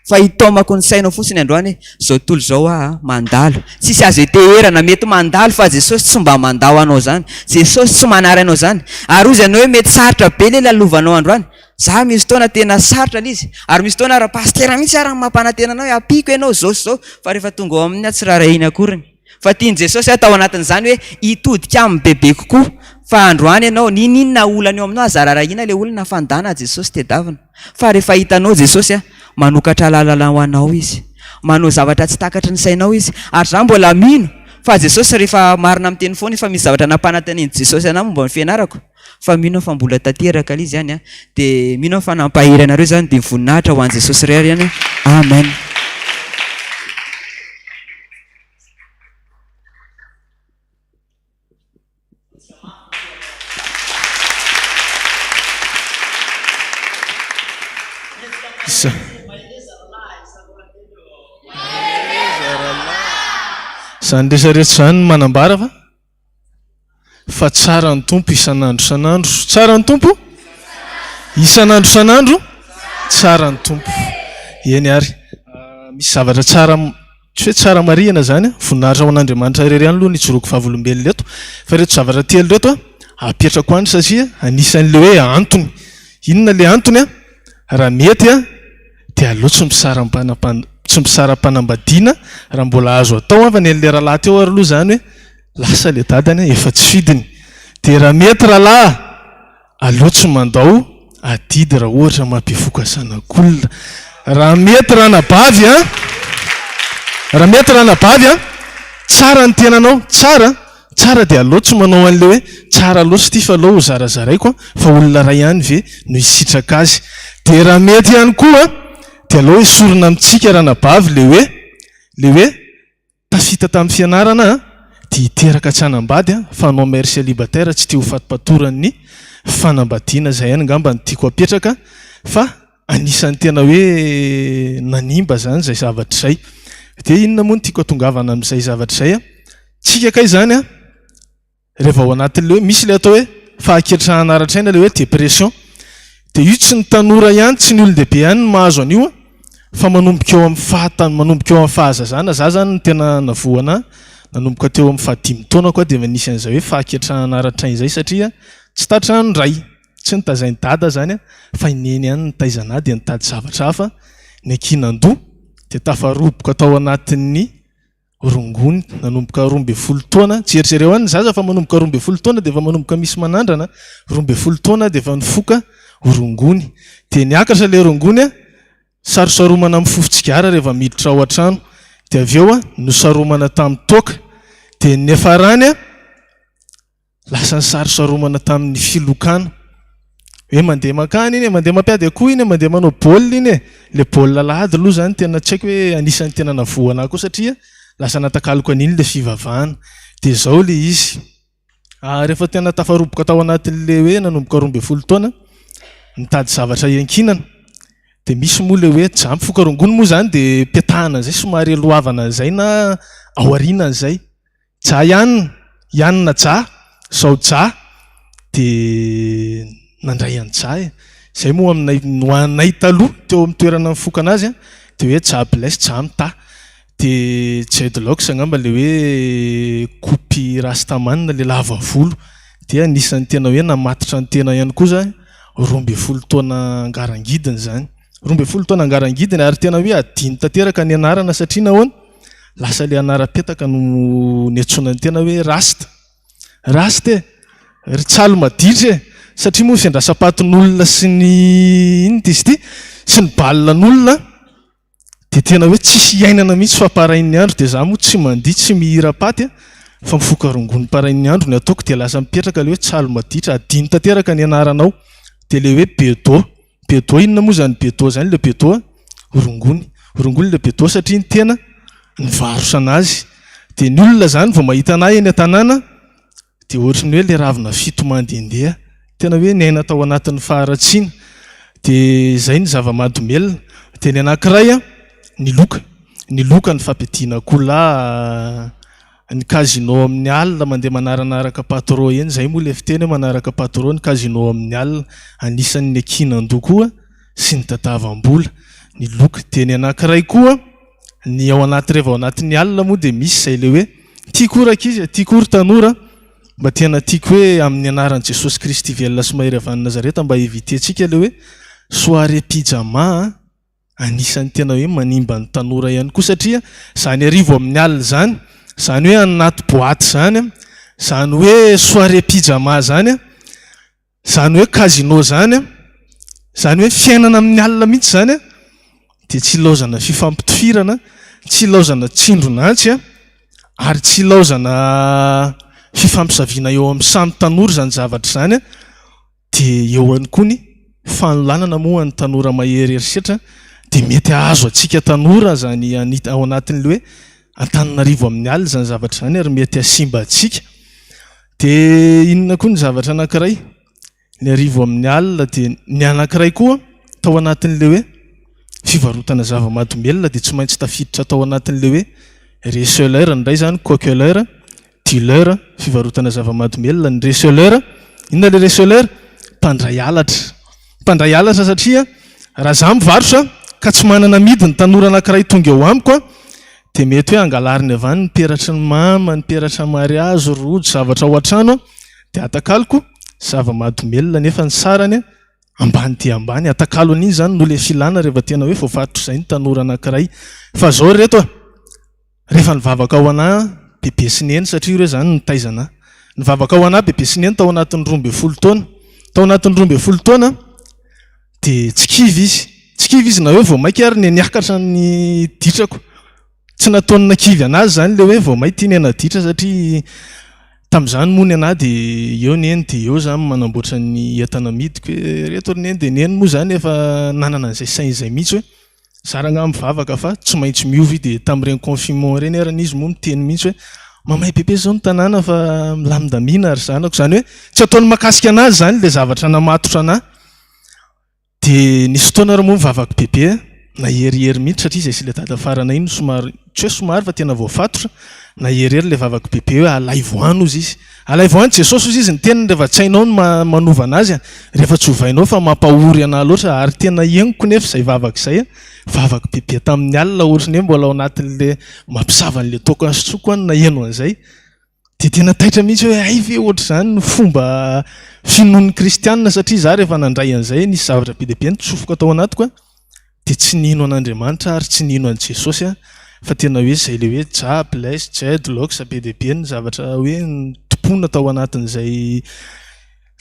Fa hitaomako ny sainao fotsiny androany hoe zao tontolo izao aa mandalo. Tsisy azo eteherana, mety mandalo fa Jesosy tsy mba mandao anao zany. Jesosy tsy manary anao zany. Ary hozy ianao hoe mety sarotra be le lalovanao androany. Za misy fotoana tena sarotra le izy. Ary misy fotoana ra pasitera mihitsy ara mampanantena anao hoe ampiako ianao zao sy zao fa rehefa tonga ao aminy aho tsy rarahiny akoriny. Fa tian'i Jesosy aho tao anatin'izany hoe hitodika aminy bebe kokoa. Fa androany ianao, n'inon'inona olana eo aminao aza rarahina le olona fa ndana Jesosy tedavina. Fa rehefa hitanao Jesosy a, manokatra lalana ho anao Izy. Manao zavatra tsy takatry ny sainao Izy. Ary za mbola mino. Fa Jesosy rehefa marina miteny foana efa misy zavatra nampanantenain'i Jesosy anah momba ny fianarako fa mino aho fa mbola tanteraka ilay izy any an. Dia mino aho fa nampahery anareo izany dia voninahitra ho an'i Jesosy irery ihany. Amen.
Izany rehetra rehetra izany no manambara fa fa tsara ny Tompo isan'andro isan'andro. Tsara ny Tompo? Isan'andro isan'andro? Tsara ny Tompo. Eny ary. Misy zavatra tsara Tsy hoe tsara marihina izany, voninahitra ho an'Andriamanitra irery ihany aloha ny ijoroako vavolombelona eto, fa ireto zavatra telo ireto apetrako any satria anisan'ilay hoe antony. Inona ilay antony? Raha mety dia aleo tsy misara-panam- tsy misara-panambadiana raha mbola azo atao fa ny an'ilay rahalahy teo ary aloha izany hoe lasa ilay dadany efa tsy fidiny. Dia raha mety rahalahy Aleo tsy mandao adidy raha ohatra mampivoka zanak'olona. Raha mety ranabavy a! Raha mety ranabavy a! Tsara ny tenanao, tsara, tsara dia aleo tsy manao an'ilay hoe tsara loatra ity fa aleo ho zarazaraiko fa olona iray ihany ve no hisitraka azy. Dia raha mety ihany koa dia aleo esorina amintsika ranabavy ilay hoe, ilay hoe Tafita tamin'ny fianarana an, dia hiteraka tsy hanambady an, fa hanao mère célibataire tsy tia ho fatipatoran'ny fanambadiana, izay ihany angamba no tiako apetraka fa anisan'ny tena hoe nanimba izany izay zavatra izay. Dia inona moa no tiako hatongavana amin'izay zavatra izay an? Tsika kay izany an, Rehefa ao anatin'ilay hoe misy ilay atao hoe fahaketrahana ara-tsaina ilay hoe dépression. Dia io tsy ny tanora ihany, tsy ny olon-dehibe ihany no mahazo an'io fa manomboka eo amin'ny fahata- manomboka eo amin'ny fahazazana. Za zany no tena navoa anà nanomboka teo amin'ny fahadimy taonako aho dia efa nisy an'izay hoe fahaketrahana ara-tsaina izay satria tsy tratran'ny ray, tsy notazain'i dada zany fa i neny ihany no nitaiza anà dia nitady zavatra hafa niankinan-doha dia tafaroboka tao anatin'ny rongony nanomboka 12 taona, jerijereo any ny zaza fa manomboka 12 taona dia efa manomboka misy manandrana, 12 taona dia efa nifoka rongony, dia niakatra ilay rongony a, sarosaromana amin'ny fofon-tsigara rehefa miditra ao an-trano, dia avy eo a nosaromana tamin'ny toaka, dia ny niafarany a, Lasa nisarosaromana tamin'ny filokana. Hoe mandeha mankany iny e, mandeha mampiady akoho iny e, mandeha manao baolina iny e. Ilay baolina alahady aloha izany tena tsy haiko hoe anisan'ny tena navoa anà koa satria lasa natakaloko an'iny ilay fivavahana. Dia izao ilay izy. Rehefa tena tafaroboka tao anatin'ilay hoe nanomboka 12 taona, nitady zavatra hiankinana. Dia misy moa ilay hoe jam, foka rongony moa izany dia petahana an'izay, somary eloavana an'izay na aoriana an'izay. Ja ihany, ianona Ja, zao Ja, dia nandray an'i Ja e. Izay moa aminay, ho anay taloha, teo amin'ny toerana nifokana azy, dia hoe Ja bless, Ja mitaha. Dia dreadlocks angamba ilay hoe kopy rastaman, ilay lava volo. Dia anisan'ny tena hoe namatotra ny tena ihany koa za, 12 taona angarangidiny izany. 12 taona angarangidiny ary tena hoe adino tanteraka ny anarana satria nahoana? Lasa ilay anaram-petaka no niantsoana ny tena hoe Rasta. Rasta e! Ry tsalo maditra e! Satria moa ny fiandrasam-patin'olona sy ny inona ity izy ity? Sy ny balin'olona dia tena hoe tsisy iainana mihitsy fa parain'ny andro dia za moa tsy mandihy tsy mihira paty fa mifoka rongony parain'ny andro ny ataoko dia lasa mipetraka ilay hoe tsalo maditra adino tanteraka ny anaranao dia ilay hoe bedo Bedo inona moa izany bedo izany le bedo a? Rongony. Rongony le bedo satria ny tena nivarotra anazy. Dia ny olona izany vao mahita anah eny an-tanàna dia ohatry ny hoe le ravina fito mandehandeha. Tena hoe niaina tao anatin'ny faharatsiana. Dia izay ny zava-mahadomelina. Dia ny anankiray a, ny loka. Ny loka, ny fampiadiana akoholahy. Ny casino amin'ny alina mandeha manaranaraka patro eny, izay moa ilay fiteny hoe manaraka patro ny casino amin'ny alina, anisan'ny niankinan-doha koa sy nitadiavam-bola ny loka. Dia ny anankiray koa ny ao anaty revy ao anatin'ny alina moa dia misy izay ilay hoe tiako ry ankizy e, tiako ry tanora, mba tena tiako hoe amin'ny anaran'i Jesosy Kristy velona sy mahery avy any Nazareta mba éviter-tsika ilay hoe soirée pyjama a. Anisan'ny tena hoe manimba ny tanora ihany koa satria izany hariva amin'ny alina izany, izany hoe anaty boite izany, izany hoe soirée pyjama izany, izany hoe casino izany, izany hoe fiainana amin'ny alina mihitsy izany dia tsy ilaozana fifampitifirana, tsy ilaozana tsindron'antsy. Ary tsy ilaozana fifampizaviana eo amin'ny samy tanora izany zavatra izany dia eo ihany koa ny fanolanana moa an'ny tanora mahery herisetra dia mety hahazo antsika tanora izany ao anatin'ilay hoe Antananarivo amin'ny alina izany zavatra izany ary mety hahasimba antsika. Dia inona koa ny zavatra anankiray? Ny arivo amin'ny alina dia ny anankiray koa tao anatin'ilay hoe fivarotana zava-mahadomelina dia tsy maintsy tafiditra tao anatin'ilay hoe receleur ny iray izany coqueleur, dealer, fivarotana zava-mahadomelina, ny receleur, inona ilay receleur? Mpandray halatra, mpandray halatra satria raha za mivarotra ka tsy manana amidy ny tanora anankiray tonga eo amiko an, dia mety hoe angalariny avy any ny peratry ny mama, ny peratra mariazy, rojo, zavatra ao an-trano an, Dia atakaloko zava-mahadomelina nefa ny sarany ambany dia ambany. Atakalo an'iny izany no ilay filana rehefa tena hoe voafaritr'izay ny tanora anankiray. Fa izao ry reto a! Rehefa nivavaka ho anà bebe sy neny satria ireo izany nitaiza anà. Nivavaka ho anà bebe sy neny tao anatin'ny 12 taona. Tao anatin'ny 12 taona dia tsy kivy izy. Tsy kivy izy na hoe vao mainka ary niakatra ny ditrako. Tsy nataony nakivy anazy izany ilay hoe vao may ity ny anaditra satria tamin'izany moa ny anahy dia eo neny dia eo za manamboatra ny entana amidiko hoe reto ry neny dia neny moa izany efa nanana an'izay saina izay mihitsy hoe za rangahy mivavaka fa tsy maintsy miova io dia tamin'ireny confinement ireny ary izy moa miteny mihitsy hoe mamay bebe izao ny tanàna fa milamindamina ry zanako izany hoe tsy ataony mahakasika anazy izany ilay zavatra namatotra anahy. Dia nisy fotoana ary moa nivavako bebe naherihery mihitsy satria izay sy ilay dada faranay iny somary, tsy hoe somary fa tena voafatotra, naherihery ilay vavako bebe hoe alaivo any hozy izy. Alaivo any Jesosy hozy izy, ny teniny rehefa tsy hainao ny manova anazy, rehefa tsy ovainao fa mampahory anah loatra ary tena henoko nefa izay vavaka izay, vavako bebe tamin'ny alina ohatran'ny hoe mbola ao anatin'ilay mampisava an'ilay toaka sotroiko aho no naheno an'izay. Dia tena taitra mihitsy hoe hay ve ohatr'izany ny fomba finoan'ny kristianina satria izaho rehefa nandray an'izay nisy zavatra be dia be nitsofoka tao anatiko an, dia tsy nino an'Andriamanitra ary tsy nino an'i Jesosy aho fa tena hoe izay ilay hoe ja, bless, jed, lox be dia be ny zavatra hoe nitompoina tao anatin'izay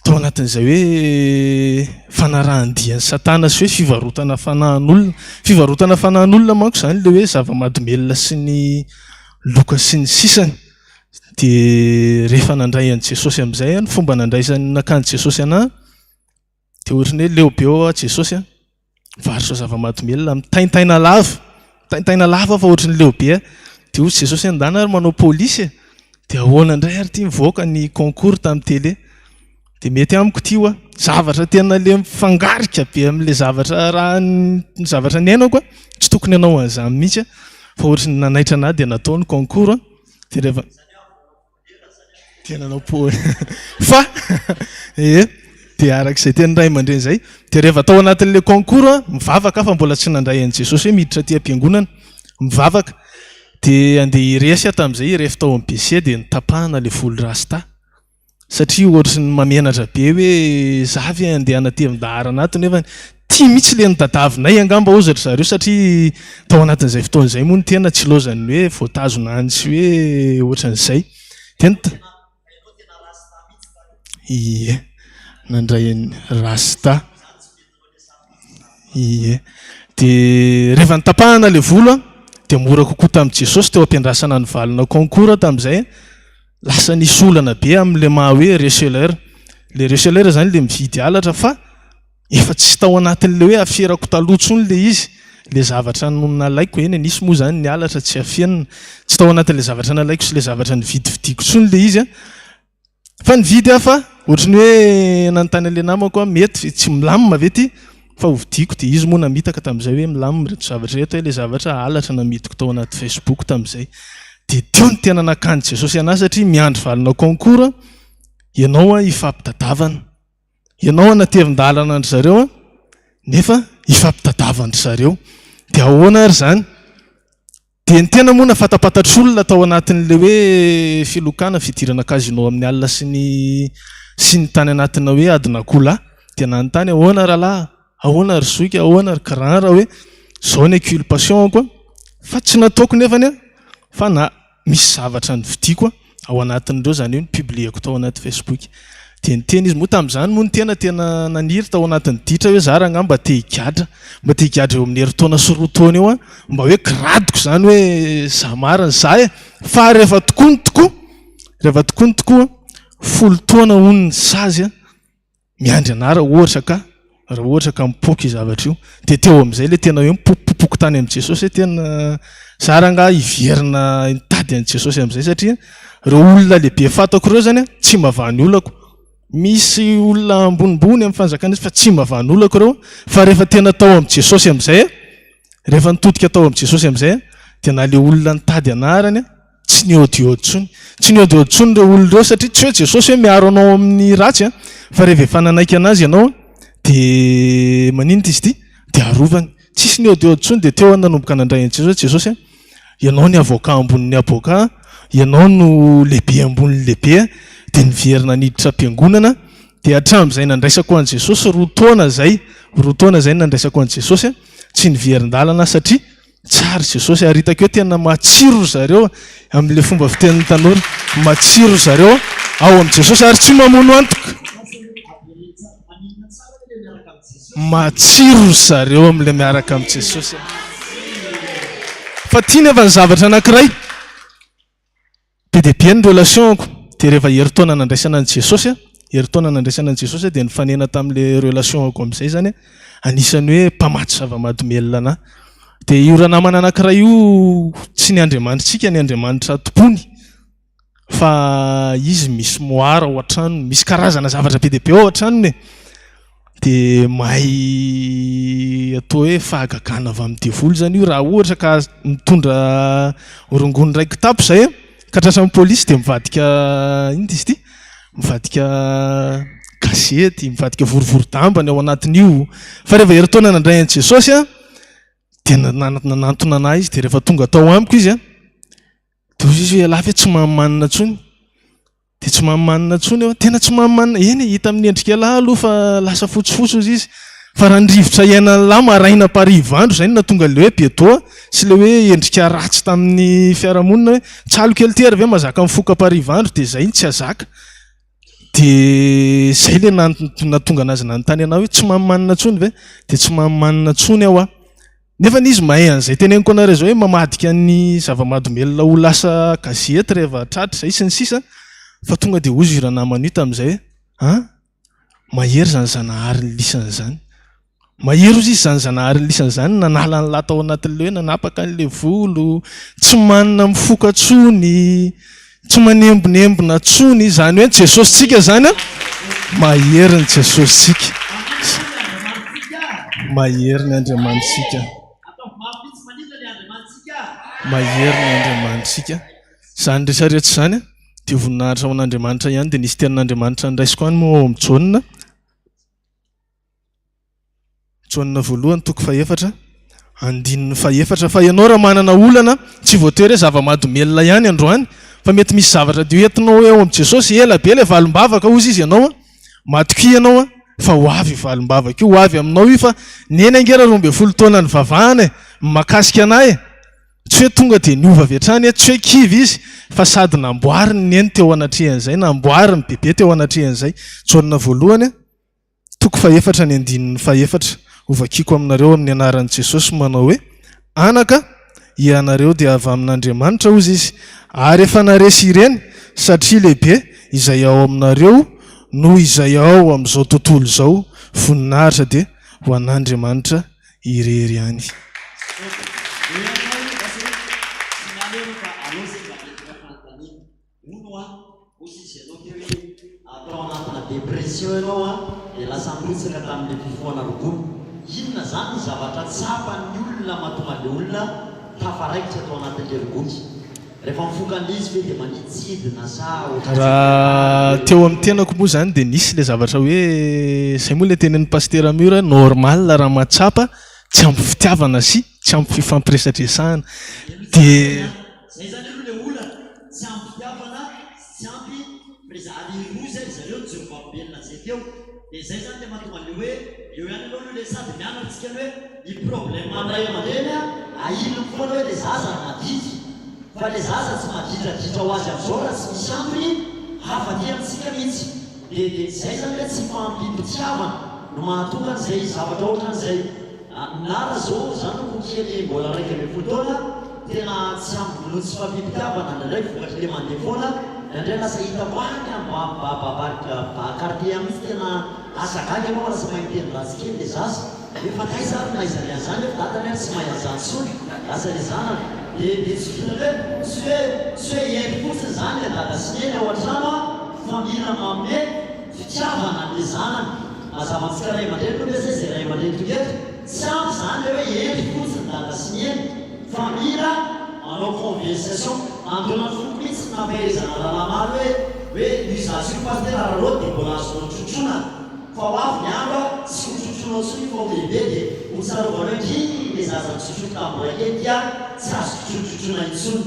tao anatin'izay hoe fanarahan-dia an'i Satana sy hoe fivarotana fanahin'olona. Fivarotana fanahin'olona manko izany ilay hoe zava-mahadomelina sy ny loka sy ny sisany. Dia rehefa nandray an'i Jesosy amin'izay aho, ny fomba nandraisan'ny nakan'i Jesosy anà, dia ohatran'ny hoe leo be ao aho Jesosy a, mivarotra zava-mahadomelina, mitaintaina lava, mitaintaina lava aho fa ohatran'ny leo be aho. Dia hoy Jesosy hoe ndana ary manao polisy e, dia ahoana indray ary ity mivoaka ny concours tamin'ny télé. Dia mety amiko ity hoa, zavatra tena le mifangarika be amin'ilay zavatra raha ny zavatra niainako a, tsy tokony hanao an'izany mihitsy aho, fa ohatran'ny nanaitra anà dia natao ny concours a. Dia rehefa dia nanao po fa ee dia araka izay tenin'ny ray aman-dreny izay dia rehefa tao anatin'ilay concours a, mivavaka aho fa mbola tsy nandray an'i Jesosy hoe miditra aty am-piangonana, mivavaka dia andeha hiresy aho tamin'izay hirefy tao amin'ny BC dia notapahana ilay volo rasta. Satria ohatry ny mamenatra be hoe za ve andeha hanatevin-daharana ato nefa tia mihitsy le notadavinay angamba hozy ry zareo satria tao anatin'izay fotoana izay moa ny tena tsy ilaozan'ny hoe voatazona any sy hoe ohatran'izay. Dia ny Ie, nandray an'i Rasta. Ie. Dia rehefa notapahana ilay volo an, dia mora kokoa tamin'i Jesosy teo am-piandrasana ny valina concours tamin'izay. Lasa nisy olana be amin'ilay maha hoe receleur. Ilay receleur izany ilay mividy halatra fa efa tsy tao anatin'ilay hoe aferako taloha intsony ilay izy. Ilay zavatra no nalaiko, eny e, nisy moa izany ny halatra tsy afenina. Tsy tao anatin'ilay zavatra nalaiko sy ilay zavatra nividividiako intsony ilay izy an. Fa nividy aho fa ohatry ny hoe nanontany an'ilay namako aho mety tsy milamina ve ity fa hovidiako dia izy moa namitaka tamin'izay hoe milamina ireto zavatra ireto hoe ilay zavatra halatra namidiko tao anaty Facebook tamin'izay. Dia teo no tena nakan'i Jesosy an'ahy satria miandry valina concours ianao an hifampitadavana. Ianao hanatevin-dalana an-dry zareo an nefa hifampitadavan-dry zareo. Dia ahoana ary izany? Dia ny tena moa nafatapatatr'olona tao anatin'ilay hoe filokana, fidirana casino amin'ny alina sy ny sy ny tany anatina hoe adin'akoholahy. Dia nanontany ahoana rahalahy, ahoana ry zoky, ahoana ry grand raha hoe izao ny inculpation-ko an, fa tsy nataoko nefany an, fa na misy zavatra novidiako ao anatin'ireo izany hoe ni-publier-ko tao anaty Facebook. Dia niteny izy, moa tamin'izany moa ny tena tena naniry tao anatin'ny ditra hoe za rangahy mba te higadra, mba te higadra eo amin'ny herintaona sy roa taona eo aho, mba hoe gradiko izany hoe za marina, za e! Fa rehefa tokoa ny tokoa, rehefa tokoa ny tokoa, folo taona hono ny sazy an, miandry anah raha ohatra ka, raha ohatra ka mipoaka io zavatra io. Dia teo amin'izay ilay tena hoe mipopopopoka tany amin'i Jesosy hoe tena za rangahy hiverina hitady an'i Jesosy amin'izay satria ireo olona lehibe fantako ireo izany an, tsy mba vaha ny olako. Misy olona ambonimbony amin'ny fanjakana fa tsy mba vahan'olako ireo fa rehefa tena tao amin'i Jesosy amin'izay aho, rehefa nitodika tao amin'i Jesosy amin'izay aho, dia na ilay olona nitady anarany tsy nihaodihaody intsony. Tsy nihaodihaody intsony ireo olona ireo satria tsy hoe Jesosy hoe miaro anao amin'ny ratsy an, fa rehefa efa nanaiky an'azy ianao dia maninona izy ity? Dia arovany. Tsisy nihaodihaody intsony dia teo aho nanomboka nandray an'i Jesosy hoe Jesosy an, Ianao ny avocat ambonin'ny avocat, ianao no lehibe ambonin'ny lehibe, dia niverina niditra am-piangonana, dia hatramin'izay nandraisako an'i Jesosy, roa taona izay, roa taona izay nandraisako an'i Jesosy, tsy niverin-dalana aho satria tsara Jesosy, ary hitako hoe tena matsiro ry zareo amin'ilay fomba fitenin'ny tanora, matsiro ry zareo ao amin'i Jesosy ary tsy mamono antoka. Matsiro ry zareo amin'ilay miaraka amin'i Jesosy. Fa tia nefa ny zavatra anankiray. Be dia be ny relation-ko. Dia rehefa herintaona nandraisana an'i Jesosy, herintaona nandraisana an'i Jesosy dia nifanena tamin'ilay relation-ko amin'izay izany, anisan'ny hoe mpamatsy zava-mahadomelina anà. Dia io ranamana anankiray io tsy ny Andriamanitritsika ny Andriamanitra tompony. Fa izy misy moara ao an-tranony, misy karazana zavatra be dia be ao an-tranony e. Dia mahay atao hoe fahagagana avy amin'ny devoly izany io raha ohatra ka mitondra rongony iray kitapo izay ka tratran'ny polisy dia mivadika inona izy ity? Mivadika gazety, mivadika vorovoro-damba ny ao anatin'io. Fa rehefa herintaona nandray an'i Jesosy an, dia nanantona an'ahy izy, dia rehefa tonga tao amiko izy an, Dia hoy izy hoe ialahy ve tsy manimanina intsony? Dia tsy manimanina intsony aho. Tena tsy manimanina. Eny e, hita amin'ny endrik'ialahy aloha fa lasa fotsifotsy hozy izy. Fa raha ny rivotra iainan'ilahy maraina am-pariva andro izay no nahatonga an'ilay hoe beto sy ilay hoe endrika ratsy tamin'ny fiarahamonina hoe tsalo kely ity ary ve mahazaka mifoka am-pariva andro dia izay no tsy hazaka. Dia izay ilay nahatonga an'azy nanontany an'ahy hoe tsy manimanina intsony ve? Dia tsy manimanina intsony aho. Nefa izy mahay an'izay teneniko anareo izao hoe mamadika ny zava-mahadomelina ho lasa gazety rehefa tratra izay sy ny sisa fa tonga dia hozy io ranamana io tamin'izay hoe an! mahery izany Zanahary lisany izany. Mahery hozy izy izany Zanahary lisany izany nanala an'lah tao anatin'ilay hoe nanapaka an'ilay volo, tsy manina mifoka intsony, tsy manembonembona intsony, izany hoe ny Jesosintsika izany an, mahery ny Jesosintsika. Mahery ny Andriamanitsika. Mahery ny Andriamanitsika. Izany rehetra rehetra izany dia voninahitra ho an'Andriamanitra ihany, dia nisy tenin'Andriamanitra niraisiko any moa ao amin'ny Jaona. Jaona voalohany toko fahefatra, andininy fahefatra. Fa ianao raha manana olana, tsy voatery hoe zava-mahadomelina ihany androany, fa mety misy zavatra dia hoentinao eo amin'i Jesosy, ela be ilay valim-bavaka hozy izy ianao an, matokia ianao an, fa ho avy io valim-bavaka io, ho avy aminao io fa neny ange raha 12 taona nivavahana e, mahakasika anah e, tsy hoe tonga dia niova avy hatrany e, tsy hoe kivy izy fa sady namboariny neny teo anatrehan'izay, namboariny bebe teo anatrehan'izay. Jaona voalohany an. Toko fahefatra ny andininy fahefatra, Hovakiko aminareo amin'ny anaran'i Jesosy manao hoe, Anaka, ianareo dia avy amin'Andriamanitra, hozy izy, ary efa naresy ireny, satria lehibe izay ao aminareo noho izay ao amin'izao tontolo izao, voninahitra dia ho an'Andriamanitra irery ihany.
Hono hoa, hoy izy ianao teo hoe tao anatina dépression ianao an, dia lasa nirotsaka tamin'ilay fifohana rongony. Inona izany ny zavatra tsapan'ny olona mahatonga an'ilay olona tafaraikitra tao anatin'ilay rongony? Rehefa mifoka an'ilay izy ve dia manidintsidina sa ohatran'ny tsy
Raha teo amin'ny tenako moa izany dia nisy ilay zavatra hoe, izay moa ilay tenenin'i Pasitera Mur hoe normal raha mahatsapa tsy ampy fitiavana sy tsy ampy fifampiresadresahana. Dia.
Zay zany aloha le olana, tsy ampy fitiavana sy tsy ampy preza ary roa zay ry zareo nijoro vavolombelona zay teo de zay zany le mahatonga anle hoe eo ihany aloha aloha le sady mianatra tsika ny hoe ny problème ny ray aman-dreny a ahiliny foana hoe le zaza no maditra fa le zaza tsy maditraditra ho azy amzao raha tsy misy antony hafa aty amintsika mihitsy de de zay zany hoe tsy fahampiam-pitiavana no mahatonga an'izay zavatra ohatran'izay. Nara zao zanako kely mbola 11 taona. tena tsy ampy noho tsy fahampiam-pitiavana indraindray vokatry le mandeha foana, indraindray lasa hitako any am bas quartier any mihitsy tena lasa gaga ianao fa lasa mahay miteny ratsy kely le zaza, hoe fa taiza ary no nahaizany an'izany nefa dadany ary tsy mahay an'izany intsony, lasa le zanany de de tsy vitan'ny hoe tsy hoe tsy hoe hendry fotsiny izany le dada sy neny ao an-trano an fa mila manome fitiavana an'le zanany, mazava amintsika ray aman-dreny aloha ve zay izay ray aman-dreny tonga eto? Tsy ampy izany le hoe hendry fotsiny dada sy neny fa mila manao conversation. Nandona ny foko mihitsy ny nampaherezana rahalahy maro hoe hoe io zaza io pasitera araraoty dia mbola azonao trotroina fa ho avy ny andro a tsy ho trotroinao intsony io fa ho lehibe dia ho tsarovanao hoe ndry le zaza notrotroiko tamin'ny mbola kely ity a tsy azoko trotrotroina intsony.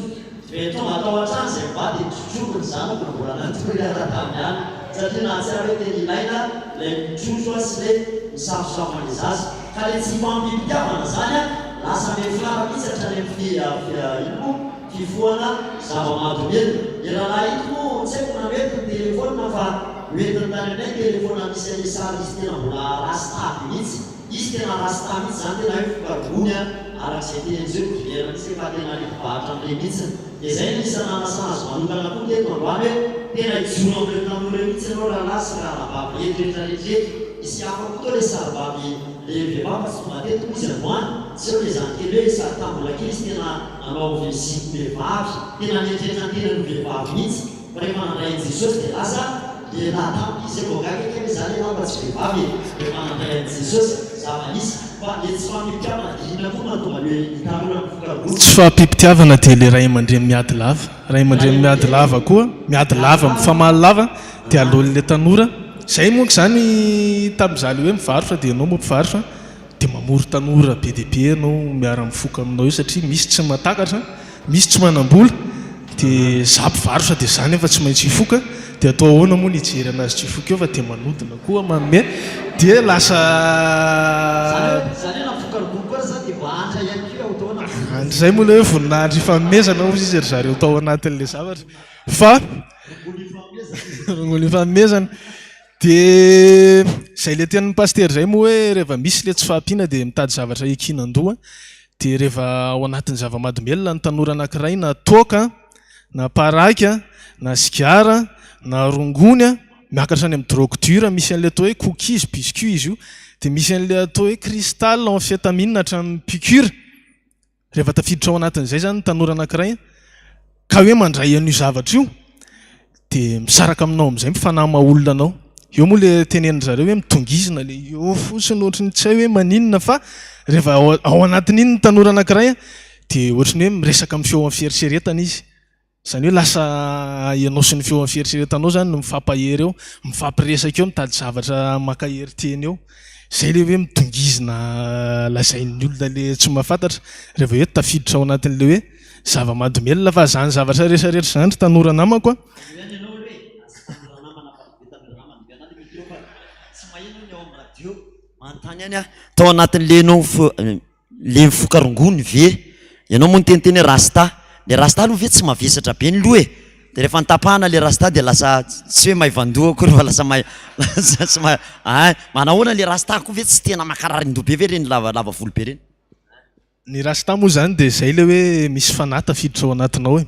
Dia tonga tao an-trano izay mivady dia notrotroiko ny zanako no mbola natory aho tamin'ny alina satria nahatsiaro hoe tena ilaina ilay mitrotro sy ilay misafosafo an'ilay zaza. Ka ilay tsy fahampiam-pitiavana izany an, lasa miafara mihitsy hatrany amin'ny fi, inona moa, fifohana zava-mahadomelina. Ny rahalahy ito moa tsy haiko na noentiny ny telefaonina fa noentiny tany aminay ny telefaonina misy an'ilay sarin'izy tena mbola rasta be mihitsy. Izy tena rasta mihitsy zany tena hoe foka-drony an, araka izay tenen'i Joe Rivière mihitsy efa tena rivo-barotra amin'ireny mihitsy. Dia izay no isan'ny nanasana azy manokana koa teto androany hoe tena hijoro amin'ireo tanora ireo mihitsy ianao rahalahy sy rahavavy rehetra rehetra rehetra eto. Misy hafa koa toa ilay sarivavy ilay vehivavy fa tsy tonga teto moa izy androany. Tsy eo ilay zandrikely hoe sady tamin'ny mbola kely izy tena nanao zipo vehivavy, tena nieritreritra ny tenany ho vehivavy mihitsy. Fa rehefa nandray an'i Jesosy dia lasa lehilahy tampoka izy zay vao gaga kay hoe za lehilahy fa tsy vehivavy e! Rehefa nandray an'i Jesosy, zava-nisy fa le tsy fahampiam-pitiavana dia inona koa no mahatonga le ny tanora mifoka rongony?
Tsy fahampiam-pitiavana dia le ray aman-dreny miady lava, ray aman-dreny miady lava koa, miady lava, mifamaly lava dia aleon'le tanora, zay monko zany tamin'izaho le hoe mivarotra dia ianao moa mpivarotra dia mamory tanora be dia be ianao miara-mifoka aminao eo satria misy tsy mahatakatra, misy tsy manam-bola, dia za mpivarotra dia za nefa tsy maintsy hifoka, dia atao ahoana moa ny hijery anazy tsy hifoka eo fa dia manodina koa manome, dia lasa.
Izany hoe na mifoka rongony koa aza dia mba antra ihany koa ao taona.
Antra izay moa ilay hoe voninahitra ifanomezana hozy izy ry zareo tao anatin'ilay zavatra fa.
Rongony ifanomezana.
Rongony ifanomezana. Dia izay ilay tenin'ny pasitera izay moa hoe rehefa misy ilay tsy fahampiana dia mitady zavatra hiankinan-doha. Dia rehefa ao anatin'ny zava-mahadomelina ny tanora anankiray na toaka na paraky na sigara na rongony miakatra any amin'ny drogue dure misy an'ilay atao hoe cookies, biscuit izy io, dia misy an'ilay atao hoe cristal, amphétamine hatramin'ny piqûre. Rehefa tafiditra ao anatin'izay izany ny tanora anankiray ka hoe mandray an'io zavatra io dia misaraka aminao amin'izay ny fanahy maha olona anao. Eo moa ilay tenenin-dry zareo hoe mitongizina ilay eo fotsiny ohatry ny tsy hay hoe maninona fa rehefa ao anatin'iny ny tanora anankiray dia ohatry ny hoe miresaka amin'ny feo amin'ny fieritreretana izy. Izany hoe lasa ianao sy ny feon'ny fieritreretanao izany no mifampahery eo, mifampiresaka eo, mitady zavatra mankahery tena eo. Izay ilay hoe midongizina lazain'ny olona ilay tsy mahafantatra, rehefa hoe tafiditra ao anatin'ilay hoe zava-mahadomelina fa izany zavatra rehetra rehetra izany ry tanora namako a!
Aleo ihany ianao aloha e, aza tanora namana fa be tanora namana, be anah le micro fa tsy maheno ny ao amin'ny radio. Manontany ihany aho, tao anatin'ilay ianao Le mifoka rongony ve? Ianao moa niteniteny hoe rasta, le rasta aloha ve tsy mavesatra be ny loha e? De rehefa notapahana le rasta de lasa tsy hoe maivan-doha akory fa lasa may lasa tsy ma ah manahoana le rasta koa ve tsy tena mankararin-doha be ve reny lava lava volo be reny?
Ny rasta moa zany de zay le hoe misy fanahy tafiditra ao anatinao e.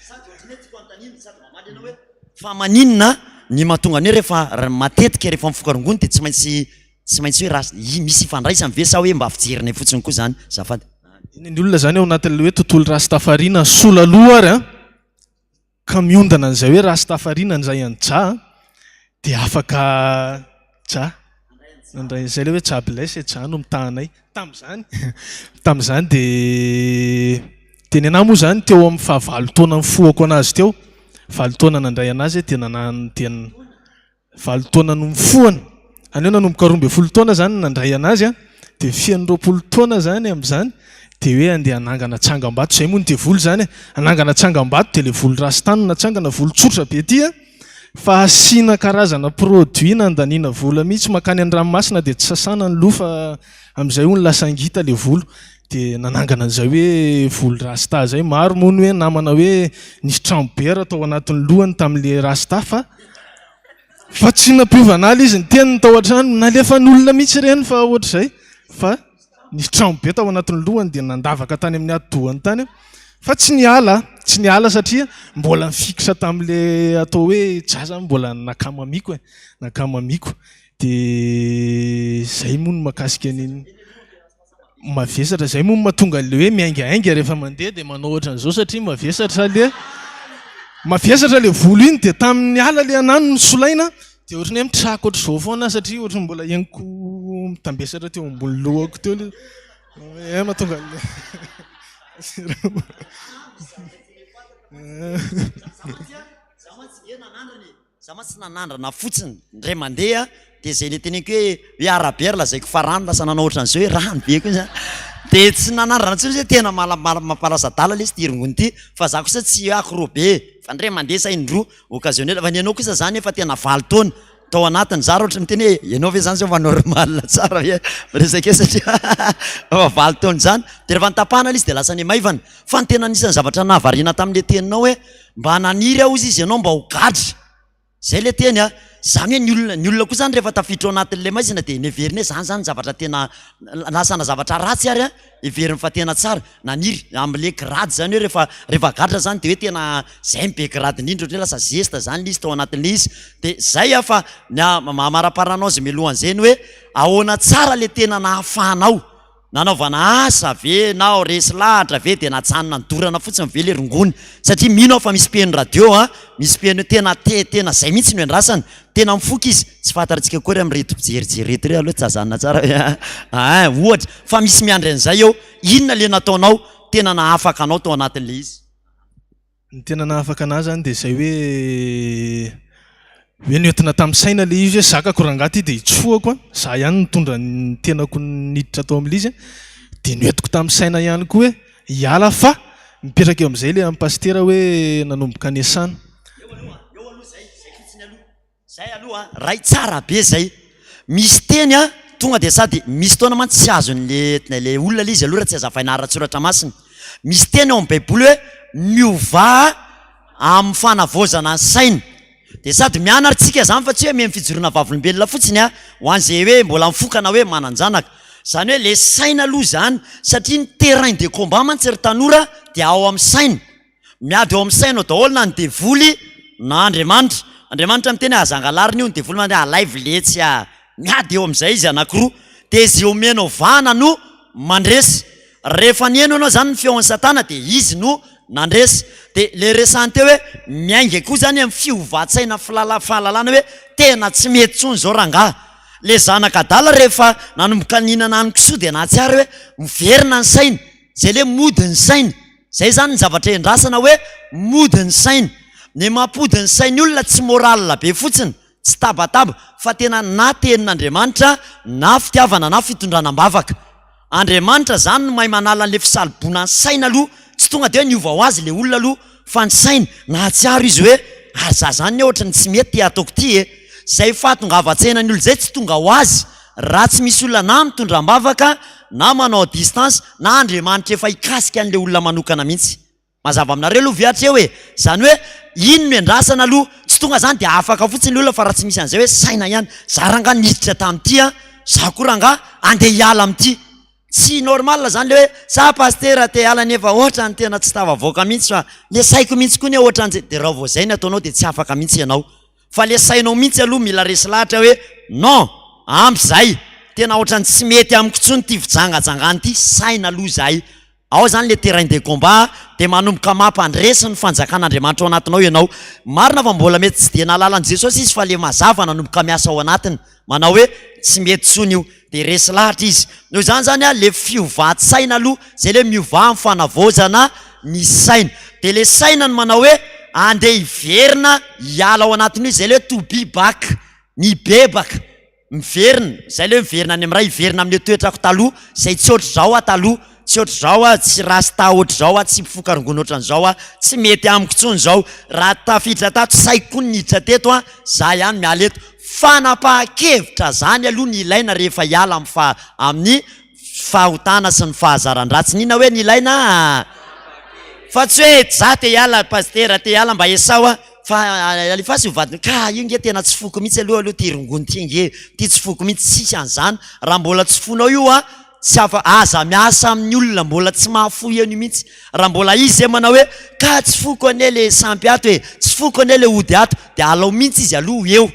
Sady ohatran'ny hoe tiako anontaniana sady mamaly ianao hoe fa maninona ny mahatonga ny hoe rehefa matetika rehefa mifoka rongony de tsy maintsy Tsy maintsy hoe raha i misy ifandraisany ve sa hoe mba fijerinay fotsiny koa izany? Azafady.
Iny ny olona izany ao anatin'ilay hoe tontolo rastafariana sola loha ary an, ka miondana an'izay hoe rastafariana handray an'i Jah an, dia afaka Jah, nandray an'izay ilay hoe Jah bless e, Jah no mitaha anay. Tamin'izany, tamin'izany dia, dia ny anah moa izany teo amin'ny fahavalo taona nifohako an'azy teo, valo taona nandray an'azy dia nanan- dia Valo taona no nifohana. Any hoe nanomboka 12 taona izany nandray an'azy an, dia feno 20 taona izany amin'izany dia hoe andeha hanangana tsangambato, izay moa ny devoly izany e, hanangana tsangambato dia ilay volo rasta no natsangana, volo tsotra be ity an, fa asiana karazana produit nandaniana vola mihitsy mankany an-dranomasina dia tsy sasana ny loha fa amin'izay hono lasa ngita ilay volo, dia nanangana an'izay hoe volo rasta izay, maro moa ny hoe namana hoe nisy tranobe ary tao anatin'ny lohany tamin'ilay rasta fa Fa tsy nampiova an'ala izy, ny teniny tao an-trano, nalefan'olona mihitsy ireny fa ohatr'izay, fa nisy trano be tao anatin'ny lohany dia nandavaka tany amin'ny atidohany tany. Fa tsy niala, tsy niala satria mbola nifikitra tamin'ilay atao hoe za zany mbola nankamamiako e, nankamamiako. Dia izay moa no mahakasika an'iny. Mavesatra, izay moa no mahatonga an'ilay hoe miaingainga rehefa mandeha dia manao ohatran'izao satria mavesatra ilay mavesatra ilay volo iny dia tamin'ny niala ilay anah no nosolaina dia ohatran'ny hoe mitraka ohatr'izao foana aho satria ohatran'ny mbola henoko mitambesatra teo ambony lohako teo ilay eh mahatonga an'ilay
Za mantsy nanandrana fotsiny indray mandeha dia izay le teneniko hoe hoe arabe ary lazaiko fa rano lasa nanao ohatran'izao hoe rano be koa zany dia tsy nanandrana intsony izy hoe tena mampalasa adala lesy ity rongony ity fa za kosa tsy accro be fa indray mandeha sa indroa occasionnel fa ny anao kosa zany efa tena valo taona tao anatiny za raha ohatra miteny hoe ianao ve zany zao fa normal tsara ve miresaka eo satria efa valo taona izany dia rehefa notapahana ilay izy dia lasa nimaivana fa ny tena anisan'ny zavatra nahavariana tamin'ilay teninao hoe Mba naniry aho hozy izy ianao mba ho gadra. Zay le teny a. Zany hoe ny olona, ny olona koa zany rehefa tafiditra ao anatin'ilay maizina dia neveriny hoe zany zany zavatra tena lasa na zavatra ratsy ary a, heveriny fa tena tsara. Naniry amin'le grady zany hoe rehefa rehefa gadra zany dia hoe tena zay no be grady indrindra ohatran'ny hoe lasa zesta zany le izy tao anatin'le izy. Dia zay a fa ny amaraparanao azy mialohan'izay ny hoe ahoana tsara le tena nahafahanao Nanaovana asa ve na resy lahatra ve dia najanona nidorana fotsiny ve le rongony? Satria mino aho fa misy mpiheno radio an, misy mpiheno tena te tena zay mihitsy no iandrasany, tena mifoka izy, tsy fantatritsika akory amin'ireto mpijerijery ireto ireo aloha tsy azanona tsara hoe an, ohatra, fa misy miandry an'izay eo, inona le nataonao tena nahafaka anao tao anatin'le izy?
Ny tena nahafaka anah zany dia izay hoe hoe nentina tamin'ny saina ilay izy hoe zakako rangahy ity dia hitsohako an, za ihany nitondra ny tenako niditra tao amin'ilay izy an, dia noentiko tamin'ny saina ihany koa hoe hiala fa mipetraka eo amin'izay ilay an'i pasitera hoe nanomboka niasana.
Eo aloha, eo aloha izay, izay fotsiny aloha. Zay aloha a, ray tsara be zay. Misy teny a, tonga dia sady misy fotoana mantsy tsy azon'le le olona le izy aloha raha tsy azavaina ara-tsoratra masina. Misy teny ao amin'ny baiboly hoe miovà amin'ny fanavaozana ny saina. Dia sady mianatra tsika zany fa tsy hoe mihaino fijoroana vavolombelona fotsiny a, ho an'izay hoe mbola mifoka na hoe manan-janaka. Zany hoe le saina aloha zany satria ny terrain de combat mantsy ry tanora dia ao amin'ny saina. Miady eo amin'ny sainao daholo na ny devoly na Andriamanitra. Andriamanitra miteny hoe aza angalarina io, ny devoly mandeha alaivo letsy a! Miady eo amin'izay izy anankiroa. Dia izay omenao vahana no mandresy. Rehefa niheno ianao izany ny feon'i Satana dia izy no nandresy. Dia ilay resahiny teo hoe miainga koa izany amin'ny fiovan-tsaina filala- fahalalana hoe tena tsy mety intsony izao rangahy. Ilay zanak'adala rehefa nanomboka nihinana hanin-kisoa dia nahatsiaro hoe miverina ny sainy. Izay ilay mody ny saina. Zay zany ny zavatra endrasana hoe mody ny saina. Ny mampody ny sain'ny olona tsy morale be fotsiny, tsy tabataba fa tena na tenin'Andriamanitra na fitiavana na fitondrana am-bavaka. Andriamanitra zany no mahay manala an'le fisalobona ny saina aloha, tsy tonga de hoe niova ho azy le olona aloha fa ny sainy, nahatsiaro izy hoe ary za zany ne ohatran'ny tsy mety ty ataoko ty e! Zay fahatongavan-tsainan'ny olona zay tsy tonga ho azy Raha tsy misy olona na mitondra am-bavaka na manao à distance na Andriamanitra efa hikasika an'ilay olona manokana mihitsy. Mazava aminareo aloha ve hatreo e? Izany hoe iny no iandrasana aloha, tsy tonga izany dia afaka fotsiny ilay olona fa raha tsy misy an'izay hoe saina ihany, za rangaha niditra tamin'ity an, za koa rangaha andeha hiala amin'ity. Tsy normal izany ilay hoe za pasitera te hiala nefa ohatran'ny tena tsy tafavoaka mihitsy fa le saiko mihitsy koa anie ohatran'izay, dia raha vao izay ny ataonao dia tsy afaka mihitsy ianao. Fa le sainao mihitsy aloha mila resy lahatra hoe non, ampy zay, tena ohatran'ny tsy mety amiko intsony ity fijangajangana ity, saina aloha zay. Ao zany le terrain de combat dia manomboka mampandresy ny fanjakan'Andriamanitra ao anatinao ianao. Marina fa mbola mety tsy dia nahalala an'i Jesosy izy fa le mazava nanomboka miasa ao anatiny. Manao hoe tsy mety intsony io. Dia resy lahatra izy. Noho izany izany an, le fiovan-tsaina aloha, zay le miovà amin'ny fanavaozana ny saina. Dia le saina no manao hoe andeha hiverina hiala ao anatin'io, zay le hoe to be back, mibebaka, miverina, zay le hoe miverina any amin'ny Ray, hiverina amin'le toetrako taloha, zay tsy ohatr'izao aho taloha, tsy ohatr'izao aho, tsy rasta ohatr'izao aho, tsy mpifoka rongony ohatran'izao aho, tsy mety amiko intsony izao, raha tafiditra tato, saiko koa ny niditra teto an, za ihany miala eto. Fanapahan-kevitra zany aloha ny ilaina rehefa hiala amin'ny faha amin'ny fahotana sy ny fahazaran-dratsy. N'inona hoe ny ilaina? Fa tsy hoe za te hiala pasitera, te hiala mba esao aho fa alefaso io vadiny ka io nge tena tsy foko mihitsy aloha aloha ty rongony ty nge, ty tsy foko mihitsy, tsisy an'izany. Raha mbola tsy fonao io an, Tsy afa, aza miasa amin'ny olona mbola tsy mahafoy an'io mihitsy. Raha mbola izy zay manao hoe ka tsy foko anie le sampy ato e, tsy foko anie le ody ato, dia alao mihitsy izy aloha ho eo.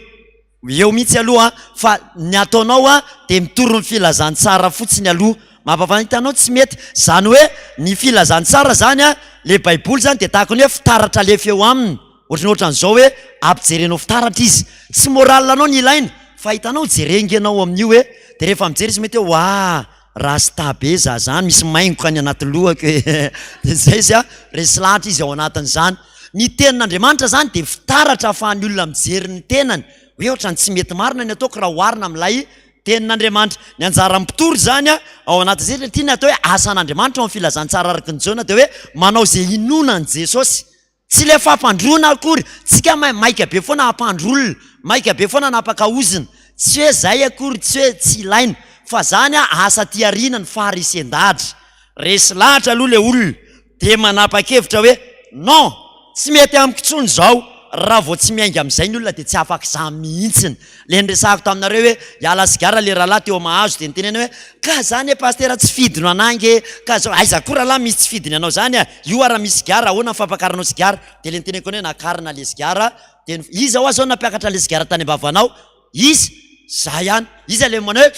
Ho eo mihitsy aloha an, fa ny ataonao an dia mitory ny filazantsara fotsiny aloha. Mampafana, hitanao tsy mety. Izany hoe ny filazantsara izany an, le baiboly izany dia tahaka ny hoe fitaratra alefa eo aminy. Ohatran'ny ohatran'izao hoe ampijerenao fitaratra izy. Tsy moral anao ny ilaina fa hitanao jere nge enao amin'io hoe dia rehefa mijery izy mety hoe waa rasta be za zany misy maingoka any anaty lohako e dia zay izy a resy lahatra izy ao anatin'izany. Ny tenin'Andriamanitra zany dia fitaratra ahafahan'ny olona mijery ny tenany hoe ohatran'ny tsy mety marina ny ataoko raha oharina amin'ilay tenin'Andriamanitra. Ny anjaran'ny mpitory izany ao anatin'izay satria ny atao hoe asan'Andriamanitra ao amin'ny filazantsara araka ny Jaona dia hoe manao izay inoana an'i Jesosy. Tsy ilay fampandroana akory, tsika maika be foana hampandro olona, maika be foana hanapaka ozona, tsy hoe zay akory, tsy hoe tsy ilaina, fa zany a asa aty aoriana ny faharesen-dahatra, resy lahatra aloha le olona de manapa-kevitra hoe non, tsy mety amiko intsony zao, raha vao tsy miainga amin'izay ny olona de tsy afaka izany mihitsiny, le niresahako taminareo hoe hiala sigara le rahalahy teo Mahazo de nitenenany hoe ka zany e pasitera tsy fidiny anah nge ka zao, aiza koa rahalahy misy tsy fidiny anao zany a, io ara misy sigara ahoana ny fampakaranao sigara, de le niteneniko anao hoe nakarina le sigara de ny, iza hoa zao nampiakatra le sigara tany am-bavanao? Iza? Za ihany, iza le manao hoe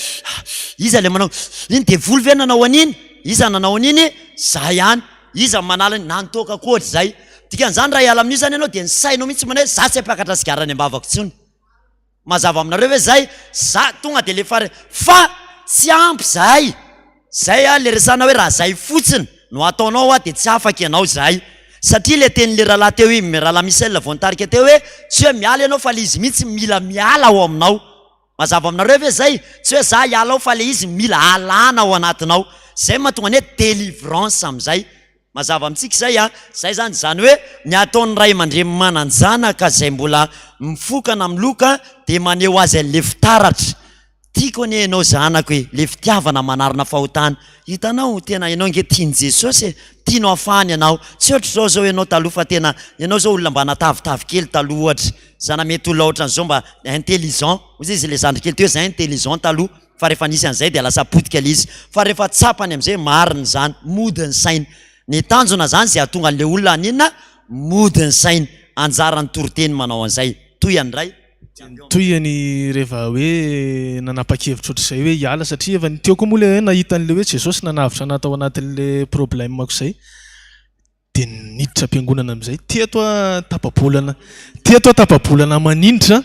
iza le manao iny devoly ve nanao an'iny? Iza nanao an'iny? Za ihany, iza manala an'iny? Na ny toaka koa ohatr'izay, dikan'izany raha hiala amin'io zany ianao de ny sainao mihitsy manao hoe za tsy hampiakatra sigara any am-bavako intsony. Mazava aminareo ve zay? Za tonga de le far fa tsy ampy zahay, zay a le resahana hoe raha zay fotsiny no ataonao a de tsy afaka ianao zay, satria le tenin'le rahalahy teo iny, rahalahy Michel vao nitarika teo hoe tsy hoe miala ianao fa le izy mihitsy mila miala ao aminao, mazava aminareo ve zay? Tsy hoe za hiala ao fa le izy mila alana ao anatinao, zay mahatonga ny hoe délivrance amizay. Mazava amintsika izay an! Izay izany, izany hoe ny ataon'ny ray aman-dreny manan-janaka izay mbola mifoka na miloka dia maneho azy an'ilay fitaratra. Tiako anie ianao zanako e! Ilay fitiavana manarona fahotana. Hitanao, tena ianao ange tian'i Jesosy e! Tiany hafahana ianao. Tsy ohatr'izao izao ianao taloha fa tena ianao izao olona mba natavitavy kely taloha ohatra. Zana mety olona ohatran'izao mba intelligent. Hoy izy ilay zandry kely teo hoe za intelligent taloha. Fa rehefa nisy an'izay dia lasa potika ilay izy. Fa rehefa tsapany amin'izay hoe marina izany, mody ny sainy. Ny tanjona izany izay hahatonga an'ilay olona haninona? Mody ny sainy. Anjaran'ny toriteny manao an'izay. Tohiny indray.
Tohiny rehefa hoe nanapa-kevitra ohatr'izay hoe hiala satria efa teo koa moa ilay hoe nahita an'ilay hoe Jesosy nanavotra anah tao anatin'ilay problème-ko izay. Dia niditra am-piangonana amin'izay. Teto aho tapa-bolana, teto aho tapa-bolana maninitra,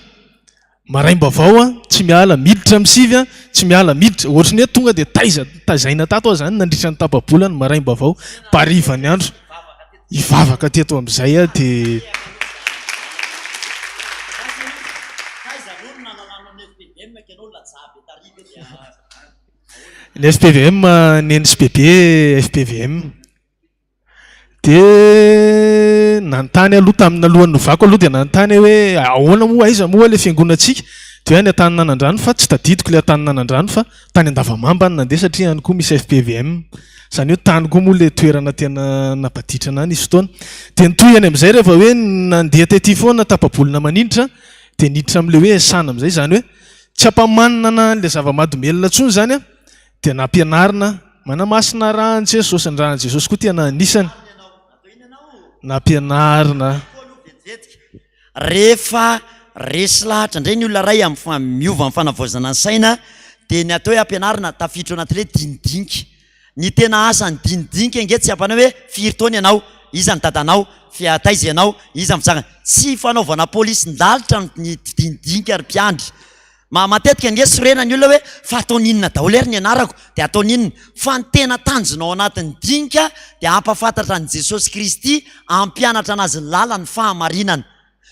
maraim-baovao aho, tsy miala, miditra amin'ny sivy aho, tsy miala, miditra. Ohatry ny hoe tonga dia taiza, taizaina tato aho izany nandritra ny tapa-bolana, maraim-baovao, hariva ny andro. Hivavaka teto amin'izay aho dia. Ny FPVM, neny sy bebe FPVM. Dia nanontany aloha tamin'ny alohan'ny novako aloha dia nanontany aho hoe ahoana moa aiza moa ilay fiangonantsika? Dia hoe any Antaninanandrano fa tsy tadidiko ilay Antaninanandrano fa tany Andavamamba no nandeha satria any koa misy FPVM. Izany hoe tany koa moa ilay toerana tena nampaditrana ahy nisy fotoana. Dia nitohy any amin'izay rehefa hoe nandeha tety foana tapa-bolana maninitra dia niditra amin'ilay hoe esana amin'izay. Izany hoe tsy ampamanana an'ilay zava-mahadomelina intsony izany an, dia nampianarina Manamasina ra an'i Jesosy, ny ra an'i Jesosy koa tena anisany nampianarina.
Rehefa resy lahatra indray ny olona iray amin'ny fa miova amin'ny fanavaozana ny saina dia ny atao hoe ampianarina tafiditra ao anatin'ilay dinidinika. Ny tena asan'ny dinidinika ange tsy hampanao hoe firy taona ianao, iza ny dadanao, fi- taiza ianao, iza ny fitsangana. Tsy fanaovana polisin-dalitra ny dinidinika ry mpiandry. Ma matetika ange sorena ny olona hoe fa ataony inona daholo ary ny anarako dia ataony inona fa ny tena tanjona ao anatin'ny dinika dia hampafantatra an'i Jesosy Kristy hampianatra anazy ny lalan'ny fahamarinana.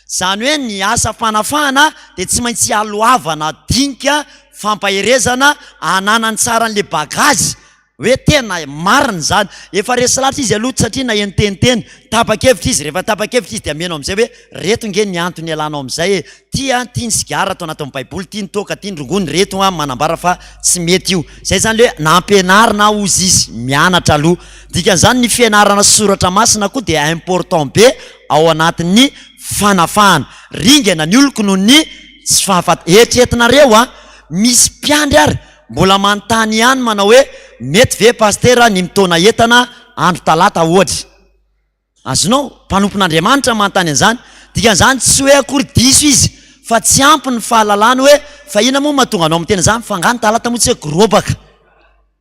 Izany hoe ny asa fanafahana dia tsy maintsy ialohavana dinika fampaherezana hananany tsara an'ilay bagazy Hoe tena marina izany. Efa resy lahatra izy aloha satria naheno teniteny. Tapa-kevitra izy. Rehefa tapa-kevitra izy dia ameno amin'izay hoe reto nge ny antony ialanao amin'izay e. Ty an, ty ny sigara ato anatin'ny baiboly, ty ny toaka, ty ny rongony, reto an manambara fa tsy mety io. Izay izany le hoe nampianarina aho hozy izy, mianatra aloha. Dikan'izany ny fianarana soratra masina koa dia important be ao anatin'ny fanafahana. Ringana ny oloko noho ny tsy fahafant-, eritreretinareo an, misy mpiandry ary. mbola manontany ihany manao hoe mety ve Pasitera ny mitaona entana andro talata ohatra? Azonao? Mpanompon'Andriamanitra manontany an'izany. Dikan'izany tsy hoe akory diso izy fa tsy ampy ny fahalalany hoe fa inona moa no mahatonga anao miteny an'izany fa angaha ny talata moa tsy hoe gorobaka?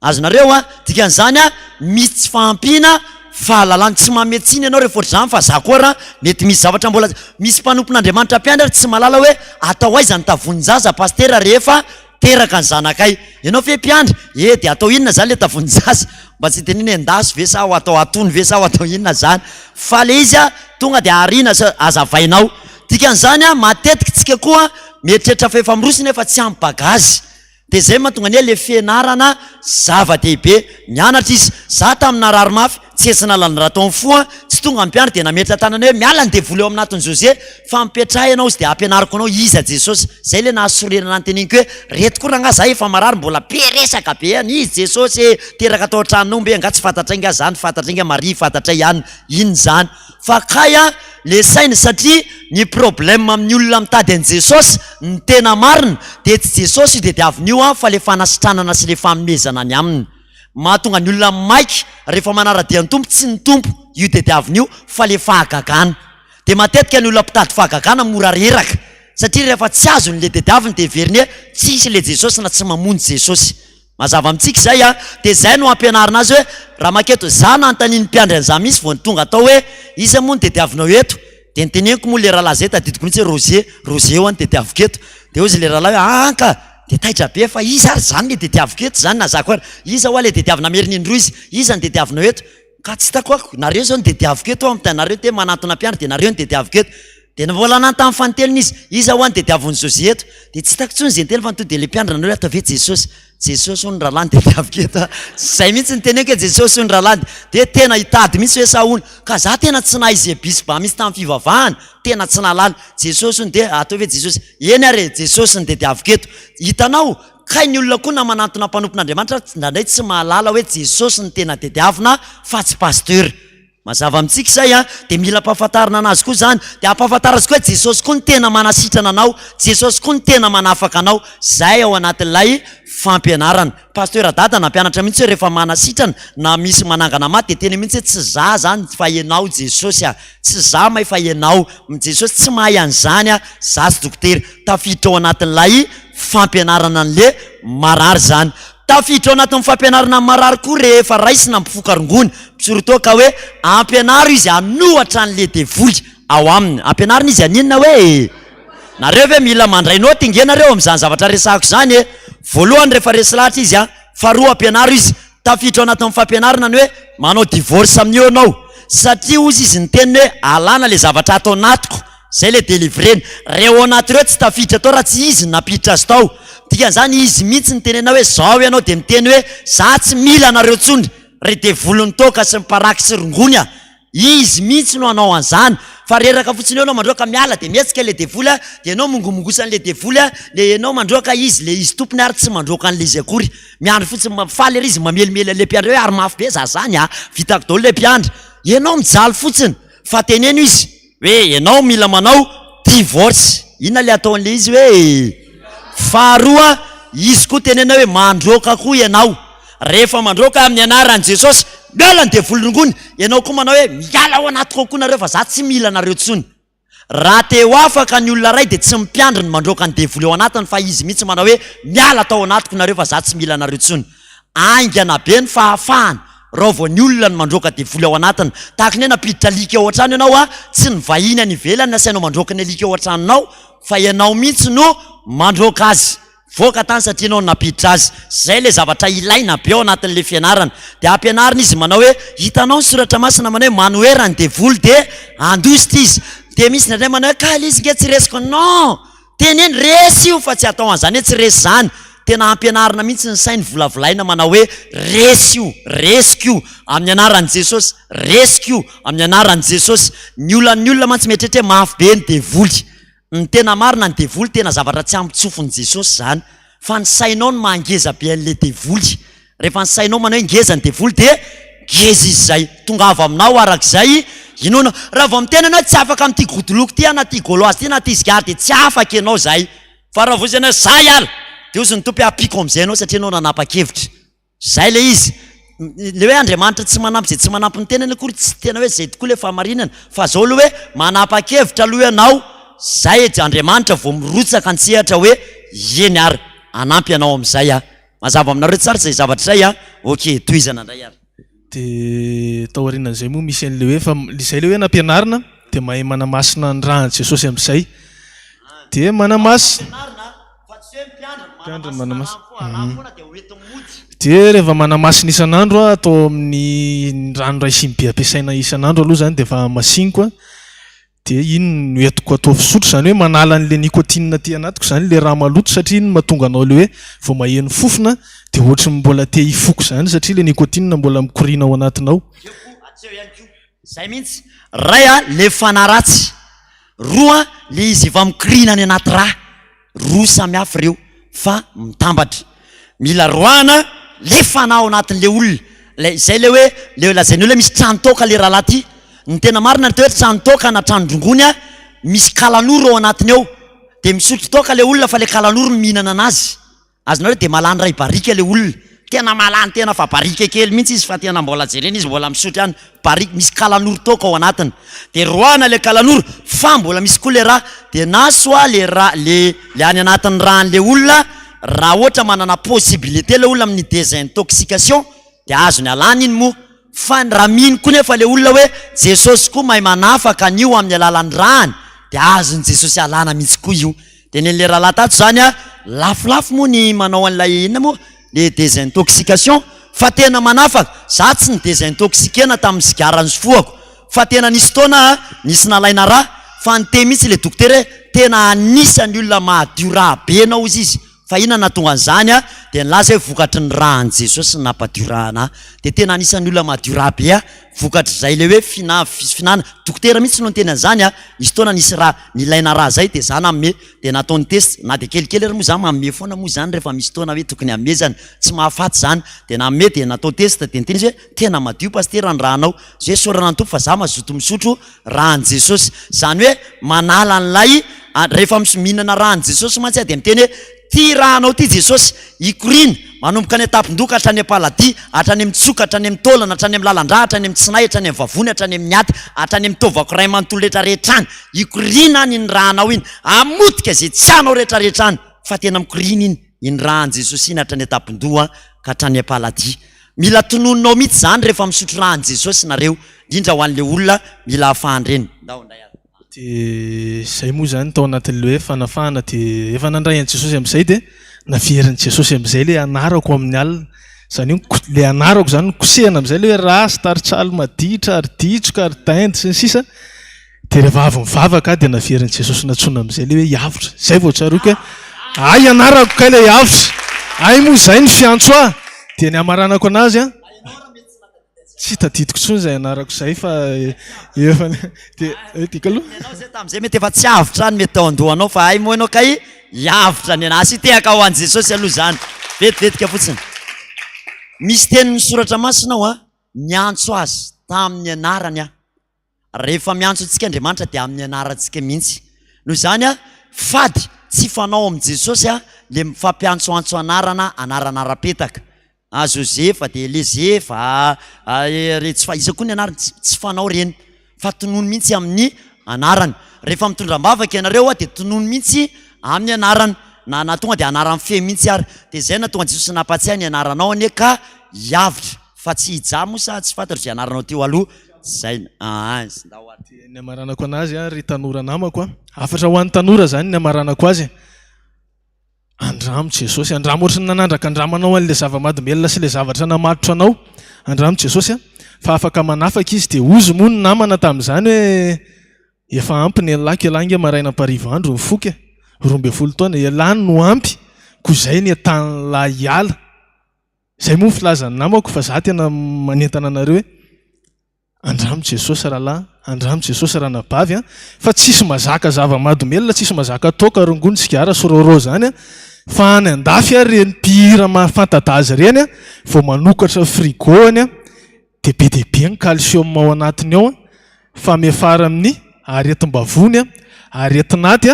Azonareo an? Dikan'izany an, misy tsy fahampiana fahalalana. Tsy manome tsiny ianao rehefa ohatr'izany fa za koa ra mety misy zavatra mbola misy mpanompon'Andriamanitra mpiandry ary tsy mahalala hoe atao aiza ny tavonin-jaza pasitera rehefa teraka ny zanakay. Ianao ve mpiandry? E dia atao inona zany le tavonin-jaza? Mba tsy hitenena hoe endaso ve sa ho atao atono ve sa ho atao inona zany? Fa le izy an, tonga dia ariana sy azavainao. Dikan'izany an, matetika tsika koa mieritreritra fa efa miroso nefa tsy ampy bagazy. Dia zay mahatonga ny hoe le fianarana zava-dehibe. Nianatra izy. Za tamin'ny narary mafy, tsy entina lalan-dra tao amin'ny fo an, tsy tonga ny mpiandry dia nametra tanana hoe miala ny devoly ao aminatin'i José fa mipetraha ianao izy dia ampianariko anao iza Jesosy. Zay le nahasorena nanontaniako hoe reto koa rangaha za efa marary mbola be resaka be an, izy Jesosy e, teraka tao an-tranon'omby e, nga tsy fantatray nga zany, fantatray nga Maria, fantatray an, inn zany. Fa kay an, le saina satria ny problème amin'ny olona mitady an'i Jesosy, ny tena marina dia tsy Jesosy io tediaviny io an fa le fanasitranana sy le fanomezana any aminy. Mahatonga ny olona maika rehefa manara-dia ny Tompo tsy ny Tompo io tediaviny io fa le fahagagana. Dia matetika ny olona mpitady fahagagana mora reraka satria rehefa tsy azony le tediaviny dia heveriny hoe tsisy le Jesosy na tsy mamonjy Jesosy. Mazava amintsika izay a! Dia izay no ampianarina azy hoe raha maketo, za nanontanian'ny mpiandry an'iza mihitsy vao tonga tao hoe iza moa no tediavinao eto? Dia noteneniko moa le rahalahy izay, tadidiko mihitsy hoe Roger, Roger ho'a no tediaviko eto. Dia hozy le rahalahy hoe aa ka! Dia taitra be fa iza ary izany le tediaviko eto izany na za koa ary, iza ho'a le tediavina hamerina indroa izy, iza no tediavinao eto? Ka tsy hitako ako, nareo izao no tediaviko eto aho, nareo te manantona mpiandry dia nareo no tediaviko eto. Dia mbola nanontany fanintelony izy, Iza ho'a no tediavin'i Josie eto? Dia tsy hitako intsony izay niteny fa nitody ilay mpiandry nanao hoe ataovy hoe Jesosy. Jesosy hono rahalahy no tediaviko eto a! Izay mihitsy no teneniko hoe Jesosy hono rahalahy. Dia tena hitady mihitsy hoe sa hono. Ka za tena tsy nahay izay bisba mihitsy tamin'ny fivavahana, tena tsy nahalala. Jesosy hono dia ataovy hoe Jesosy. Eny ary e, Jesosy no tediaviko eto. Hitanao, kay ny olona koa na manantona mpanompon'Andriamanitra ary indraindray tsy mahalala hoe Jesosy no tena tediavina fa tsy pasteur. Mazava amintsika izay an, dia mila ampahafantarina anazy koa izany, dia ampahafantarina azy koa hoe Jesosy koa no tena manasitrana anao, Jesosy koa no tena manafaka anao, izay ao anatin'ilay fampianarana. Pasteur Dada nampianatra mihitsy hoe rehefa manasitrana na misy manangana maty dia teny mihitsy hoe tsy za zany fa ianao Jesosy a, tsy za may fa ianao, Jesosy tsy mahay an'izany a, za tsy dokotera. Tafiditra ao anatin'ilay fampianarana an'le marary izany. Tafiditra ao anatin'ny fampianarana ny marary koa rehefa raisina mpifoka rongony, mpisorotoa ka hoe ampianaro izy hanohatra an'le devoly ao aminy. Ampianarina izy haninona hoe? Nareo ve mila mandray naoty nge nareo amin'izany zavatra resahako izany e? Voalohany rehefa resy lahatra izy an, faharoa ampianaro izy. Tafiditra ao anatin'ny fampianarana ny hoe manao divorce amin'io ianao satria hozy izy niteny hoe alana le zavatra ato anatiko. Zay le delivrena. Reo ao anaty reo tsy tafiditra tao raha tsy izy no nampiditra azy tao. Dikan'izany izy mihitsy no tenenina hoe zao ianao dia miteny hoe za tsy mila anareo tsony ry devolin'ny toaka sy ny paraky sy rongony a! Izy mihitsy no hanao an'izany fa reraka fotsiny eo ianao mandroaka miala dia mihetsika le devoly a dia ianao mongomongosan'le devoly a le ianao mandroaka izy le izy tompony ary tsy mandroaka an'le izy akory. Miandry fotsiny faly ery izy mamelimely an'le mpiandry hoe ary mafy be za zany a! Vitako daholo le mpiandry. Ianao mijaly fotsiny fa teneno izy. Hoe ianao mila manao divorce. Inona le ataon'le izy hoe faharoa izy koa tenena hoe mandroaka koa ianao. Rehefa mandroaka amin'ny anaran'i Jesosy, miala ny devoly rongony, ianao koa manao hoe miala ao anatiko koa nareo fa za tsy mila anareo tsony. Raha te ho afaka ny olona iray dia tsy mpiandry ny mandroaka ny devoly ao anatiny fa izy mihitsy manao hoe miala tao anatiko nareo fa za tsy mila anareo tsony. Haingana be ny fahafahana raha vao ny olona no mandroaka devoly ao anatiny. Tahaka ny hoe nampiditra alika ao an-trano ianao a, tsy ny vahiny any ivelany no asainao mandroaka ny alika ao an-tranonao fa ianao mihitsy no mandroaka azy. Voaka tany satria ianao no nampiditra azy. Izay ilay zavatra ilaina be ao anatin'ilay fianarana. Dia ampianarina izy manao hoe, hitanao ny soratra masina manao hoe manohera ny devoly dia handositra izy. Dia misy indraindray manao hoe ka ilay izy nge tsy resiko. Non! Teneno, resy io fa tsy atao an'izany hoe tsy resy izany. Tena ampianarina mihitsy ny sainy volavolaina manao hoe resy io, resiko io, amin'ny anaran'i Jesosy, resiko io, amin'ny anaran'i Jesosy. Ny olan'ny olona mantsy mieritreritra hoe mafy be ny devoly. Ny tena marina ny devoly tena zavatra tsy ampy tsofin'i Jesosy izany. Fa ny sainao no maha ngeza be an'ilay devoly. Rehefa ny sainao manao hoe ngeza ny devoly dia ngeza izy izay. Tongava aminao araka izay inoana. Raha vao miteny ianao hoe tsy afaka amin'ity godoloko ity aho na ity gauloise ity na ity sigara dia tsy afaka ianao izay. Fa raha vao izy ianao hoe za hiala! Dia hozy ny Tompo hoe ampiako amin'izay ianao satria ianao nanapa-kevitra. Izay ilay izy. Ilay hoe Andriamanitra tsy manampy izay tsy manampy ny tenany akory tsy tena hoe izay tokoa ilay fahamarinana. Fa izao aloha hoe manapa-kevitra aloha ianao, izay Andriamanitra vao mirotsaka an-tsehatra hoe eny ary, hanampy anao amin'izay aho. Mazava aminareo tsara izay zavatra izay an? Ok, tohizana indray ary.
Dia taorianan'izay moa misy an'ilay hoe efa, izay ilay hoe nampianarina dia mahay manamasina ny ràn'i Jesosy amin'izay. Dia manamasina. Mpiandry ny manamasina. Dia rehefa manamasina isan'andro aho atao amin'ny rano iray sinibe ampiasaina isan'andro aloha izany dia efa hamasiniko an. Dia iny no entiko atao fisotro, izany hoe manala an'ilay nicotine aty anatiko izany ilay raha maloto satria iny no mahatonga anao ilay hoe vao maheno fofona dia ohatry ny mbola te hifoka izany satria ilay nicotine mbola mikoriana ao anatinao.
Hatreo ihany koa. Zay mihitsy. Ray a, le fanahy ratsy. Roa, le izy efa mikoriana any anaty rà. Roa samy hafa ireo fa mitambatra. Mila roahana le fanahy ao anatin'le olona. Ilay izay le hoe le lazain'ny olona hoe misy tranon-toaka le rahalahy ty. Ny tena marina ny atao hoe tranon-toaka na tranon-drongony a, misy kalanoro ao anatiny ao. Dia misotro toaka le olona fa le kalanoro no mihinana anazy. Azonareo dia mahalany iray barika le olona. Tena mahalany tena fa barika kely mihitsy izy fa tena mbola jerena izy mbola misotro ihany. Barika misy kalanoro toaka ao anatiny. Dia roahana le kalanoro fa mbola misy koa le rà. Dia na soit le rà le le any anatin'ny ràn'le olona raha ohatra manana possibilité le olona amin'ny désintoxication dia azony alana iny moa. Fa raha mino koa nefa le olona hoe Jesosy koa mahay manafaka an'io amin'ny alalan'ny ràny dia azon'i Jesosy alana mihitsy koa io. Dia nen'le rahalahy tato zany a, lafolafo moa ny manao an'ilay inona moa, le désintoxication, fa tena manafaka, za tsy ni-désintoxiquer-na tamin'ny sigara nisofohako, fa tena nisy fotoana aho nisy nalaina rà, fa niteny mihitsy le dokotera hoe tena anisan'ny olona mahadio rà be ianao hozy izy, fa inona nahatonga an'izany a, dia nilaza hoe vokatry ny rà an'i Jesosy no nampadio rà anah, dia tena anisan'ny olona mahadio rà be aho, Vokatr'izay ilay hoe fina fihinana, dokotera mihitsy no niteny an'izany a, nisy fotoana nisy raha nilaina raha zay dia za nanome dia nataony test na dia kelikely ary moa za manome foana moa zany rehefa misy fotoana hoe tokony hamezana, tsy mahafaty zany, dia nanome dia natao test dia niteny izy hoe tena madio pasitera ny rahanao, zay isaorana ny Tompo fa za mazoto misotro rahan'i Jesosy, zany hoe manala an'ilay rehefa mihinana rahan'i Jesosy mantsy aho dia miteny hoe Ty rahanao ty Jesosy, hikoriana, manomboka any an-tampon-doha ka hatrany am-paladia, hatrany amin'ny tsoka, hatrany amin'ny taolana, hatrany amin'ny lalan-drà, hatrany amin'ny tsinay, hatrany amin'ny vavony, hatrany amin'ny aty, hatrany amin'ny taovako iray manontolo rehetra rehetra any. Hikoriana any iny rahanao iny, hamotika izay tsy anao rehetra rehetra any, fa tena mikoriana iny, iny rahan'i Jesosy iny hatrany an-tampon-doha ka hatrany am-paladia. Mila tononinao mihitsy izany rehefa misotro rahan'i Jesosy nareo, indrindra ho an'ilay olona mila hafahana ireny. Ndao indray ary.
Dia izay moa izany tao anatin'ilay hoe fanafahana dia efa nandray an'i Jesosy amin'izay dia naverin'i Jesosy amin'izay ilay anarako amin'ny alina. Izany hoe ilay anarako izany nokosehina amin'izay ilay hoe rasta ary tsaly maditra ary ditsoka ary dinde sy ny sisa. Dia rehefa avy nivavaka aho dia naverin'i Jesosy nantsoina amin'izay ilay hoe Iavotra. Izay vao tsaroako hoe hay anarako kay ilay Iavotra. Hay moa izay ny fiantso ahy. Dia ny hamaranako anazy an. Tsy tadidiko intsony izay anarako izay fa efa dia dika aloha.
Ianao izay tamin'izay mety efa tsy avotra any mety tao an-dohanao fa hay moa ianao kay hiavotra ny anah. Asio tehaka ho an'i Jesosy aloha izany. Vetivetika fotsiny. Misy tenin'ny soratra masina ao an, niantso azy tamin'ny anarany aho. Rehefa miantso antsika Andriamanitra dia amin'ny anarantsika mihitsy. Noho izany an, fady tsy fanao amin'i Jesosy an, le mifampiantsoantso anarana, anarana ara-petaka. Ah Josefa dia Elezefa, ah ry tsy fa iza koa ny anarany, tsy tsy fanao ireny fa tonony mihitsy amin'ny anarany. Rehefa mitondra am-bavaka ianareo an dia tonony mihitsy amin'ny anarany, na na tonga dia anaran'ny fe mihitsy ary. Dia izay no nahatonga an'i Jesosy nampatsiahy ny anaranao anie ka hiavotra fa tsy hijaly moa sa tsy fantatro izay anaranao teo aloha. Zay aa ndao ary.
Dia ny hamaranako anazy an ry tanora namako an, hafatra ho an'ny tanora izany ny hamaranako azy e, andramo Jesosy, andramo ohatry ny nanandraka andramanao an'ilay zava-mahadomelina sy ilay zavatra namatotra anao, andramo Jesosy an, fa afaka manafaka izy, dia hozy moa ny namana tamin'izany hoe efa ampy ny elako, ialahy ange maraina ampariva andro mifoka e, 12 taona, ialahy no ampy, koa izay ny entanin'lah hiala. Izay moa ny filazan'ny namako fa za tena manentana anareo hoe andramo Jesosy rahalahy, andramo Jesosy ranabavy an, fa tsisy mazaka zava-mahadomelina, tsisy mazaka toaka, rongony, sigara sy rôrô zany an, fa any andafy ary ireny mpihira mahafantadaza ireny an, vao manokatra frigo any an, dia be dia be ny calcium ao anatiny ao an, fa miafara amin'ny aretim-bavony, aretin'aty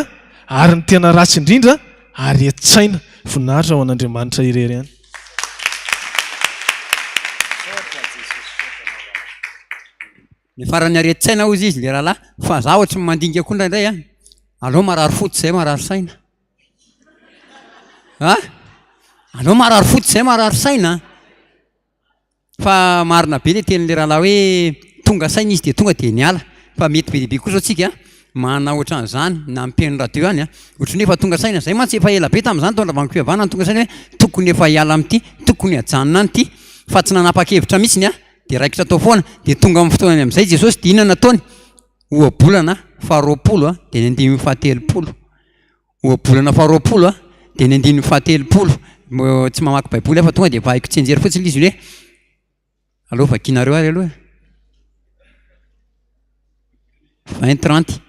ary ny tena ratsy indrindra aretin-tsaina. Voninahitra ho an'Andriamanitra irery ihany.
Ny faran'ny aretin-tsaina hozy izy le rahalahy fa za ohatry ny mandinika koa indraindray an, aleo marary fo tsy zay marary saina. A? Aleo marary fo tsy zay marary saina an. Fa marina be le tenin'le rahalahy hoe tonga saina izy dia tonga dia niala. Fa mety be dia be koa zao tsika manao ohatran'izany na miteny radio ihany an, ohatran'ny hoe efa tonga saina, zay mantsy efa ela be tamin'izany tao Andravango-Pihavanana tonga saina hoe tokony efa hiala amin'ity, tokony hajanona any ity, fa tsy nanapa-kevitra mihitsiny an. Dia raikitra tao foana. Dia tonga amin'ny fotoanany amin'izay Jesosy dia inona nataony? Ohabolana faharoapolo dia ny andininy fahatelopolo. Ohabolana faharoapolo dia ny andininy fahatelopolo. Tsy mamaky baiboly aho fa tonga dia efa haiko tsianjery fotsiny ilay izy hoe aleo vakianareo ary aloha e. 20 30.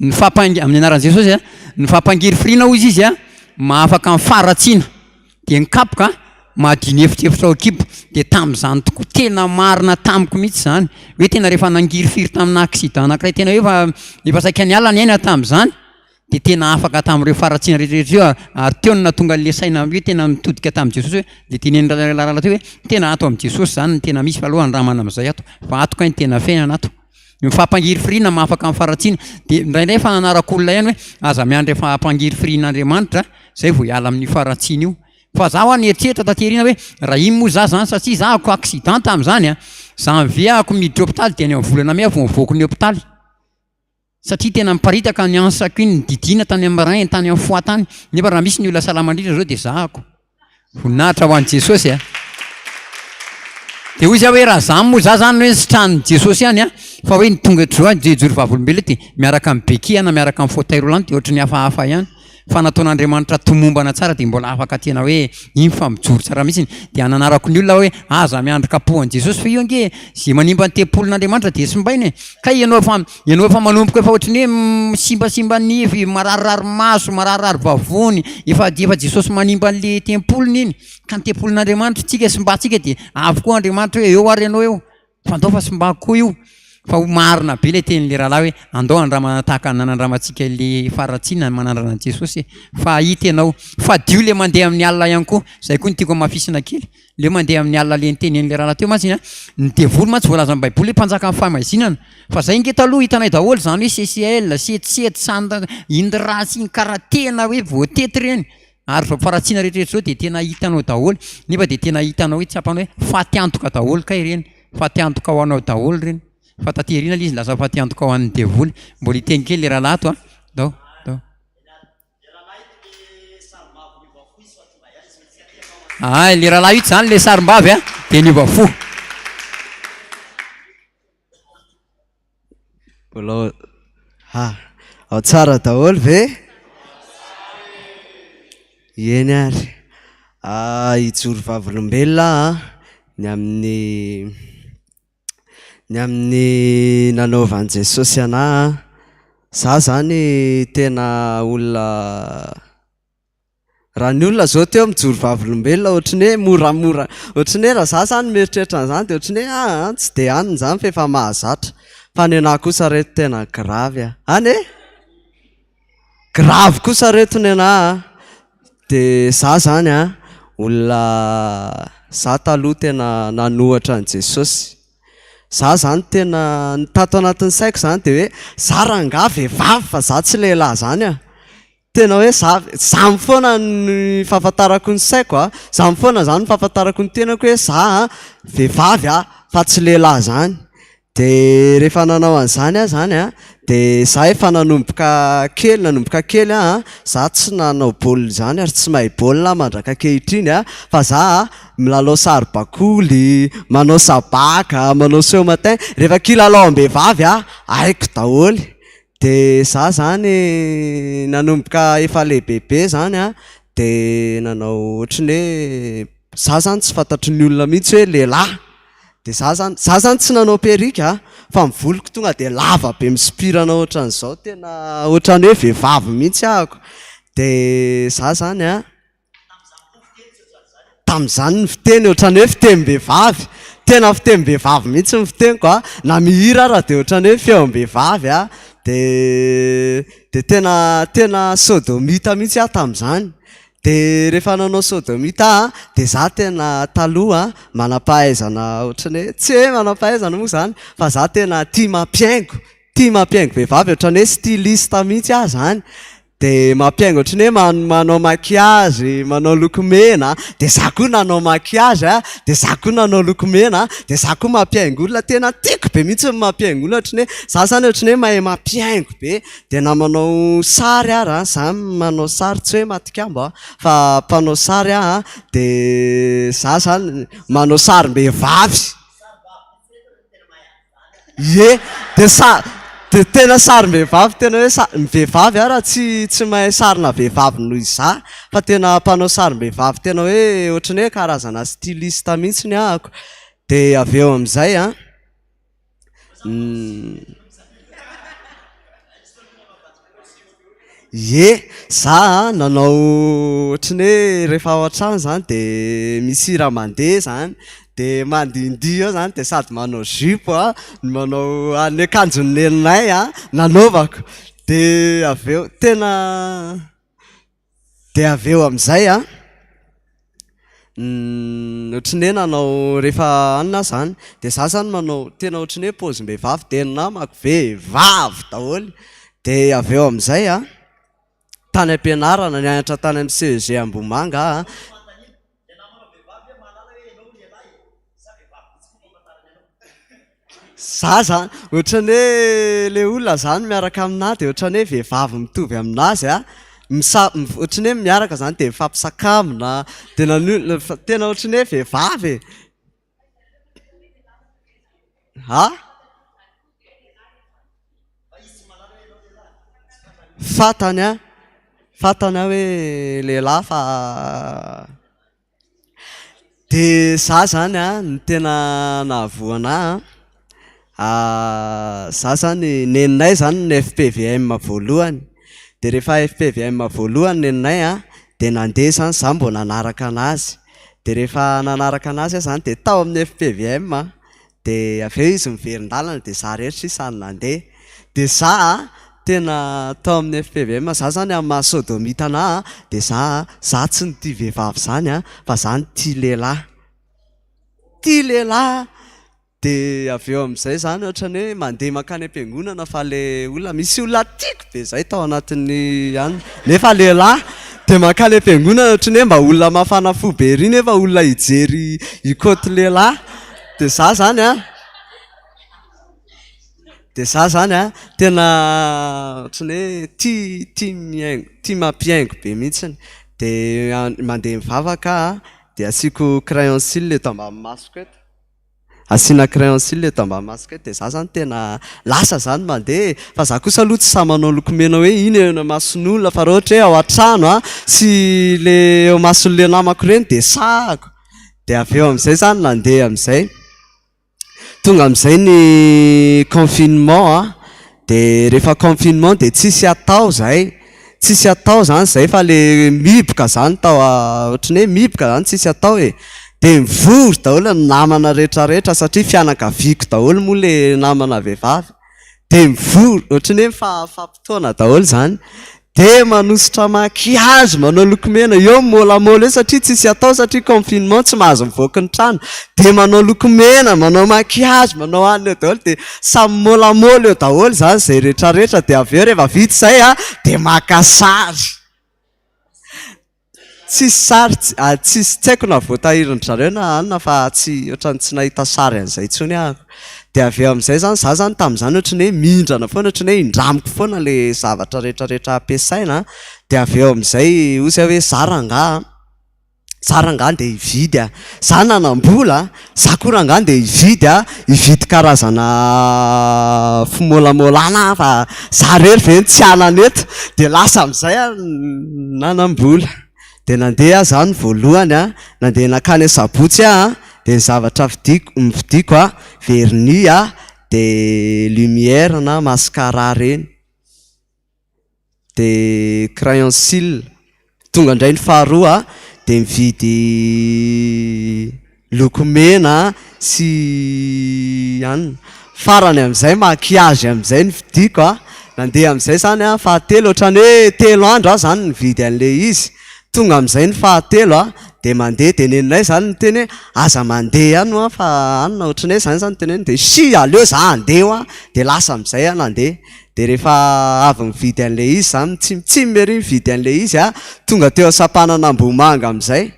Ny fampangi-, amin'ny anaran'i Jesosy a, ny fampangirifiriana hozy izy a, mahafaka ny faharatsiana, dia ny kapoka mahadio ny efitrefitra ao an-kibo, dia tamin'izany tokoa tena marina tamiko mihitsy izany, hoe tena rehefa nangirifiry tamina accident anankiray tena hoe efa efa saika niala ny aina tamin'izany, dia tena afaka tamin'ireo faharatsiana rehetra rehetra ireo ary teo no nahatonga an'ilay saina hoe tena nitodika tamin'i Jesosy hoe le tenenin'ny rahalahy teo hoe tena ato amin'i Jesosy izany no tena misy fa aleo andramana amin'izay ato fa ato kay ny tena fiainana ato. Ny fampangirifiriana mahafaka ny faharatsiana. Dia indraindray efa nanarako olona ihany hoe aza miandry fampangirifirian'Andriamanitra zay vao hiala amin'io faharatsiana io. Fa za hoa nieritreritra taty aoriana hoe raha iny moa za zany satria za ako accident tamin'izany a, janvier ako miditra hopitaly dia any amin'ny volana mai aho vao mivoaka ny hopitaly. Satria tena miparitaka ny ansako iny, nididiana tany amin'ny rein, tany amin'ny foie tany, nefa raha misy ny olona salama indrindra zao dia zahako. Voninahitra ho an'i Jesosy a! Dia hoy izy hoe raha zany moa za zany hoe sitranin'i Jesosy ihany a, fa hoe ny tonga eto zao aho dia hijoro vavolombelona dia miaraka amin'ny béquille na miaraka amin'ny fauteuil roulant dia ohatran'ny hafahafa ihany. Fa nataon'Andriamanitra tomombana tsara dia mbola afaka tena hoe iny fa mijoro tsara mihitsy. Dia ananarako ny olona hoe aza miandry kapohan'i Jesosy fa io ange izay manimba ny tempolin'Andriamanitra dia simbaina e. Kay ianao efa ianao efa manomboka efa ohatran'ny hoe simbasimba nify, mararirary maso, mararirary vavony, efa efa Jesosy manimba an'le tempoliny iny. Ka ny tempolin'Andriamanitra tsika simbantsika dia avy koa Andriamanitra hoe eo ary ianao eo. Fa andao fa simbako koa io. Fa ho marina be ilay tenin'ilay rahalahy hoe andao handramana tahaka ny nanandramantsika ilay faharatsiana ny manandrana an'i Jesosy e. Fa hahita ianao. Fadio ilay mandeha amin'ny alina ihany koa. Izay koa no tiako hamafisina kely. Ilay mandeha amin'ny alina ilay nitenenin'ilay rahalahy teo mantsy an. Ny devoly mantsy voalazan'ny Baiboly hoe mpanjakan'ny fahamaizinana. Fa izay ange taloha hitanay daholo izany hoe CCL, setisety, sanda, iny ratsy iny karaha tena hoe voatety ireny. Ary izao faharatsiana rehetra rehetra izao dia tena hitanao daholo, nefa dia tena hitanao hoe tsapanao hoe faty antoka daholo kay ireny, faty antoka ho anao daholo ireny, fa taty aoriana ilay izy lasa faty antoka ho an'ny devoly. Mbola hiteny kely ilay rahalahy ato an, ndao, ndao. Ay, ilay rahalahy io izany ilay sarim-bavy an, dia niova fo.
Mbola ha, ao tsara daholo ve? Eny ary. Hijoro vavolombelona aho an, ny amin'ny ny amin'ny nanaovan'i Jesosy anà an. Za zany tena olona Raha ny olona zao teo mijoro vavolombelona ohatry ny hoe moramora, ohatry ny hoe raha za zany mieritreritra an'izany dia ohatry ny hoe aa tsy dia any izany fa efa mahazatra. Fa ny anà kosa reto tena gravy a! Any e? Gravy kosa reto ny anà a! Dia za zany a, olona za taloha tena nanohatra an'i Jesosy. Za zany tena ny tato anatin'ny saiko zany dia hoe za rangahy vehivavy fa za tsy lehilahy zany a! Tena hoe za, zany foana ny fahafantarako ny saiko a, zany foana zany ny fahafantarako ny tenako hoe za a vehivavy a fa tsy lehilahy zany. De rehefa nanao an'izany aho zany a, de za efa nanomboka kely nanomboka kely aho a, za tsy nanao baolina zany ary tsy mahay baolina aho mandrak'ankehitriny a, fa za a milalao saribakoly, manao sabaka, manao seau matin, rehefa kilalaom-behivavy a haiko daholo. Dia za zany nanomboka efa lehibebe zany an, dia nanao ohatry ny hoe za zany tsy fantatry ny olona mihitsy hoe lehilahy, dia za zany, za zany tsy nanao perruque an, fa ny voloko tonga dia lava be misopirana ohatran'izao tena ohatran'ny hoe vehivavy mihitsy ahako, dia za zany an. Tamin'izany ny fiteny ohatran'ny hoe fitenim-behivavy, tena fitenim-behivavy mihitsy ny fiteniko a, na mihira ara dia ohatran'ny hoe feom-behivavy a, dia dia tena tena sodomita mihitsy aho tamin'izany. Dia rehefa nanao sodomita aho dia za tena taloha manam-pahaizana ohatran'ny hoe, tsy hoe manam-pahaizana moa izany fa za tena tia mampihaingo, tia mampihaingo vehivavy ohatran'ny hoe styliste mihitsy aho izany. Dia mampihaingo ohatran'ny hoe manao maquillage, manao lokomena, dia za koa nanao maquillage a, dia za koa nanao lokomena, dia za koa mampihaingo olona, tena tiako be mihitsy ny mampihaingo olona ohatran'ny hoe za izany ohatran'ny hoe mahay mampihaingo be, dia na manao sary ara, za manao sary tsy hoe matikambo a, fa mpanao sary aho an, dia za izany manao sarim-behivavy. Ie, dia sa- dia tena sarim-behivavy tena hoe sa- ny vehivavy ara tsy tsy mahay sarina vehivavy noho izaho fa tena mpanao sarim-behivavy tena hoe ohatran'ny hoe karazana styliste mihitsy ny ahako. Dia avy eo amin'izay an, Ie, za a nanao ohatry ny hoe rehefa ao an-trano zany de misy hira mandeha zany de mandihindihy eo zany de sady manao jupe a no manao ny akanjon'i neninay a nanaovako de avy eo tena Dia avy eo amin'izay an, ohatry ny hoe nanao rehefa anona aho izany, dia izaho izany manao tena ohatry ny hoe paozim-behivavy dia ny namako vehivavy daholo. Dia avy eo amin'izay an, tany am-pianarana, nianatra tany amin'ny CEG Ambohimanga aho an. Za zany, ohatran'ny hoe le olona zany miaraka aminahy dia ohatran'ny hoe vehivavy mitovy aminazy a, misa- ohatran'ny hoe miaraka zany dia mifampisakambina, dia nano- tena ohatran'ny hoe vehivavy e. A? Fantany an, fantany aho hoe lehilahy fa Dia za zany an, ny tena nahavoa anahy an, za zany neninay zany ny FPVM voalohany, dia rehefa FPVM voalohany neninay an, dia nandeha zany za mbo nanaraka anazy, dia rehefa nanaraka anazy aho zany dia tao amin'ny FPVM an, Dia avy eo izy miverin-dalana dia za irery sisa no nandeha. Dia za a, tena tao amin'ny fpvm, za zany amin'ny maha sodomita anah a, dia za a, za tsy nitia vehivavy zany a, fa za nitia lehilahy. Tia lehilahy aho. Dia avy eo amin'izay zany ohatran'ny hoe mandeha mankany am-piangonana fa le olona, misy olona tiako be zay tao anatin'ny any, nefa lehilahy. Dia mankany am-piangonana ohatran'ny hoe mba olona mafana fo be ery nefa olona hijery hikaoty lehilahy. Dia za zany an, dia za zany an, tena ohatran'ny hoe tia tia mihaingo, tia mampihaingo be mihitsiny. Dia mandeha mivavaka aho an, dia asiako crayon cils eto ambany masoko eto, asiana crayon cils eto ambany masoko eto, dia za zany tena lasa zany mandeha e. Fa za kosa aloha tsy sahy manao lokomena hoe iny eo imason'olona fa raha ohatra hoe ao an-trano an, sy le eo imason'le namako ireny dia sahako. Dia avy eo amin'izay izany nandeha amin'izay, tonga amin'izay ny confinement an, dia rehefa confinement dia tsisy atao izahay, tsisy atao izany izahay fa ilay mihiboka izany tao ohatran'ny hoe mihiboka izany tsisy atao e, dia mivory daholo ny namana rehetra rehetra satria fianakaviako daholo moa ilay namana vehivavy. Dia mivory, ohatran'ny hoe mifampitaona daholo izany. Dia manosotra maquillage, manao lokomena, eo mimaolamôla eo satria tsisy atao satria confinement tsy mahazo mivoaka ny trano. Dia manao lokomena, manao maquillage, manao anona eo daholo dia samy mimaolamôla eo daholo izany izay rehetrarehetra. Dia avy eo rehefa vita izay an, dia maka sary. Tsisy sary, tsisy, tsy haiko na voatahirin-dry zareo na anona fa tsy, ohatran'ny tsy nahita sary an'izay intsony aho. Dia avy eo amin'izay izany, izaho izany tamin'izany ohatran'ny hoe mindrana foana, ohatran'ny hoe indramiko foana ilay zavatra rehetrarehetra ampiasaina an, dia avy eo amin'izay hozy aho hoe izaho rangahy an, izaho rangahy andeha hividy an, izaho nanam-bola an, izaho koa rangahy andeha hividy an, hividy karazana fimôlamôlana aho fa izaho irery ve no tsy hanana eto? Dia lasa amin'izay aho nanam-bola. Dia nandeha aho izany voalohany an, nandeha nankany Sabotsy aho an, dia ny zavatra vidiako, novidiako an, vernis an, dia lumière na mascara ireny. Dia crayon cils. Tonga indray ny faharoa dia mividy lokomena sy anona. Farany amin'izay maquillage amin'izay no vidiako a. Nandeha amin'izay izany aho fahatelo, ohatran'ny hoe telo andro aho izany nividy an'ilay izy. Tonga amin'izay ny fahatelo a, dia mandeha, dia neninay izany niteny hoe aza mandeha ihany hoa fa anona ohatran'ny hoe izany izany teneniny, dia si aleo za handeha hoa, dia lasa amin'izay aho nandeha. Dia rehefa avy nividy an'ilay izy izany, mitsimitsimy ery nividy an'ilay izy a, tonga teo Sampanana Ambohimanga amin'izay,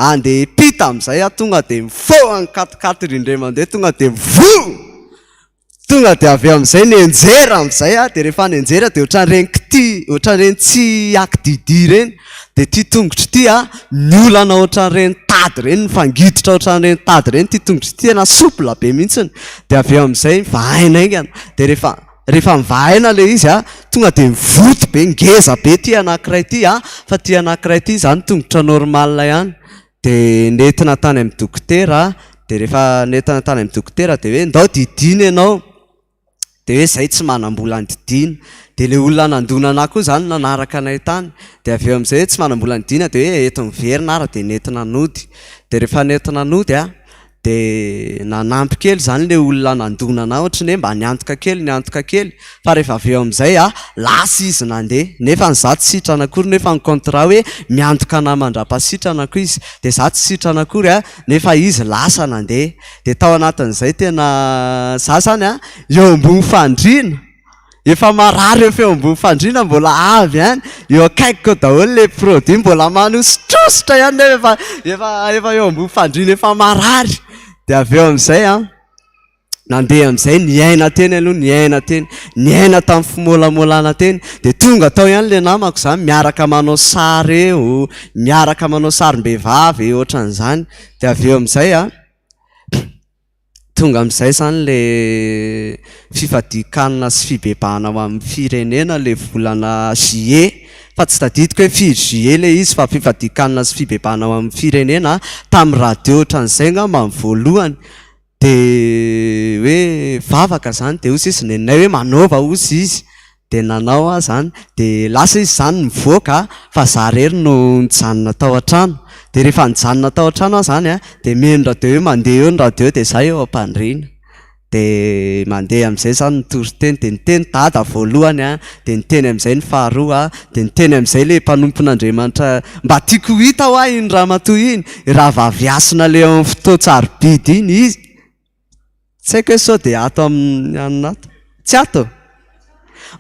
andeha hiampita amin'izay aho tonga dia mifoha ny quat-quatre indray mandeha tonga dia voa! Tonga dia avy eo amin'izay nianjera amin'izay aho, dia rehefa nianjera dia ohatran'ireny kity, ohatran'ireny tsy akididia ireny, dia ity tongotro ity an, miolana ohatran'ireny tady ireny, mifangiditra ohatran'ireny tady ireny ity tongotro ity, tena souple be mihitsiny, dia avy eo amin'izay vahaina haingana, dia rehefa rehefa mivahaina ilay izy an, tonga dia mivoto be, ngeza be ity anankiray ity an, fa ity anankiray ity izany tongotra normal ihany. Dia nentina tany amin'ny dokotera, dia rehefa nentina tany amin'ny dokotera dia hoe ndao didiana ianao, dia hoe izahay tsy manam-bola handidiana, dia ilay olona nandona anà koa izany nanaraka anay tany, dia avy eo amin'izay hoe tsy manam-bola handidiana dia hoe ento miverina ary dia nentina nody, dia rehefa nentina nody an, Dia nanampy kely izany ilay olona nandona anà ohatran'ny hoe mba niantoka kely niantoka kely fa rehefa avy eo amin'izay a, lasa izy nandeha nefa izaho tsy sitrana akory nefa ny contrat hoe miantoka anà mandra-pahasitranako izy dia izaho tsy sitrana akory a nefa izy lasa nandeha dia tao anatin'izay tena izaho izany a eo ambony fandriana Efa marary efa eo ambony fandriana mbola avy ihany, eo akaikiko eo daholo ilay produit mbola manosotrosotra ihany nefa efa efa efa eo ambony fandriana efa marary. Dia avy eo amin'izay an, nandeha amin'izay niaina teny aloha, niaina teny, niaina tamin'ny fimôlamôlana teny, dia tonga tao ihany ilay namako izany miaraka manao sary eo, miaraka manao sarim-behivavy ohatran'izany, dia avy eo amin'izay an, Tonga amin'izay izany ilay fifadian-kanina sy fibebahana ho amin'ny firenena ilay volana juillet, fa tsy tadidiko hoe firy juillet ilay izy fa fifadian-kanina sy fibebahana ho amin'ny firenena tamin'ny radio ohatran'izay angamba ny voalohany, dia hoe vavaka izany dia hoy sisa neninay hoe manaova hozy izy. Dia nanao aho izany, dia lasa izy izany nivoaka fa za irery no nijanona tao an-trano. Dia rehefa nijanona tao an-trano aho izany an, dia mihaino radio eo, mandeha eo ny radio dia za eo am-pandriana. Dia mandeha amin'izay izany ny toriteny, dia niteny dada voalohany an, dia niteny amin'izay ny faharoa, dia niteny amin'izay ilay mpanompon'Andriamanitra, mba tiako ho hita hoa iny ramatoa iny, i rahavavy Hasina ilay ao amin'ny fotoan-tsarobidy iny, izy. Tsy haiko hoe sao dia ato amin'ny anona ato. Tsy ato?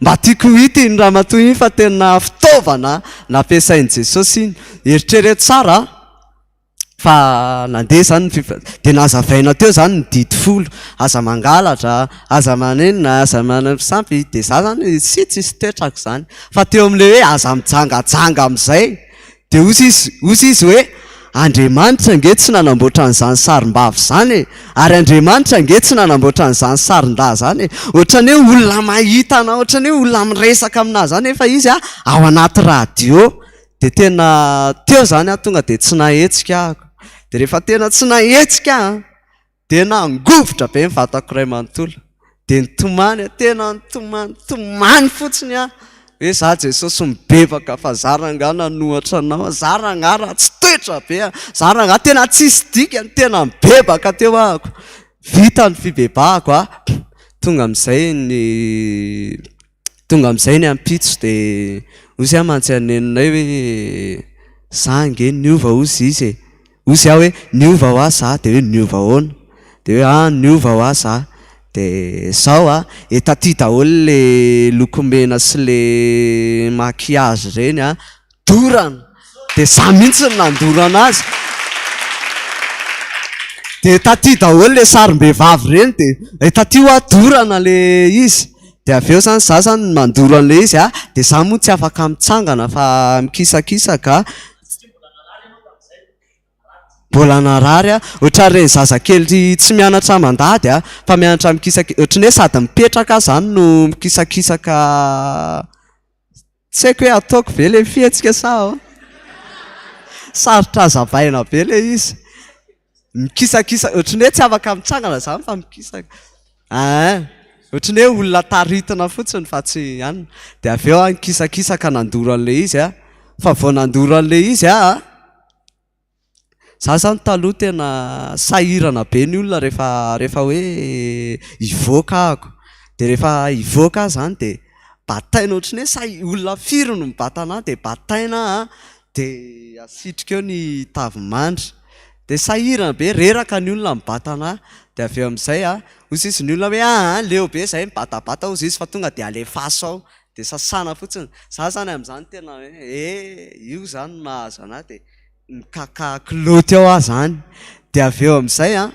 Mba tiako ho hita iny ramatoa iny fa tena fitaovana nampiasain'i Jesosy iny. Eritrereto tsara fa nandeha izany ny fifa- dia nazavaina teo izany ny didy folo. Aza mangalatra, aza manenina, aza manao sampy. Dia izaho izany tsy tsisy toetrako izany. Fa teo amin'ilay hoe aza mijangajanga amin'izay Dia hozy izy, hozy izy hoe, Andriamanitra ange tsy nanamboatra an'izany sarim-bavy izany e! Ary Andriamanitra ange tsy nanamboatra an'izany sarin-dahy izany e! Ohatran'ny hoe olona mahita anà, ohatran'ny hoe olona miresaka aminà izany nefa izy ao anaty radio. Dia tena teo izany aho tonga dia tsy nahetsika aho. Dia rehefa tena tsy nahetsika aho an, Dia nangovitra be ny vatako iray manontolo. Dia nitomany aho, tena nitomany, nitomany fotsiny aho. Hoe za Jesosy mibebaka fa za rangahy nanohatra anao, za rangahy ratsy toetra be aho, za rangahy tena tsisy dikany, tena nibebaka teo ahako. Vita ny fibebahako a, tonga amin'izay ny Tonga amin'izay ny ampitso dia hozy aho mantsy haneninay hoe za ange niova hozy izy e! Hozy aho hoe niova hoa za dia hoe niova ahoana? Dia hoe ah niova hoa za dia zao a, e taty daholo le lokomena sy le maquillage ireny a, dorana dia za mihitsy no nandoro anazy dia taty daholo le sarim-behivavy ireny dia eh, taty hoa dorana le izy dia avy eo zany za zany mandoro an'le izy a dia za moa tsy afaka mitsangana fa mikisakisaka mbola narary a ohatran'ireny zazakely tsy mianatra mandady a fa mianatra mikisaka ohatran'ny hoe sady mipetraka aho zany no mikisakisaka Tsy haiko hoe ataoko ve ilay fihetsika sa ahoana? Sarotra hazavaina be ilay izy. Mikisakisa, ohatran'ny hoe tsy afaka mitsangana izany fa mikisaka. Aa, ohatran'ny hoe olona taritina fotsiny fa tsy anona. Dia avy eo aho nikisakisaka nandoro an'ilay izy aho. Fa vao nandoro an'ilay izy aho an, Za zany taloha tena sahirana be ny olona rehefa rehefa hoe hivoaka ahako, dia rehefa hivoaka aho zany dia bataina ohatran'ny hoe sahi- olona firy no mibata anah dia bataina aho an, Dia asitrika eo ny tavy mandry. Dia sahirana be, reraka ny olona mibata anà. Dia avy eo amin'izay a, hoy sisa ny olona hoe aa leo be izahay mibatabata hozy izy fa tonga dia alefaso ao. Dia sasana fotsiny. Za izany amin'izany tena hoe eh io izany no mahazo anà dia mikaka kilaoty ao aho izany. Dia avy eo amin'izay an,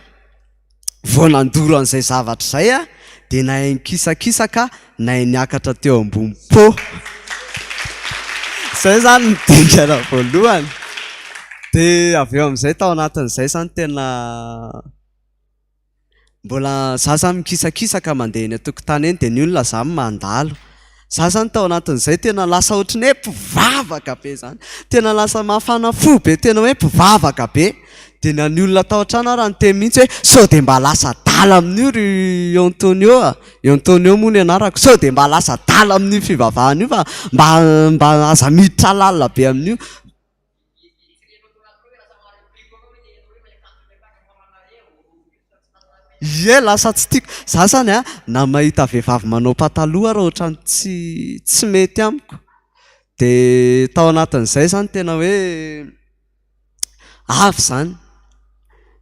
vao nandoro an'izay zavatra izay aho dia nahay nikisakisaka, nahay niakatra teo ambony pot. Izay izany ny dingana voalohany. Dia avy eo amin'izay tao anatin'izay izany tena mbola za izany mikisakisaka mandeha eny an-tokotany eny dia ny olona izany mandalo. Za zany tao anatin'izay tena lasa ohatran'ny hoe mpivavaka be zany. Tena lasa mafana fo be, tena hoe mpivavaka be. Dia na ny olona tao an-trano ara niteny mihitsy hoe sao dia mba lasa adala amin'io ry Antonio a! I Antonio moa ny anarako. Sao dia mba lasa adala amin'io fivavahana io fa mba mba aza miditra lalina be amin'io. Ie, lasa tsy tiako. Za zany a, na mahita vehivavy manao pataloha ary ohatran'ny tsy tsy mety amiko. Dia tao anatin'izay zany tena hoe avy izany.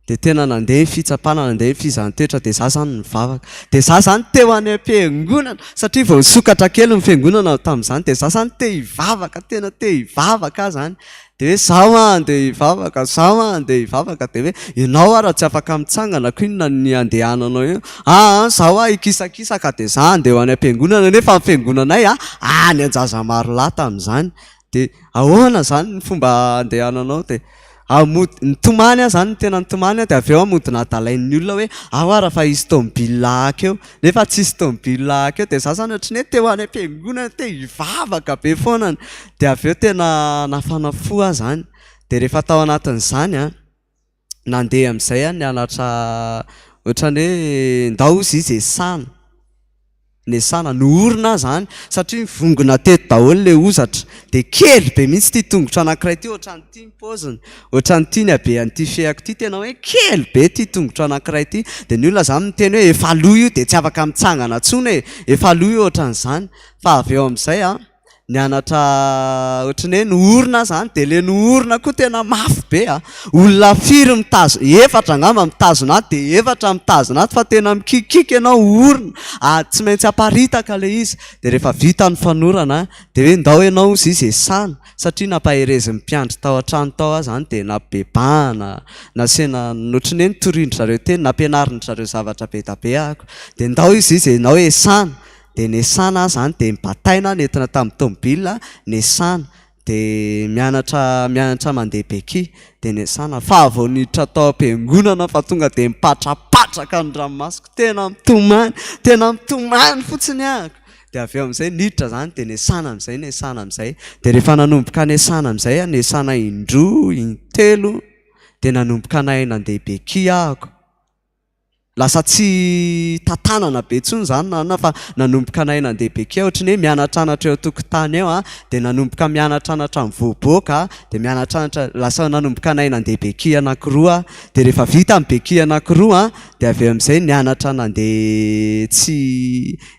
Dia tena nandeha ny fitsapana, nandeha ny fizahan-toetra dia za zany nivavaka. Dia za zany teo any am-piangonana satria vao nisokatra kely ny fiangonana tamin'izany dia za zany te hivavaka, tena te hivavaka aho zany. Dia hoe zaho aho andeha hivavaka, zaho aho andeha hivavaka. Dia hoe ianao ara tsy afaka mitsangana ko inona ny andehananao eo. Aa zaho aho hikisakisaka dia za andeha ho any am-piangonana nefa ny fiangonanay any Anjazamarolahy tamin'izany. Dia ahoana izany ny fomba andehananao? Dia aho mody nitomany aho izany, tena nitomany aho, dia avy eo aho mody nadalain'ny olona hoe ao ara fa hisy tomobile haka eo, nefa tsisy tomobile haka eo, dia izaho izany ohatran'ny hoe te ho any am-piangonana, te hivavaka be foana, dia avy eo tena nafana fo aho izany, dia rehefa tao anatin'izany an, nandeha amin'izay aho nianatra ohatran'ny hoe ndao hozy izy esana, nesana, nohorina aho izany satria nivongona teto daholo ilay hozatra, dia kely be mihitsy ity tongotro anankiray ity, ohatran'ity ny paoziny, ohatran'ity ny habean'ity fehako ity, tena hoe kely be ity tongotro anankiray ity, dia ny olona izany miteny hoe efa lo io dia tsy afaka mitsangana intsony e, efa lo io ohatran'izany, fa avy eo amin'izay an, Nianatra ohatran'ny hoe nohorina aho izany dia ilay nohorina koa tena mafy be a! Olona firy mitazona, efatra angamba mitazona ato dia efatra mitazona ato fa tena mikikiky ianao horina ary tsy maintsy aparitaka ilay izy. Dia rehefa vita ny fanorana dia hoe ndao ianao hozy izy esana satria nampaherezin'ny mpiandry tao an-trano tao aho izany dia nampibebahana, nasiana ohatran'ny hoe nitorian-dry zareo teny, nampianarin-dry zareo zavatra be dia be ahako. Dia ndao izy izy ianao esana. Dia nesana aho izany dia nibataina aho nentina tamin'ny tomobile nesana dia mianatra mianatra mandeha béquille dia nesana fa vao niditra tao am-piangonana fa tonga dia mipatrapatraka ny ranomasoko tena mitomany tena mitomany fotsiny aho dia avy eo amin'izay niditra izany dia nesana amin'izay nesana amin'izay dia rehefa nanomboka nesana amin'izay aho nesana indroa intelo dia nanomboka nahay nandeha béquille ahako Lasa tsy tantanana be intsony izany na inona fa nanomboka nahay nandeha be kely ohatran'ny hoe mianatranatra eo an-tokotany eo an, dia nanomboka mianatranatra mivoaboaka dia mianatranatra lasa nanomboka nahay nandeha béquille anankiroa aho, dia rehefa vita ny béquille anankiroa an, dia avy eo amin'izay nianatra nandeha tsy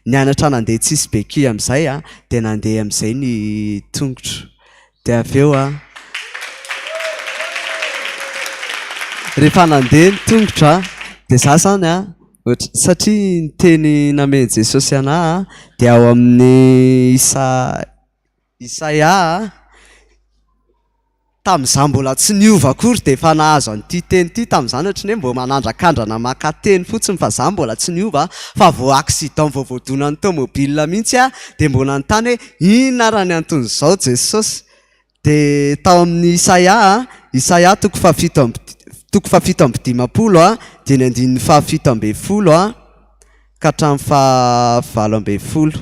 nianatra nandeha tsisy béquille amin'izay an, dia nandeha amin'izay ny tongotro. Dia avy eo an, rehefa nandeha ny tongotra an, dia za zany an, ohatr- satria ny teny namen'i Jesosy anà an, dia ao amin'ny Isa- Isaia an, tamin'izaho mbola tsy niova akory dia efa nahazo an'ity teny ity, tamin'izany ohatran'ny hoe mbo manandrakandrana maka teny fotsiny fa za mbola tsy niova fa vao accident vao voadonan'ny tomobile mihitsy aho dia mbo nanontany hoe Inona ara ny anton'izao Jesosy? Dia tao amin'ny Isaia a, Isaia toko fahafito amby toko fahafito 57 a, dia ny andininy fahafito 17 a, ka hatramin'ny fahavalo 18.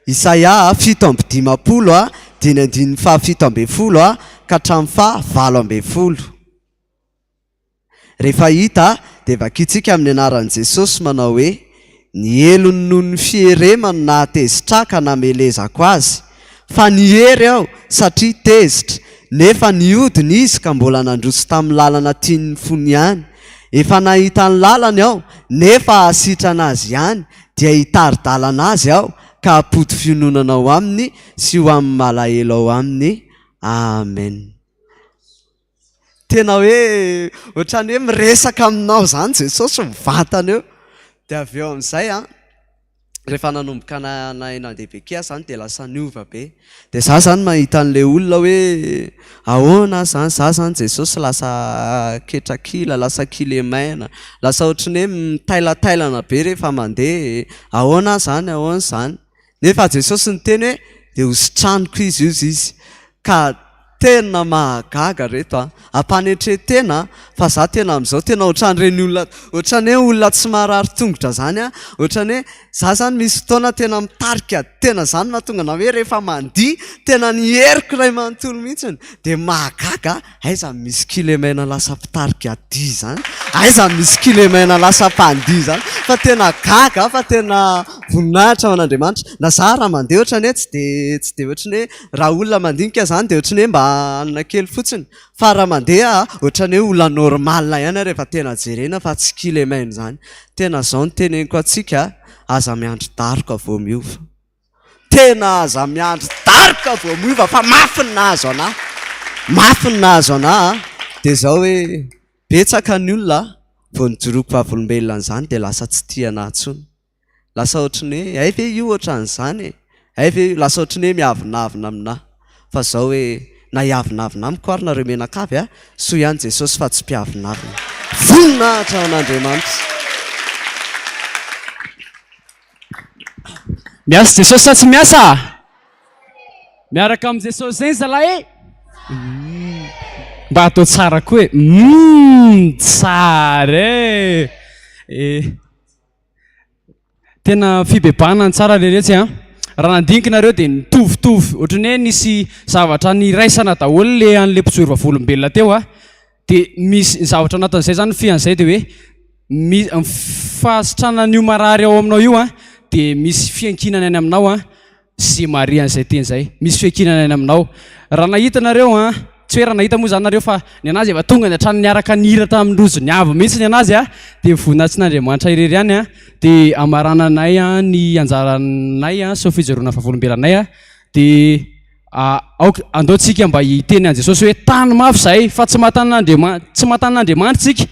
Isaia a, 57 a, dia ny andininy fahafito 17 a, ka hatramin'ny fahavalo 18. Rehefa hita dia vakintsika amin'ny anaran'i Jesosy manao hoe, Ny helony noho ny fierema no nahatezitra ahy ka namelezako azy. Fa niery aho satria tezitra, nefa nihodina izy ka mbola nandroso tamin'ny lalana tian'ny fony ihany. Efa nahita ny lalany aho, nefa hahasitrana azy ihany, dia hitari-dalana azy aho. ka hampody fiononana ao aminy sy ho amin'ny malahelo ao aminy. Amen. Tena hoe ohatran'ny hoe miresaka aminao izany Jesosy mivantana eo. Dia avy eo amin'izay an, rehefa nanomboka nahay nandeha béquille aho izany dia lasa niova be. Dia za izany mahita an'ilay olona hoe ahoana izany, za izany Jesosy lasa ketrakila, lasa kilemaina, lasa ohatran'ny hoe mitailantailana be rehefa mandeha, ahoana izany, ahoana izany. Nefa Jesosy niteny hoe dia hositraniko izy hozy izy. Ka tena mahagaga reto a! Ampanetren-tena fa za tena amin'izao tena ohatran'ireny olona ohatran'ny hoe olona tsy marary tongotra zany a, ohatran'ny hoe za zany misy fotoana tena mitarika tena zany mahatonga anah hoe rehefa mandihy tena ny heriko iray manontolo mihitsiny dia mahagaga Aiza no misy kilemaina lasa mpitarika dihy zany? Aiza no misy kilemaina lasa mpandihy zany? Fa tena gaga aho fa tena voninahitra ho an'Andriamanitra. Na za raha mandeha ohatran'ny hoe tsy dia tsy dia ohatran'ny hoe raha olona mandinika zany dia ohatran'ny hoe mba hanina kely fotsiny. Fa raha mandeha aho ohatran'ny hoe olona normal ihany aho rehefa tena jerena fa tsy kilemaina zany. Tena zao no teneniko antsika, aza miandry daroka vao miova. Tena aza miandry daroka vao miova fa mafy ny nahazo anah. Mafy ny nahazo anah a. Dia izao hoe betsaka ny olona vao nijoroako vavolombelona an'izany dia lasa tsy tia anah intsony. Lasa ohatry ny hoe hay ve io ohatran'izany e? Hay ve io? Lasa ohatry ny hoe miavonavona aminah. Fa izao hoe na hiavonavona amiko ary nareo mianakavy a, soa ihany Jesosy fa tsy mpiavonavona. Voninahitra ho an'Andriamanitra.
Miasa Jesosy sa tsy miasa? Miaraka amin'i Jesosy zay zalahy e! Mba atao tsara koa e! Humm tsara e! Eh. Tena fibebahana ny tsara leretsy an! Raha nandinika nareo dia nitovitovy ohatran'ny hoe nisy zavatra niraisana daholo le an'le mpijoro vavolombelona teo a! Dia misy ny zavatra anatin'izay zany fian'izay dia hoe mi- ny fahasitranan'io marary ao aminao io an dia misy fiankinana any aminao an sy Maria an'izay teny izay misy fiankinana any aminao raha nahita nareo an tsy hoe raha nahita moa zany nareo fa ny anazy efa tonga ny hatrany niaraka nihira tamin'ny rojo ny avo mihitsy ny anazy an dia voninahitsin'Andriamanitra irery ihany an dia amarananay an ny anjaranay an sy ny fijoroana vavolombelonay an dia Aoka, andao tsika mba hiteny an'i Jesosy hoe tany mafy izahay fa tsy mahatana an'Andriamanitra, tsy mahatana an'Andriamanitra tsika.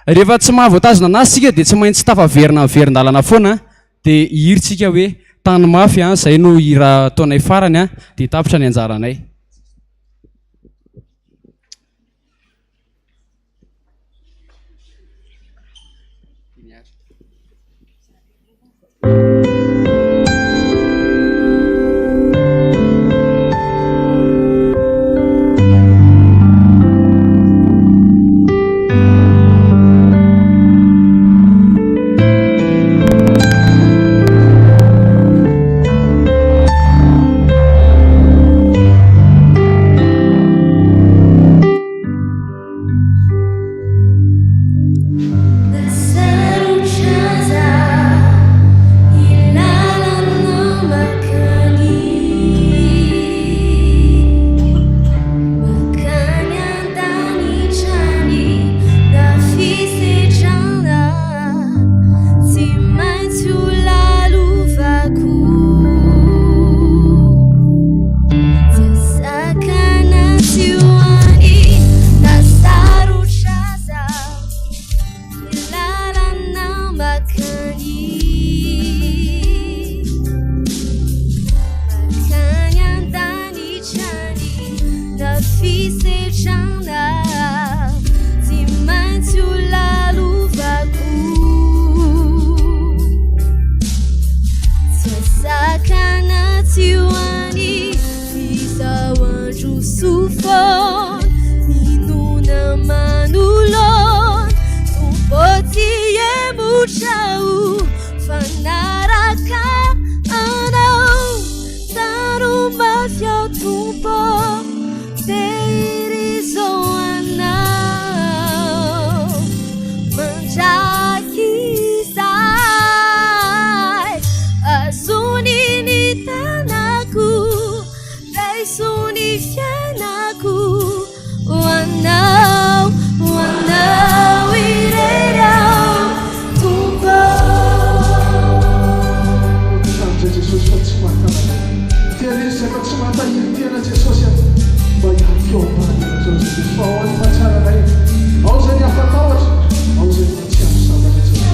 Rehefa tsy mahavoatazona anazy tsika dia tsy maintsy tafaverina miverin-dalana foana, dia hihira tsika hoe tany mafy an, izay no hira ataonay farany an, dia tapitra ny anjaranay.
Raiso ny fiainako.
tahiry tena Jesosy a! Mba hialoka eo ambany elatrao Jesosy fa ao ny mahatsara anay Ao izay ny afa-tahotra Ao izay ny mahatsiaro sambatra Jesosy.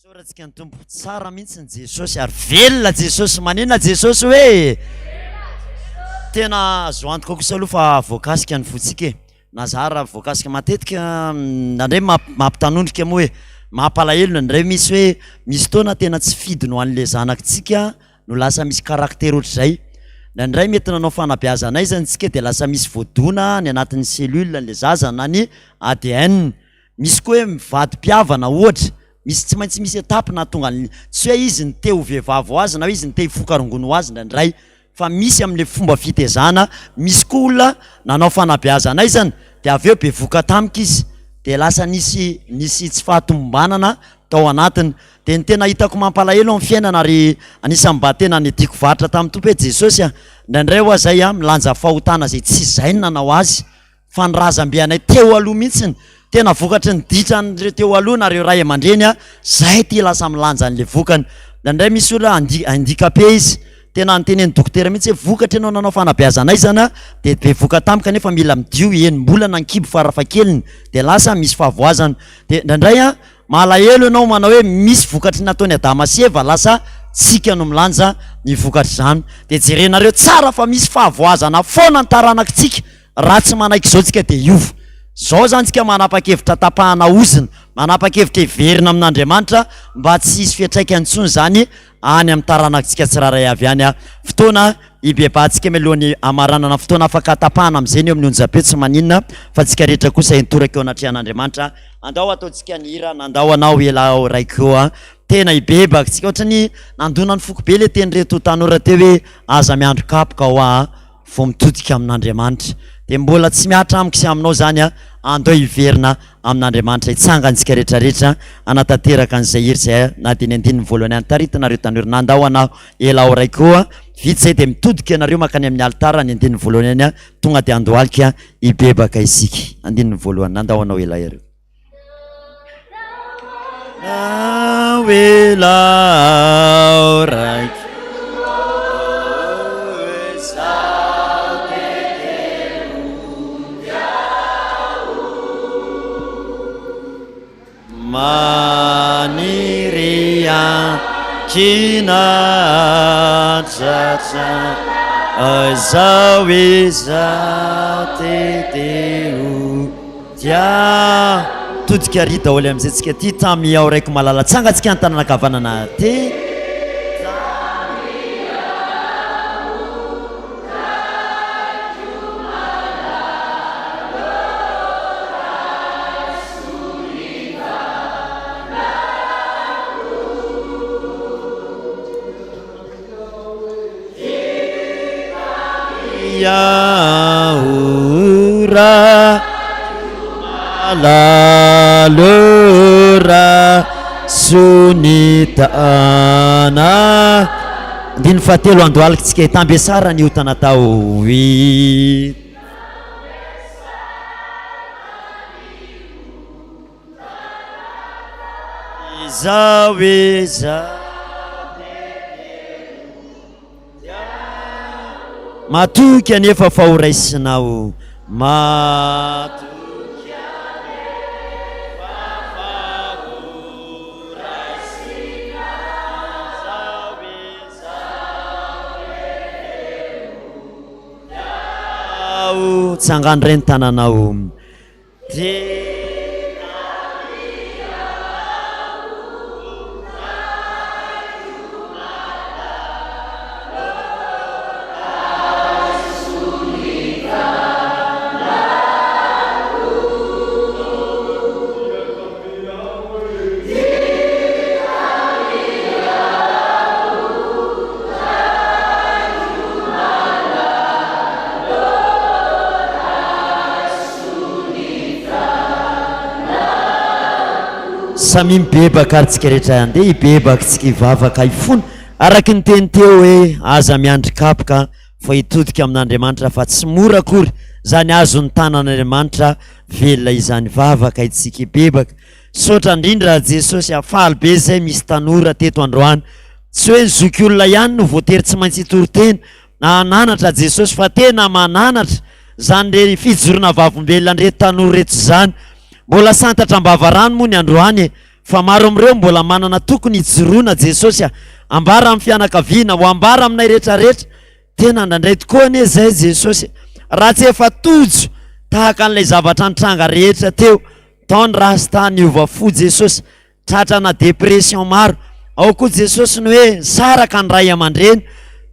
Isaorantsika ny Tompo. Tsara mihitsy ny Jesosy ary velona Jesosy. Maninona Jesosy hoe? Tena azo antoka kosa aloha fa voakasika ny fontsika e. Na za raha voakasika matetika nandray mampitanondrika moa e. Mampalahelo nandray misy hoe misy fotoana tena tsy fidiny ho an'le zanakitsika no lasa misy caractère ohatr'izay. Ndraindray mety nanao fanabeazana aiza tsika dia lasa misy voadona ny anatin'ny cellule le zaza na ny ADN. Misy koa hoe mivadi-pihavana ohatra, misy tsy maintsy misy étape nahatonga an'le, tsy hoe izy no te ho vehivavy ho azy na hoe izy no te hifoka rongony ho azy indraindray fa misy amin'le fomba fitezana, misy koa olona nanao fanabeazana aizana dia avy eo bevoka tamiko izy dia lasa nisy nisy tsy fahatomombanana tao anatiny. Dia ny tena hitako mampalahelo amin'ny fiainana ary anisan'ny mba tena nidiako varotra tamin'ny Tompo hoe Jesosy a, indraindray ho'a zay a milanja fahotana izay tsy izay no nanao azy fa ny razambe anay teo aloha mihitsiny, tena vokatry ny ditran'ireo teo aloha na ireo ray aman-dreny a, zay ty lasa milanja an'le vokany. Indraindray misy olona handi- handicapé izy, tena notenenin'ny dokotera mihitsy hoe vokatra ianao nanao fanabeazana aizana dia bevoka tampoka nefa mila midio enim-bolana ny kibo farafahakeliny dia lasa misy fahavoazana. Dia indraindray a, Malahelo ianao manao hoe misy vokatry ny nataon'i Adama sy Eva lasa tsika no milanja ny vokatr'izany. Dia jerenareo tsara fa misy fahavoazana foana ny taranakitsika raha tsy manaiky izao tsika dia hiova. Zao zany tsika manapa-kevitra tapahana ozona, manapa-kevitra hiverina amin'Andriamanitra mba tsy hisy fiantraikany intsony zany any amin'ny taranakitsika tsirairay avy any. Fotoana hibebahantsika mialohan'ny hamaranana fotoana afaka tapahana amin'izay ny eo amin'ny onjam-peo tsy maninona fa tsika rehetra kosa hitoraka eo anatrehan'Andriamanitra. Andao ataontsika ny hira Nandao anao ela aho Raiko a. Tena hibebaka tsika. Ohatran'ny nandona ny foko be le tenin'ireto tanora teo hoe aza miandry kapoka hoa vao mitodika amin'Andriamanitra. Dia mbola tsy mihatra amiko sy aminao izany a, andao hiverina amin'Andriamanitra, hitsangana isika rehetra rehetra hanatanteraka an'izay hira izay na dia ny andininy voalohany ihany. Taritinareo tanora, nandao anao ela aho Raiko a, vita izay dia mitodika ianareo mankany amin'ny alitara, ny andininy voalohany ihany a, tonga dia andohalika hibebaka isika. Andininy voalohany, nandao anao ela ireo. Dia todika ary daholo amin'izay tsika ty tamy ao raiko malala tsangantsika ny tanana ankavanana ty. Andininy fahatelo andohalikitsika hitambesara ny ota natao. Izaho izaho Matoky anefa fa ho raisinao Matoky anefa fa ho raisinao Izaho izaho Tsangano indray ny tananao. Samia mibebaka ary tsika rehetra andeha hibebaka tsika hivavaka hifona araky ny teny teo hoe aza miandry kapoka fa hitodika amin'Andriamanitra fa tsy mora akory zany azon'ny tanan'Andriamanitra velona izany vavaka itsika hibebaka Misaotra indrindra Jesosy a, faly be zay misy tanora teto androany. Tsy hoe ny zokiolona ihany no voatery tsy maintsy hitory teny na hananatra Jesosy fa tena mananatra zany re fijoroana vavolombelona an'ireto tanora ireto izany. Mbola santatra am-bavarano moa ny androany e, fa maro amin'ireo mbola manana tokony hijoroana Jesosy a, ambara amin'ny fianakaviana, ho ambara aminay rehetra rehetra. Tena indraindray tokoa anie izay Jesosy e, raha tsy efa tojo tahaka an'ilay zavatra nitranga rehetra teo, tao ny rasta niova fo Jesosy, tratrana dépression maro, ao koa Jesosy ny hoe nisaraka ny ray aman-dreny,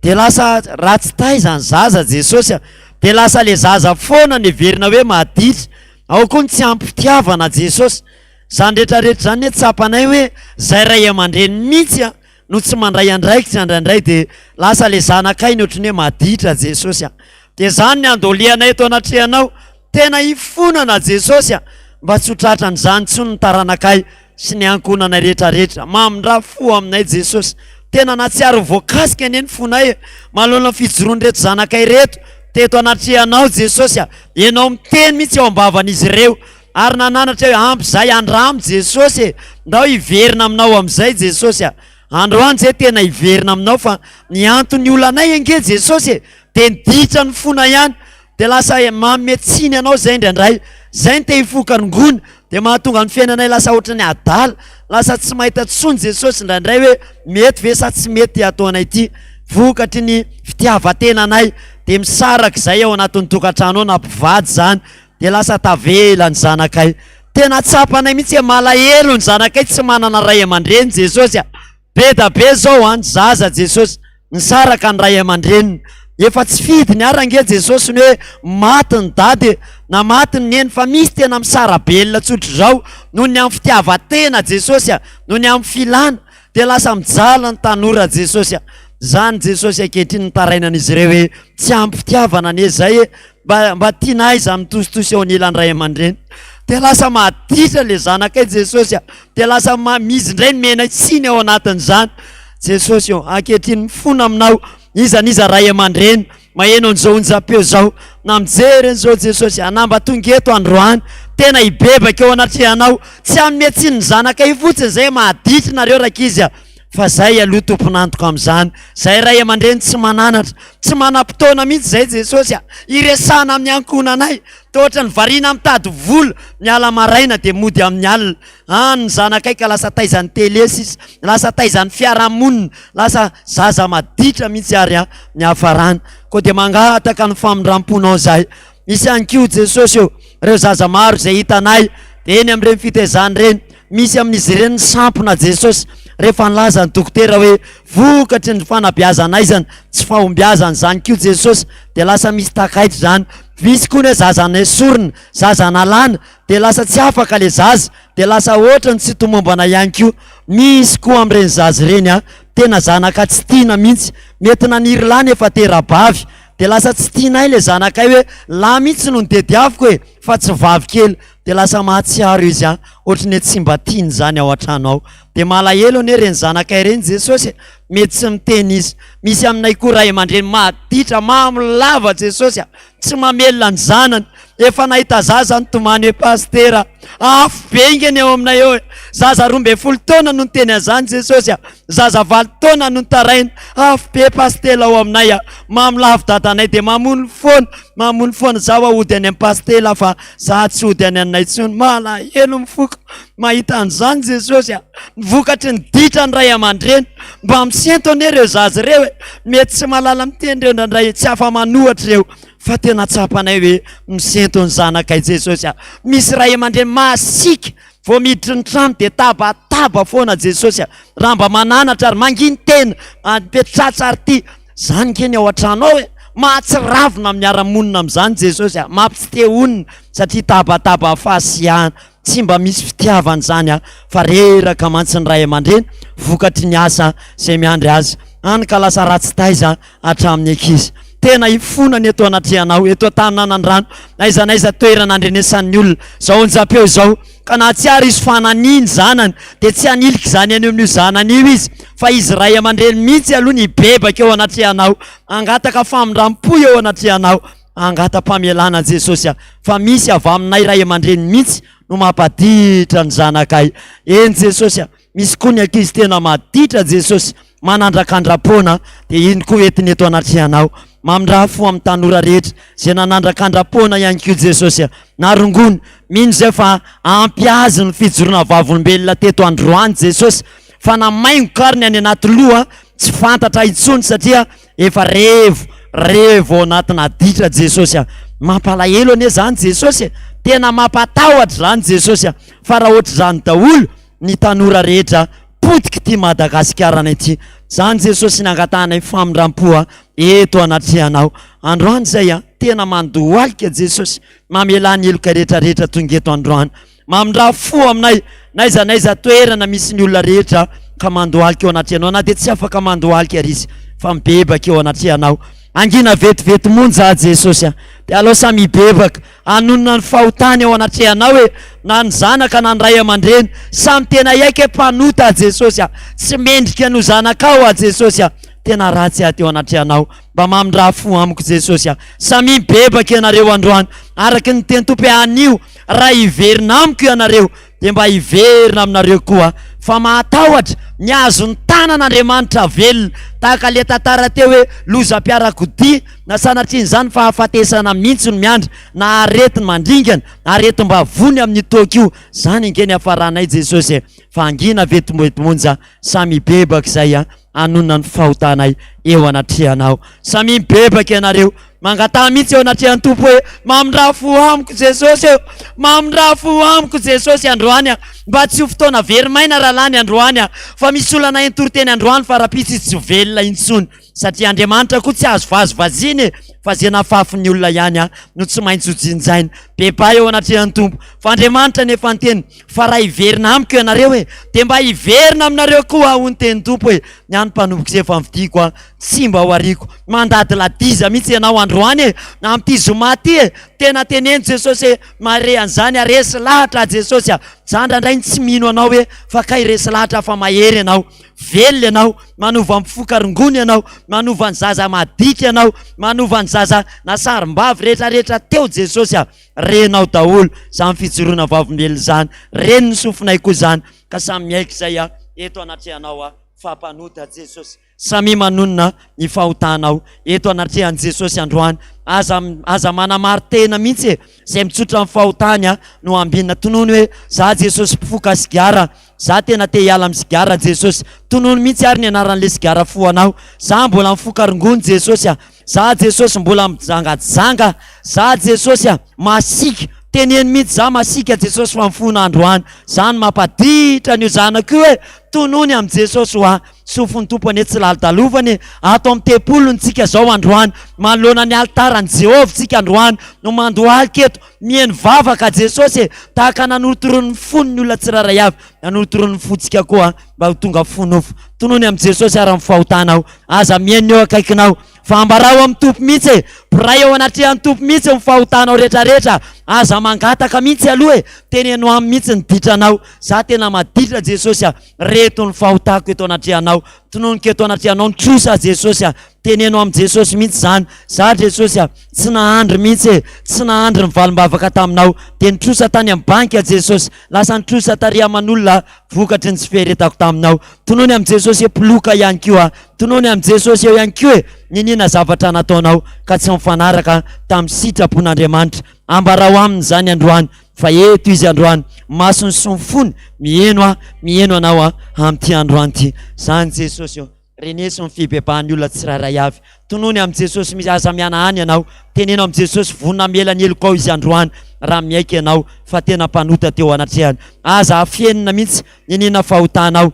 dia lasa ratsy taiza ny zaza Jesosy a, dia lasa le zaza foana no heverina hoe maditra, ao koa ny tsy ampy fitiavana Jesosy, izany rehetra rehetra izany anie tsapanay hoe zay ray aman-dreny mihitsy a, no tsy mandray andraikitra indraindray dia lasa le zanakay ny ohatran'ny hoe maditra Jesosy a! Dia zany ny andolianay eto anatrehanao, tena hifonana Jesosy a! Mba tsy ho tratran'izany intsony ny taranakay sy ny ankohonanay rehetra rehetra, mamindrà fo aminay Jesosy, tena nahatsiaro ho voakasika anie ny fonay e! Manoloana ny fijoroan'ireto zanakay ireto teto anatrehanao Jesosy a! Ianao miteny mihitsy eo am-bavan'izy ireo Ary nananatra hoe, Ampy izay, andramo Jesosy e! Ndao hiverina aminao amin'izay Jesosy a! Androany izay tena hiverina aminao fa ny anton'ny olanay ange Jesosy e! Dia ny ditra ny fona ihany, dia lasa manome tsiny anao izay indraindray, izay no te hifoka rongony, dia mahatonga ny fiainanay lasa ohatran'ny adala, lasa tsy mahita tsony Jesosy indraindray hoe mety ve sa tsy mety ity ataonay ity, vokatry ny fitiavan-tenanay, dia misaraka izay ao anatin'ny tokantrano ao na mpivady izany. Dia lasa tavela ny zanakay. Tena tsapanay mihitsy hoe malahelo ny zanakay tsy manana ray aman-dreny Jesosy a. Be da be zao an, zaza Jesosy, nisaraka ny ray aman-dreniny. Efa tsy fidiny ary ange Jesosy ny hoe maty ny dada e, na maty ny neny fa misy tena misara-belona tsotr'izao noho ny amin'ny fitiavan-tena Jesosy a, noho ny amin'ny filana. Dia lasa mijaly ny tanora Jesosy a. Zany Jesosy ankehitriny nitarainan'izy ireo hoe tsy ampy fitiavana anie zay e, mba mba tiana aiza mitositosy eo anilan'ny ray aman-dreny. Dia lasa maditra le zanakay Jesosy a. Dia lasa ma- misy indray ny mena tsiny ao anatin'izany. Jesosy ô, ankehitriny mifona aminao iza n'iza ray aman-dreny maheno an'izao onjam-peo izao na mijery an'izao Jesosy a, na mba tonga eto androany tena hibebaka eo anatrehanao, tsy hanome tsiny ny zanakay fotsiny izay mahaditra nareo rankizy a, fa zay aloha tompon'antoka amin'izany, zay ray aman-dreny tsy mananatra, tsy manam-potoana mihitsy zay Jesosy a, hiresahana amin'ny ankohonanay, toa ohatran'ny variana mitady vola, miala maraina dia mody amin'ny alina, Any ny zanakay ka lasa taizan'ny télé sisa, lasa taizan'ny fiarahamonina, lasa zaza maditra mihitsy ary an, ny hafarana. Koa dia mangataka ny famindram-ponao izahay. Misy ihany koa Jesosy ô, ireo zaza maro izay hitanay eny amin'ireny fitaizana ireny, misy amin'izy ireny ny sampona Jesosy, rehefa nilaza ny dokotera hoe vokatry ny fanabeazana aizana, tsy fahombiazana izany koa Jesosy, dia lasa misy takaitra izany. Misy koa ny hoe zaza nesorina, zaza nalana, dia lasa tsy afaka le zaza dia lasa ohatrany tsy tomombana ihany koa, misy koa amin'ireny zaza ireny an, tena zanaka tsy tiana mihitsy, mety naniry lahy nefa tera-bavy, dia lasa tsy tianay le zanakay hoe lahy mihitsy no notediaviko e, fa tsy vavy kely, dia lasa mahatsiaro izy an, ohatry ny hoe tsy mba tiany izany ao an-trano ao, dia malahelo anie ireny zanakay ireny Jesosy e, mety tsy miteny izy, misy aminay koa ray aman-dreny maditra, mamo lava Jesosy a, Tsy mamelona ny zanany. Efa nahita zaza nitomany hoe Pasitera, afo be inge ny eo aminay eo e. Zaza 12 taona no niteny an'izany Jesosy a. Zaza 8 taona no nitaraina, afo be Pasitela ao aminay a. Mamo lavo dadanay dia mamono foana, mamono foana. Zaho hody any amin'i Pasitela fa za tsy hody any aminay intsony. Malahelo ny foko mahita an'izany Jesosy a. Ny vokatry ny ditra ny ray aman-dreny. Mba misento anie ireo zaza ireo e. Mety tsy mahalala miteny ireo indraindray, tsy afa-manohatra ireo, fa tena tsapanay hoe misento ny zanakay Jesosy a. Misy ray aman-dreny masiaka vao miditry ny trano dia tabataba foana Jesosy a. Raha mba mananatra ary mangin-tena, mipetratratra ary ity. Zany nge ny ao an-trano ao e. Mahatsiravina miara-monina amin'izany Jesosy a. Mampitsy te honina satria tabataba fahasiahana. Tsy mba misy fitiavana izany an, fa reraka mantsy ny ray aman-dreny vokatry ny asa izay miandry azy, hany ka lasa ratsy taiza hatramin'ny ankizy. Tena hifona ny eto anatrehanao, eto an-tanànandrano, n'aiza n'aiza toerana andrenesan'ny olona izao onjam-peo izao, ka nahatsiaro izy fa nania ny zanany, dia tsy hanilika izany any amin'io zanany io izy, fa izy ray aman-dreny mihitsy aloha ny hibebaka eo anatrehanao, hangataka famindram-po eo anatrehanao. Angata-pamelana Jesosy a! Fa misy avy aminay ray aman-dreny mihitsy no mampaditra ny zanakay. Eny Jesosy a! Misy koa ny ankizy tena maditra Jesosy, manandrakandra-poana, dia iny koa entiny eto anatrehanao. Mamindrà fo amin'ny tanora rehetra izay nanandrakandra-poana ihany koa Jesosy a! Na rongony, mino izay fa ampy azy ny fijoroana vavolombelona teto androany Jesosy, fa na maingoka ary ny any anaty loha tsy fantatra intsony satria Efa revo, revo ao anatina ditra Jesosy a! Mampalahelo anie zany Jesosy e! Tena mampatahotra zany Jesosy a! Fa raha ohatr'izany daholo ny tanora rehetra potik'ity Madagasikaranay ity, zany Jesosy nangatahanay famindram-po a, eto anatrehanao androany zay a! Tena mandohalika Jesosy, mamelà ny heloka rehetra rehetra tonga eto androany. Mamindrà fo aminay n'aiza n'aiza toerana misy ny olona rehetra ka mandohalika eo anatrehanao na dia tsy afaka mandohalika ary izy fa mibebaka eo anatrehanao. Hangina vetivety monja aho Jesosy a! Dia alao samy hibebaka hanonona ny fahotany eo anatrehanao e! Na ny zanaka na ny ray aman-dreny samy tena hiaiky hoe mpanota aho Jesosy a! Tsy mendrika ny ho zanakao aho Jesosy a! Tena ratsy aho teo anatrehanao. Mba mamindrà fo amiko Jesosy a! Samia mibebaka ianareo androany araka ny teny Tompo hoe anio Raha hiverina amiko ianareo, dia mba hiverina aminareo koa, fa mahatahotra ny azon'ny tanan'Andriamanitra velona. Tahaka ilay tantara teo hoe lozam-piarakodia, na sanatrian'izany fahafatesana mihitsy no miandry, na areti-mandringana, aretim-bavony amin'io toaka io. Izany ange ny hafaranay Jesosy e! Fa hangina vetivety monja, samy hibebaka izay hanonona ny fahotanay. eo anatrehanao. Samia mibebaka ianareo. Mangataha mihitsy eo anatrehan'ny Tompo hoe, Mamindrà fo amiko Jesosy ô! Mamindrà fo amiko Jesosy androany a! Mba tsy ho fotoana very maina rahalahy ny androany a! Fa misy olana entoriteny androany fa rahampitso izy tsy ho velona intsony. Satria Andriamanitra koa tsy azo vazivaziana e! Fa ze nafafin'ny olona ihany a no tsy maintsy ho jinjaina. Bebaha eo anatrehan'ny Tompo. Fa Andriamanitra nefa niteny fa raha hiverina amiko ianareo e! Dia mba hiverina aminareo koa aho hoy ny tenin'ny Tompo e! Ny an'ny mpanompoko izay efa nofidiko a tsy mba ho ariako. Mandadiladiza mihitsy ianao androany e! Amin'ity zoma ity e! Tena teneno Jesosy e! Mahare an'izany aho, resy lahatra aho Jesosy a! Za indraindray no tsy mino anao hoe fa kay resy lahatra aho fa mahery ianao. Velona ianao, manova mifoka rongony ianao, manova ny zaza maditra ianao, manova ny zaza na sarim-bavy rehetrarehetra teo Jesosy a! Renao daholo izany fijoroana vavolombelona izany, ren'ny sofinay koa izany, ka samy miaiky izay a eto anatrehanao a fa mpanota Jesosy. Samia manonona ny fahotanao eto anatrehan'i Jesosy androany. Aza aza manamari-tena mihitsy e! Izay mitsotra ny fahotany a no ambinina. Tonony hoe, Za Jesosy mpifoka sigara, za tena te hiala amin'ny sigara Jesosy. Tonony mihitsy ary ny anaran'le sigara fohanao. Za mbola mifoka rongony Jesosy a! Za Jesosy mbola mijangajanga, za Jesosy a! Masiaka, teneno mihitsy za masiaka Jesosy fa mifona androany. Zany mampaditra an'io zanako io e! Tonony amin'i Jesosy hoa. Sofin'ny Tompo anie tsy lalodalovana e! Ato amin'ny tempoliny tsika zao androany, manoloana ny alitaran'i Jehovah tsika androany no mandohalika eto, mihaino vavaka Jesosy e! Tahaka nanorotoronin'ny fony ny olona tsirairay avy, nanorotoronin'ny fontsika koa mba ho tonga fo nofo. Tonony amin'i Jesosy ary amin'ny fahotanao. Aza mihaino ny eo akaikinao fa ambarao amin'ny Tompo mihitsy e! Mpiray eo anatrehan'ny Tompo mihitsy ny fahotanao rehetrarehetra. Aza mangataka mihitsy aloha e! Teneno aminy mihitsy ny ditranao. Za tena maditra Jesosy a! Reto ny fahotako eto anatrehanao. Tononiko eto anatrehanao ny trosa Jesosy a! Teneno amin'i Jesosy mihitsy izany. Za Jesosy a! Tsy nahandry mihitsy e! Tsy nahandry ny valim-bavaka taminao. Dia nitrosa tany amin'ny banky aho Jesosy. Lasa nitrosa tary aman'olona aho vokatry ny tsy fiheretako taminao. Tonony amin'i Jesosy hoe mpiloka ihany koa aho. Tonony amin'i Jesosy eo ihany koa e! Niniana zavatra nataonao ka tsy nifanaraka tamin'ny sitrapon'Andriamanitra. Ambarao aminy izany androany fa eto Izy androany. Masony sy ny fony miheno aho, miheno anao aho amin'ity androany ity. Izany Jesosy ô! Reneso ny fibebahan'ny olona tsirairay avy. Tonony amin'i Jesosy mihitsy, aza mihanahana ianao. Teneno amin'i Jesosy, vonona hamela ny helokao Izy androany raha miaiky ianao fa tena mpanota teo anatrehany. Aza afenina mihitsy niniana fahotanao.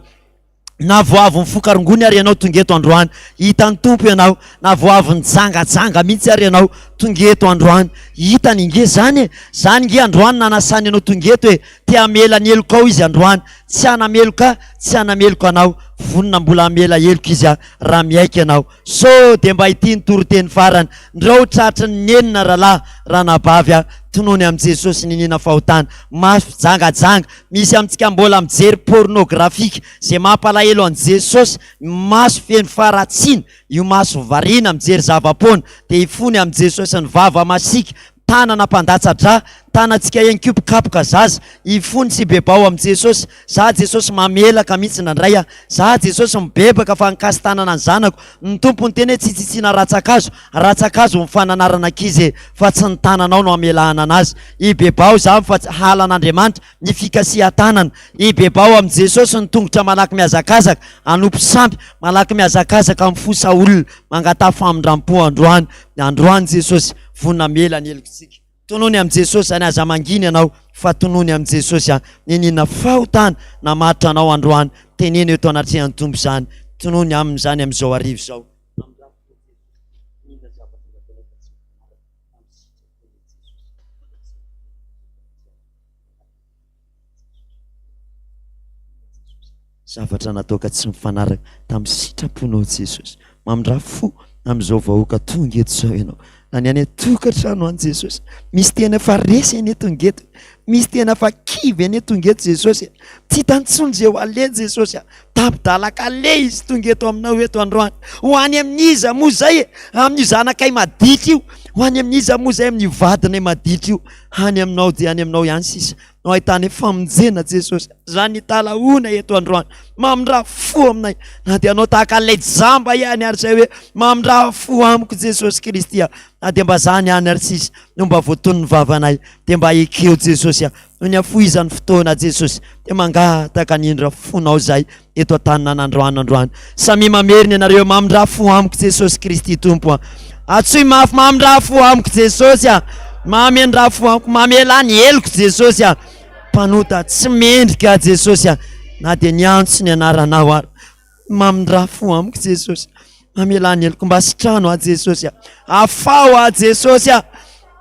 Na vao avy nifoka rongony ary ianao tonga eto androany, hitan'ny Tompo ianao. Na vao avy nijangajanga mihitsy ary ianao tonga eto androany, hitany nge zany e! Zany nge androany nanasany anao tonga eto e! Te hamela ny helokao Izy androany. Tsy hanameloka, tsy hanameloka anao. Vonona mbola hamela heloka Izy raha miaiky ianao. Sao dia mba ity ny toriteny farany. Ndrao tratry ny nenina rahalahy, ranabavy a. Tonony amin'i Jesosy niniana fahotana. Mafy jangajanga. Misy amintsika mbola mijery pornographique izay mampalahelo an'i Jesosy. Ny maso feno faharatsiana, io maso variana mijery zava-poana dia hifony amin'i Jesosy ny vava masiaka. Tanana mpandatsa-drà, tanantsika ihany koa mpikapoka zaza, hifony sy hibebaho amin'i Jesosy, za Jesosy mamelaka mihitsy indraindray aho, za Jesosy mibebaka fa nikasi-tanana ny zanako, ny Tompo niteny hoe tsy hitsitsiana ratsan-kazo, ratsan-kazo ny fananarana ankizy e, fa tsy ny tananao no hamelahana anazy, hibebaho izany fa tsy halan'Andriamanitra ny fikasihan-tanana, hibebaho amin'i Jesosy ny tongotra malaky mihazakazaka, hanompo sampy, malaky mihazakazaka mifosa olona, mangataha famindram-po androany, androany Jesosy. Vonona hamela ny helokintsika. Tonony amin'i Jesosy izany, aza mangina ianao fa tonony amin'i Jesosy an. Niniana fahotana namaritra anao androany, teneno eto anatrehan'ny Tompo izany, tonony aminy izany amin'izao hariva izao. Zavatra natao ka tsy mifanaraka tamin'ny sitraponao Jesosy. Mamindrà fo amin'izao vahoaka tonga eto izao ianao. Na ny any an-tokantrano any Jesosy. Misy tena efa resy anie tonga eto. Misy tena efa kivy anie tonga eto Jesosy. Tsy hita intsony izay ho aleha Jesosy a. Tapi-dalan-kaleha izy tonga eto aminao eto androany. Ho any amin'iza moa izay e? Amin'io zanakay maditra io. Ho any amin'iza moa izay amin'io vadinay maditra io? Any aminao dia any aminao ihany sisa no ahitanay famonjena Jesosy. Izany italahoana eto androany. Mamindrà fo aminay na dia hanao tahaka an'ilay jamba ihany ary izay hoe mamindrà fo amiko Jesosy Kristy a. Na dia mba izany ihany ary sisa no mba voatonon'ny vavanay dia mba ekeo Jesosy a. Noho ny hafohizan'ny fotoana Jesosy dia mangataka ny indra fonao izay eto an-tanana androany androany. Samia mamerina ianareo mamindrà fo amiko Jesosy Kristy Tompo a. Antsoy mafy mamindrà fo amiko Jesosy a. Mamindrà fo amiko, mamelà ny heloko Jesosy a. Mpanota tsy mendrika Jesosy a. Na dia niantso ny anaranao ary. Mamindrà fo amiko Jesosy. Mamelà ny heloko mba sitrano aho Jesosy a. Afaho aho Jesosy a.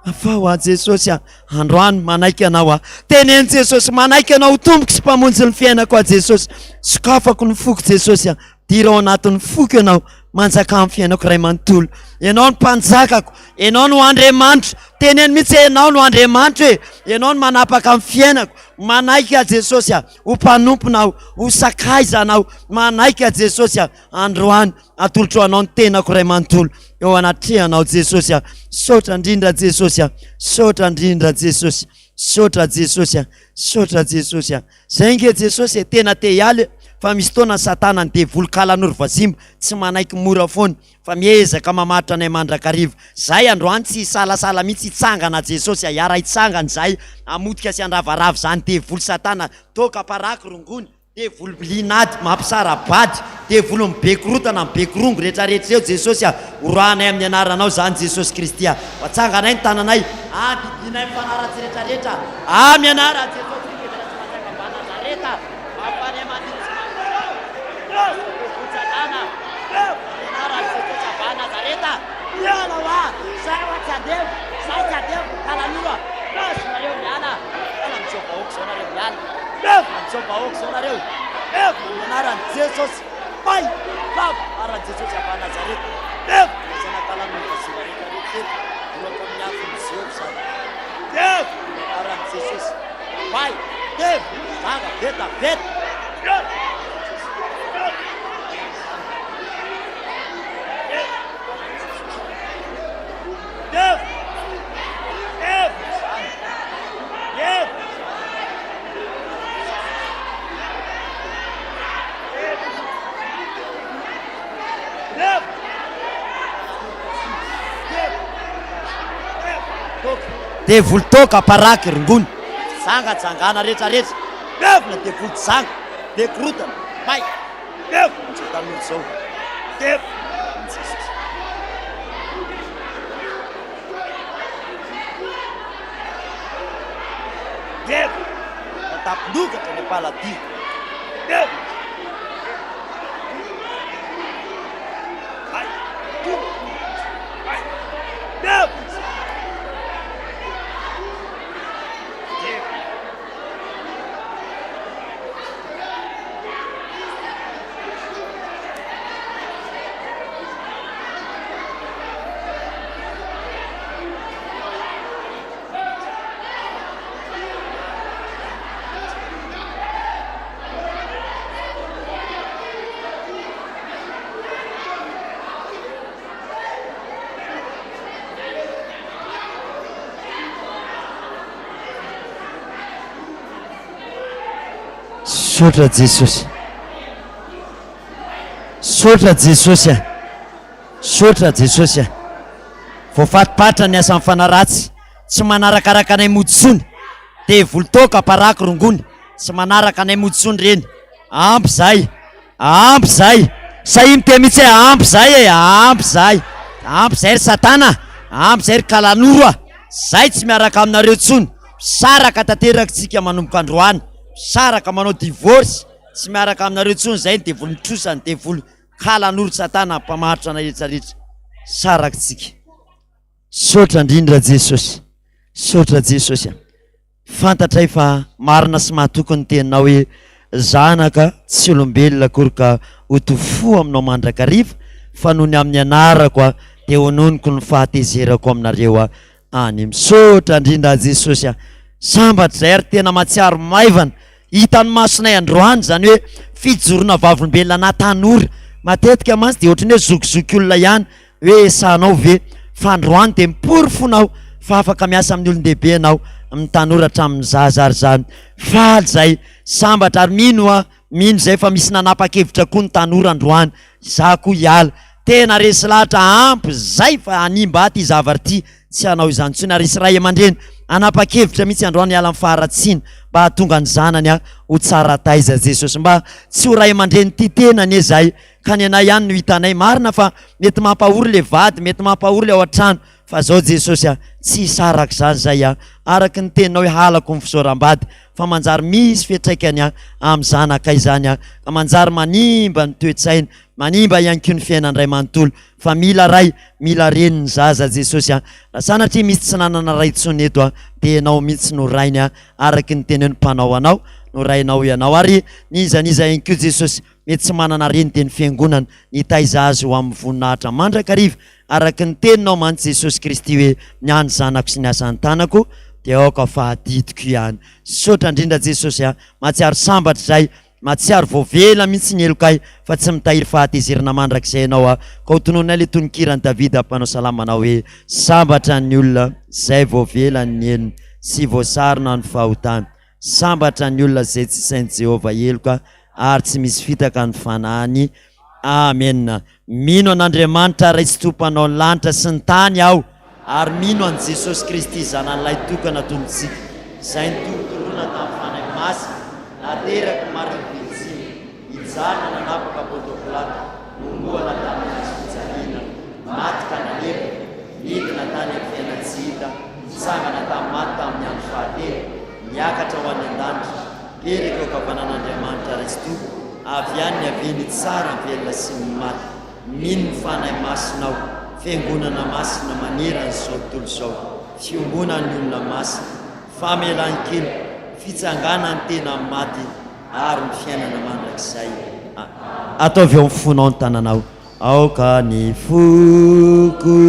Afaho aho Jesosy a. Androany manaiky anao aho. Teneno Jesosy, manaiky anao ho Tompoko sy Mpamonjy ny fiainako aho Jesosy. Sokafako ny foko Jesosy a. Diro ao anatin'ny foko ianao. Manjakà amin'ny fiainako iray manontolo. Ianao no Mpanjakako. Ianao no Andriamanitro. Teneno mihitsy hoe Ianao no Andriamanitro e. Ianao no manapaka ny fiainako. Manaiky aho Jesosy a. Ho mpanomponao, ho sakaizanao. Manaiky aho Jesosy a. Androany atolotro anao ny tenako iray manontolo eo anatrehanao Jesosy a. Misaotra indrindra Jesosy a. Misaotra indrindra Jesosy. Misaotra Jesosy a. Misaotra Jesosy a. Zay nge Jesosy e, tena te hiala e, fa misy fotoana satana ny devoly kalanoro vazimba tsy manaiky mora foana fa miezaka mamatotra anay mandrakariva. Zay androany tsy hisalasala mihitsy hitsangana Jesosy a, hiara hitsangana izahay hamotika sy handravarava izany devoly satana toaka paraky rongony Devoly milinady, mampisara-bady, devoly mibekorotana, mibekorongo, retraretra eo Jesosy a, oroahanay amin'ny anaranao izany Jesosy Kristy a, atsanganay ny tananay, andidianay ny fanahy ratsy retraretra, amin'ny anaran'i Jesosy Kristy tsy manjaka mba Nazareta, mampanahy mandidy tsy mampitahotra, devoly satana, amin'ny anaran'i Jesosy avy Nazareta, miala hoa, zay hoa tsy andevo, zay tsy andevo, kalanoro a, nareo miala, miala amin'izao vahoaka izao nareo miala. Miavona amin'izao vahoaka izao nareo. Miavona amin'ny anaran'i Jesosy. May, lavo, anaran'i Jesosy avy any Nazareta. Miavona zanakalahin'ny vazimba rehetra rehetra eto. Dorako amin'ny afon'i Jehovah izany. Miavona amin'ny anaran'i Jesosy. May, devo, zanga, veta, veta. Miavona amin'ny anaran'i Jesosy. Devo! Devo izany! Devo izany! Devo! Devo! Devo! Devoly toaka, paraky, rongony, jangajangana rehetrarehetra, levona devoly janga, be korotana, may, levona amin'izao tanora izao, levona amin'i Jesosy. Levona, natapin-dokatra ny am-paladia, levona. May, may, levona. Misaotra Jesosy. Misaotra Jesosy a. Misaotra Jesosy a. Voafatipatra ny asan'ny fanahy ratsy. Tsy manarakaraka anay mody tsony. Devoly toaka, paraky, rongony. Tsy manaraka anay mody tsony reny. Ampy zay. Ampy zay! Sahia miteny mihitsy hoe ampy zay e! Ampy zay! Ampy zay ry satana a! Ampy zay ry kalanoro a! Zay tsy miaraka aminareo intsony! Misaraka tanteraka tsika manomboka androany! Misaraka manao divorce! Tsy miaraka aminareo intsony zay ny devoly mitrosa ny devoly kalanoro satana mpamarotra anay rehetra rehetra! Saraka tsika! Misaotra indrindra Jesosy! Misaotra Jesosy a! Fantatray fa marina sy mahatoky ny teninao hoe zanaka tsy olombelona akory ka ho to fo aminao mandrakariva fa noho ny amin'ny anarako aho dia hononiko ny fahatezerako aminareo aho any. Misaotra indrindra Jesosy a! Sambatra izay ary tena mahatsiaro maivana hitan'ny masonay androany izany hoe fijoroana vavolombelona na tanora. Matetika mantsy dia ohatran'ny hoe zokizoky olona ihany hoe esanao ve? Fa androany dia miporofonao fa afaka miasa amin'ny olon-dehibe ianao, amin'ny tanora hatramin'ny zaza ary izany. Faly izahay, sambatra ary mino aho, mino izay fa misy nanapa-kevitra koa ny tanora androany, izaho koa hiala. Tena resy lahatra ampy izay fa hanimba ahy ity zavatra ity, tsy hanao izany intsony ary hisy ray aman-dreny hanapa-kevitra mihitsy androany hiala amin'ny faharatsiana mba hahatonga ny zanany ho tsara taiza Jesosy. Mba tsy ho ray aman-dreny tia tena anie izahay ka ny anay ihany no hitanay. Marina fa mety mampahory le vady, mety mampahory le ao an-trano fa zao Jesosy a, tsy hisaraka izany izay a, araka ny teninao hoe halako ny fisaoram-bady fa manjary misy fiantraikany amin'ny zanakay izany a, ka manjary manimba ny toe-tsaina, manimba ihany koa ny fiainan'ny ray manontolo fa mila ray, mila reny ny zaza Jesosy a, raha sanatria misy tsy nanana ray intsony eto a, dia ianao mihitsy no rainy a, araka ny teny hoe ny mpanao anao no rainao ianao ary n'iza n'iza ihany koa Jesosy mety tsy manana reny dia ny fiangonana nitaiza azy ho amin'ny voninahitra mandrakariva araka ny teninao mantsy Jesosy Kristy hoe ny ahy ny zanako sy ny asan'ny tanako dia aoka fa adidiko ihany. Misaotra indrindra Jesosy a, mahatsiaro sambatra izahay, mahatsiaro voavela mihitsy ny helokay fa tsy mitahiry fahatezerana mandrakizay ianao a, ka ho tononinay ilay tononkiran'i Davida mpanao salamo manao hoe sambatra ny olona izay voavela ny helony sy voasarona ny fahotany. Sambatra ny olona izay tsy isain'i Jehovah heloka ary tsy misy fitaka ny fanahiny. Amena. Mino an'Andriamanitra Ray Tsitoha Mpanao ny lanitra sy ny tany aho, ary mino an'i Jesosy Kristy Zanany Lahitokana Tompontsika, izay nitorontoroana tamin'ny Fanahy Masina, naterak'i Maria Virjiny, nijalina nanapaka Ponto Pilato, nohomboana tamin'ny hazo fijaliana, maty ka nalevina, nidina tany amin'ny fiainan-tsy hita, nitsangana tamin'ny maty tamin'ny andro fahatelo, niakatra ho any an-danitra, mipetraka eo ankavanan'Andriamanitra Ray Tsitoha, avy any niaviany hitsara ny velona sy ny maty. Mino ny Fanahy Masina aho, Fiangonana masina manerana izao tontolo izao, fiombonan'ny olona masina, famelan-keloka, fitsanganan'ny tena amin'ny maty ary ny fiainana mandrakizay. Ataovy eo amin'ny fonao ny tananao. Aoka ny foko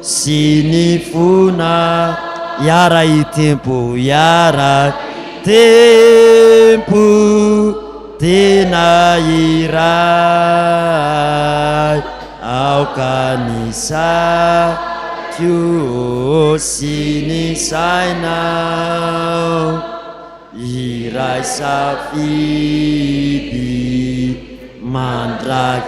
sy ny fona hiara-hitempo, hiara-tempo, tena iray. Aoka ny saiko sy ny sainao. Iray safidy mandrak.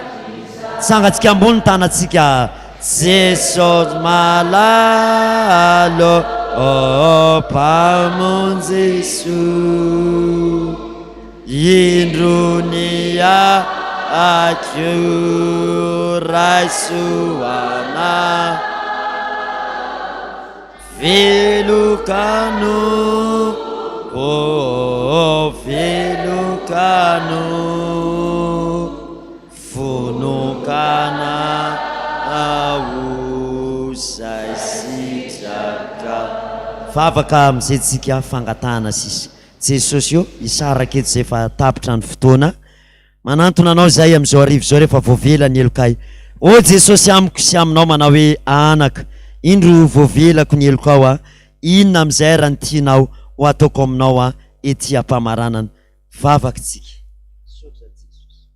Tsangantsika ambony ny tanantsika. Jesosy malalo oh Mpamonjy soa. Indro ny ahiko raiso anah. Velokano, oh velokano, vonokana aho zay sitraka. Vavaka amin'izay tsika fangatahana sisa. Jesosy ô, hisaraka eto izay fa tapitra ny fotoana. Manantona Anao izahay amin'izao hariva izao rehefa voavela ny helokay. Ô Jesosy amiko sy aminao manao hoe anaka, indro voavelako ny helokao a, inona amin'izay ary ny tianao ho ataoko aminao a ety am-pamaranana. Vavaka tsika. Misaotra Jesosy.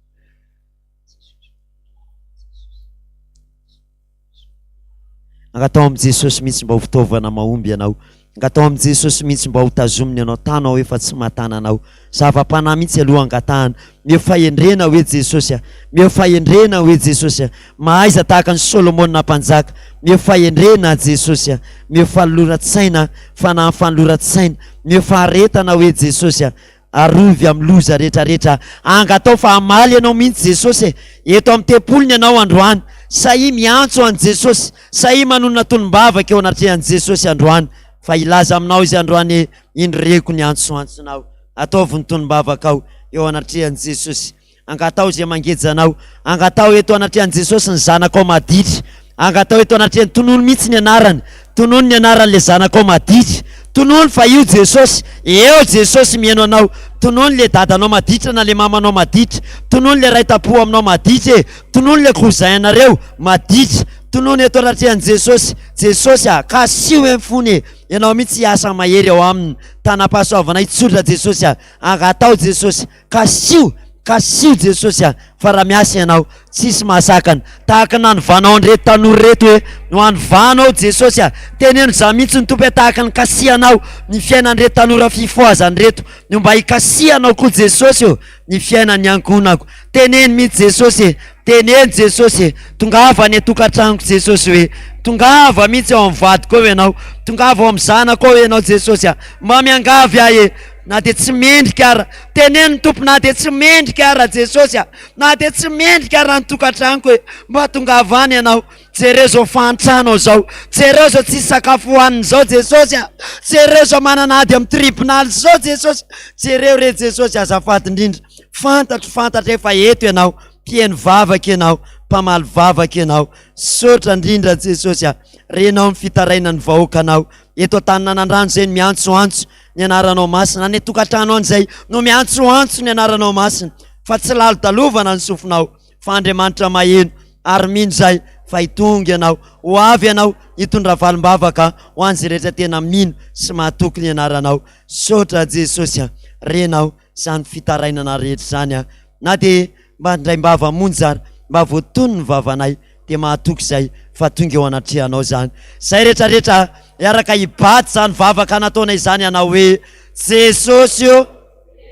Angataho amin'i Jesosy mihitsy mba ho fitaovana mahomby ianao. Angataho amin'i Jesosy mihitsy mba ho tazominy ianao. Tano aho efa tsy mahatana anao. Zava-panahy mihitsy aloha angatahana. Meo fahendrena hoe Jesosy a. Meo fahendrena hoe Jesosy a. Mahaiza tahaka an'i Solomona mpanjaka. Meo fahendrena Jesosy a. Meo fanoloran-tsaina, fanahy fanoloran-tsaina. Meo faharetana hoe Jesosy a. Arovy amin'ny loza rehetra rehetra. Angatao fa hamaly ianao mihitsy Jesosy e. Eto amin'ny tempoliny ianao androany. Sahia miantso an'i Jesosy. Sahia manonona tonom-bavaka eo anatrehan'i Jesosy androany. Fa hilaza aminao Izy androany hoe, Indro reko ny antsoantsonao. Ataovy ny tonom-bavakao eo anatrehan'i Jesosy. Angataho izay mangeja anao. Angataho eto anatrehan'i Jesosy ny zanakao maditra. Angataho eto anatrehany, tonony mihitsy ny anarany. Tonony ny anaran'ilay zanakao maditra. Tonony fa io Jesosy. Eo Jesosy mihaino anao. Tonony ilay dadanao maditra na ilay mamanao maditra. Tonony ilay ray tampo aminao maditra e. Tonony ilay cousin anareo maditra. Tonony eto anatrehan'i Jesosy. Jesosy a, kasiho eny fony e. Ianao mihitsy hiasa mahery ao aminy. Tanam-pahasoavana hitsotra Jesosy a. Angataho Jesosy. Kasiho. Kasiho Jesosy a! Fa raha miasa ianao, tsisy mahasakana. Tahaka ny nanovanao an'ireto tanora ireto hoe, no hanovanao Jesosy a! Teneno za mihitsy ny Tompo hoe tahaka ny kasihanao ny fiainan'ireto tanora fifohazana ireto, no mba hikasihanao koa Jesosy ô, ny fiainan'ny ankohonako. Teneno mihitsy Jesosy e! Teneno Jesosy e! Tongava any an-tokantranoko Jesosy hoe, tongava mihitsy ao amin'ny vadiko ao ianao, tongava ao amin'ny zanako ao ianao Jesosy a! Mba miangavy ahy e! Na dia tsy mendrika ara, teneno ny Tompo na dia tsy mendrika ara Jesosy a, na dia tsy mendrika ara ny tokantranoko e, mba tongava any ianao, jereo izao fahantranao izao, jereo izao tsisy sakafo hohanina izao Jesosy a, jereo izao manana ady amin'ny tribonaly izao Jesosy, jereo re Jesosy azafady indrindra, fantatro fantatro efa eto ianao, mpihaino vavaka ianao, mpamaly vavaka ianao, misaotra indrindra Jesosy a, renao ny fitarainan'ny vahoakanao eto Antaninanandrano izay no miantsoantso, ny anaranao masina, any an-tokantrano any izay no miantsoantso ny anaranao masina, fa tsy lalodalovana ny sofinao, fa Andriamanitra maheno ary mino izay fa hitonga ianao, ho avy ianao hitondra valim-bavaka ho an'izay rehetra tena mino sy mahatoky ny anaranao. Misaotra Jesosy a, renao izany fitarainana rehetra izany a, na dia mba indraim-bava monja ary mba voatony ny vavanay dia mahatoky izay fa tonga eo anatrehanao izany. Izay rehetra rehetra hiaraka hibaty izany vavaka nataonay izany hanao hoe, Jesosy ô,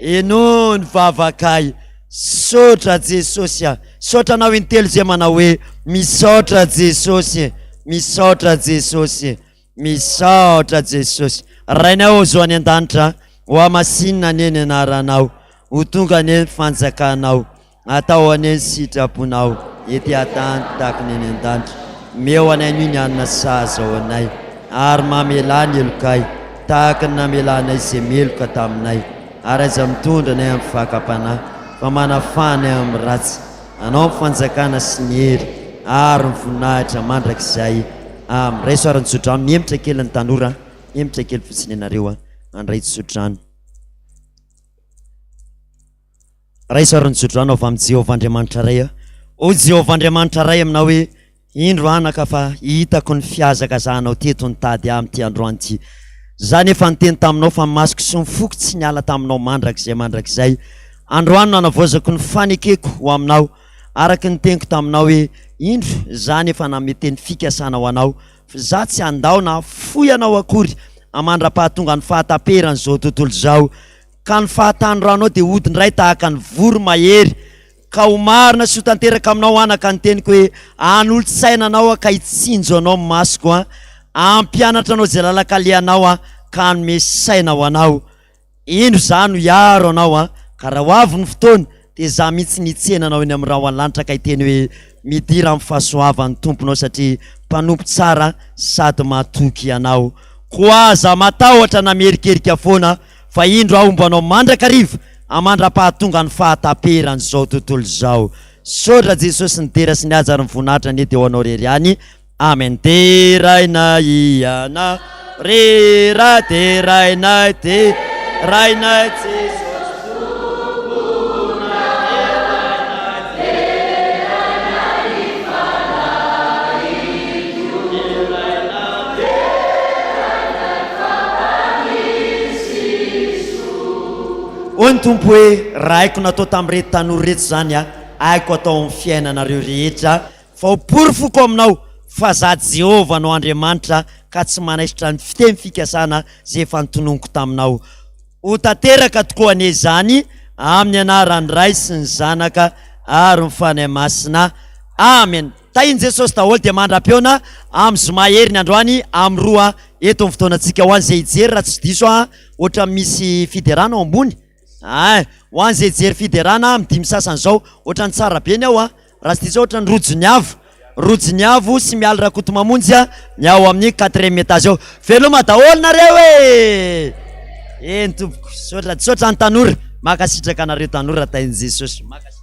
henoy ny vavakay. Misaotra Jesosy a. Misaotra anao intelo izay manao hoe, Misaotra Jesosy, misaotra Jesosy, misaotra Jesosy. Rainay ô zo any an-danitra, ho hamasinina anie ny anaranao, ho tonga anie ny fanjakanao. Atao anie ny sitraponao ety an-tany tahaka ny any an-danitra. Omeo anay anio ny hanina sahaza ho anay, ary mamelà ny helokay tahaka ny namelanay izay meloka taminay, ary aza mitondra anay amin'ny fakam-panahy, fa manafaha anay amin'ny ratsy. Anao ny fanjakana sy ny hery ary ny voninahitra mandrakizay. Amen. Raiso ary ny tsodrano. Mihemotra kely ny tanora. Mihemotra kely fotsiny ianareo handray tsodrano. Raiso ary ny tsodrano avy amin'i Jehovah Andriamanitra Ray aho. Hoy Jehovah Andriamanitra Ray aminao hoe, Indro anaka fa hitako ny fihazakazahanao teto nitady ahy amin'ity androany ity. Izaho nefa niteny taminao fa ny masoko sy ny foko tsy niala taminao mandrakizay mandrakizay. Androany no hanavaozako ny fanekeko ho aminao, araka ny teniko taminao hoe, Indro, izaho nefa nanome teny fikasana ho anao, fa izaho tsy handao na hahafoy anao akory, amandra-pahatonga ny fahataperan'izao tontolo izao. Ka ny fahatanoranao dia hody indray tahaka ny voromahery, ka ho marina sy ho tanteraka aminao anaka ny teniko hoe, Hanolo-tsaina anao aho ka hitsinjo anao ny masoko an, hampianatra anao izay lalan-kalehanao aho ka hanome saina ho anao. Indro izaho no hiaro anao an, ka raha ho avy ny fotoana, dia izaho mihitsy no hitsena anao eny amin'ny rahona lanitra ka hiteny hoe, Midira amin'ny fahasoavan'ny Tomponao satria mpanompo tsara sady matoky ianao. Koa aza matahotra na miherikerika foana Fa indro aho homba anao mandrakariva amandra-pahatonga ny fahataperan'izao tontolo izao. Misaotra Jesosy ny dera sy ny haja ary ny voninahitra anie dia ho anao irery ihany. Amen. Deraina Ianao ry Ray, deraina, deraina Jesosy Tomponay, deraina, deraina ry Fanahiko, deraina, deraina Hoy ny Tompo hoe, Raha haiko natao tamin'ireto tanora ireto izany, haiko atao amin'ny fiainanareo rehetra, fa ho porofoko aminao fa Izaho Jehovah no Andriamanitra ka tsy manaisotra ny fiteny fikasana izay efa notononiko taminao. Ho tanteraka tokoa anie izany amin'ny anaran'ny Ray sy ny Zanaka ary ny Fanahy Masina. Amen. Tahin'i Jesosy daholo dia mandra-pihaona amin'ny zoma heriny androany amin'ny 2 eto ny fotoanantsika ho an'izay hijery raha tsy diso aho ohatran'ny misy fiderana ao ambony ah ho an'izay hijery fiderana amin'ny dimy sasany izao ohatran'ny tsara be ny ao ah raha tsy diso aho ohatran'ny Rojoniavo Rojoniavo sy Mialy Rakotomamonjy ah ny ao amin'ny quatrième étage ao veloma daholo nareo e eny tompoko misaotra misaotra ny tanora mankasitraka anareo tanora tahin'i Jesosy mankasitraka.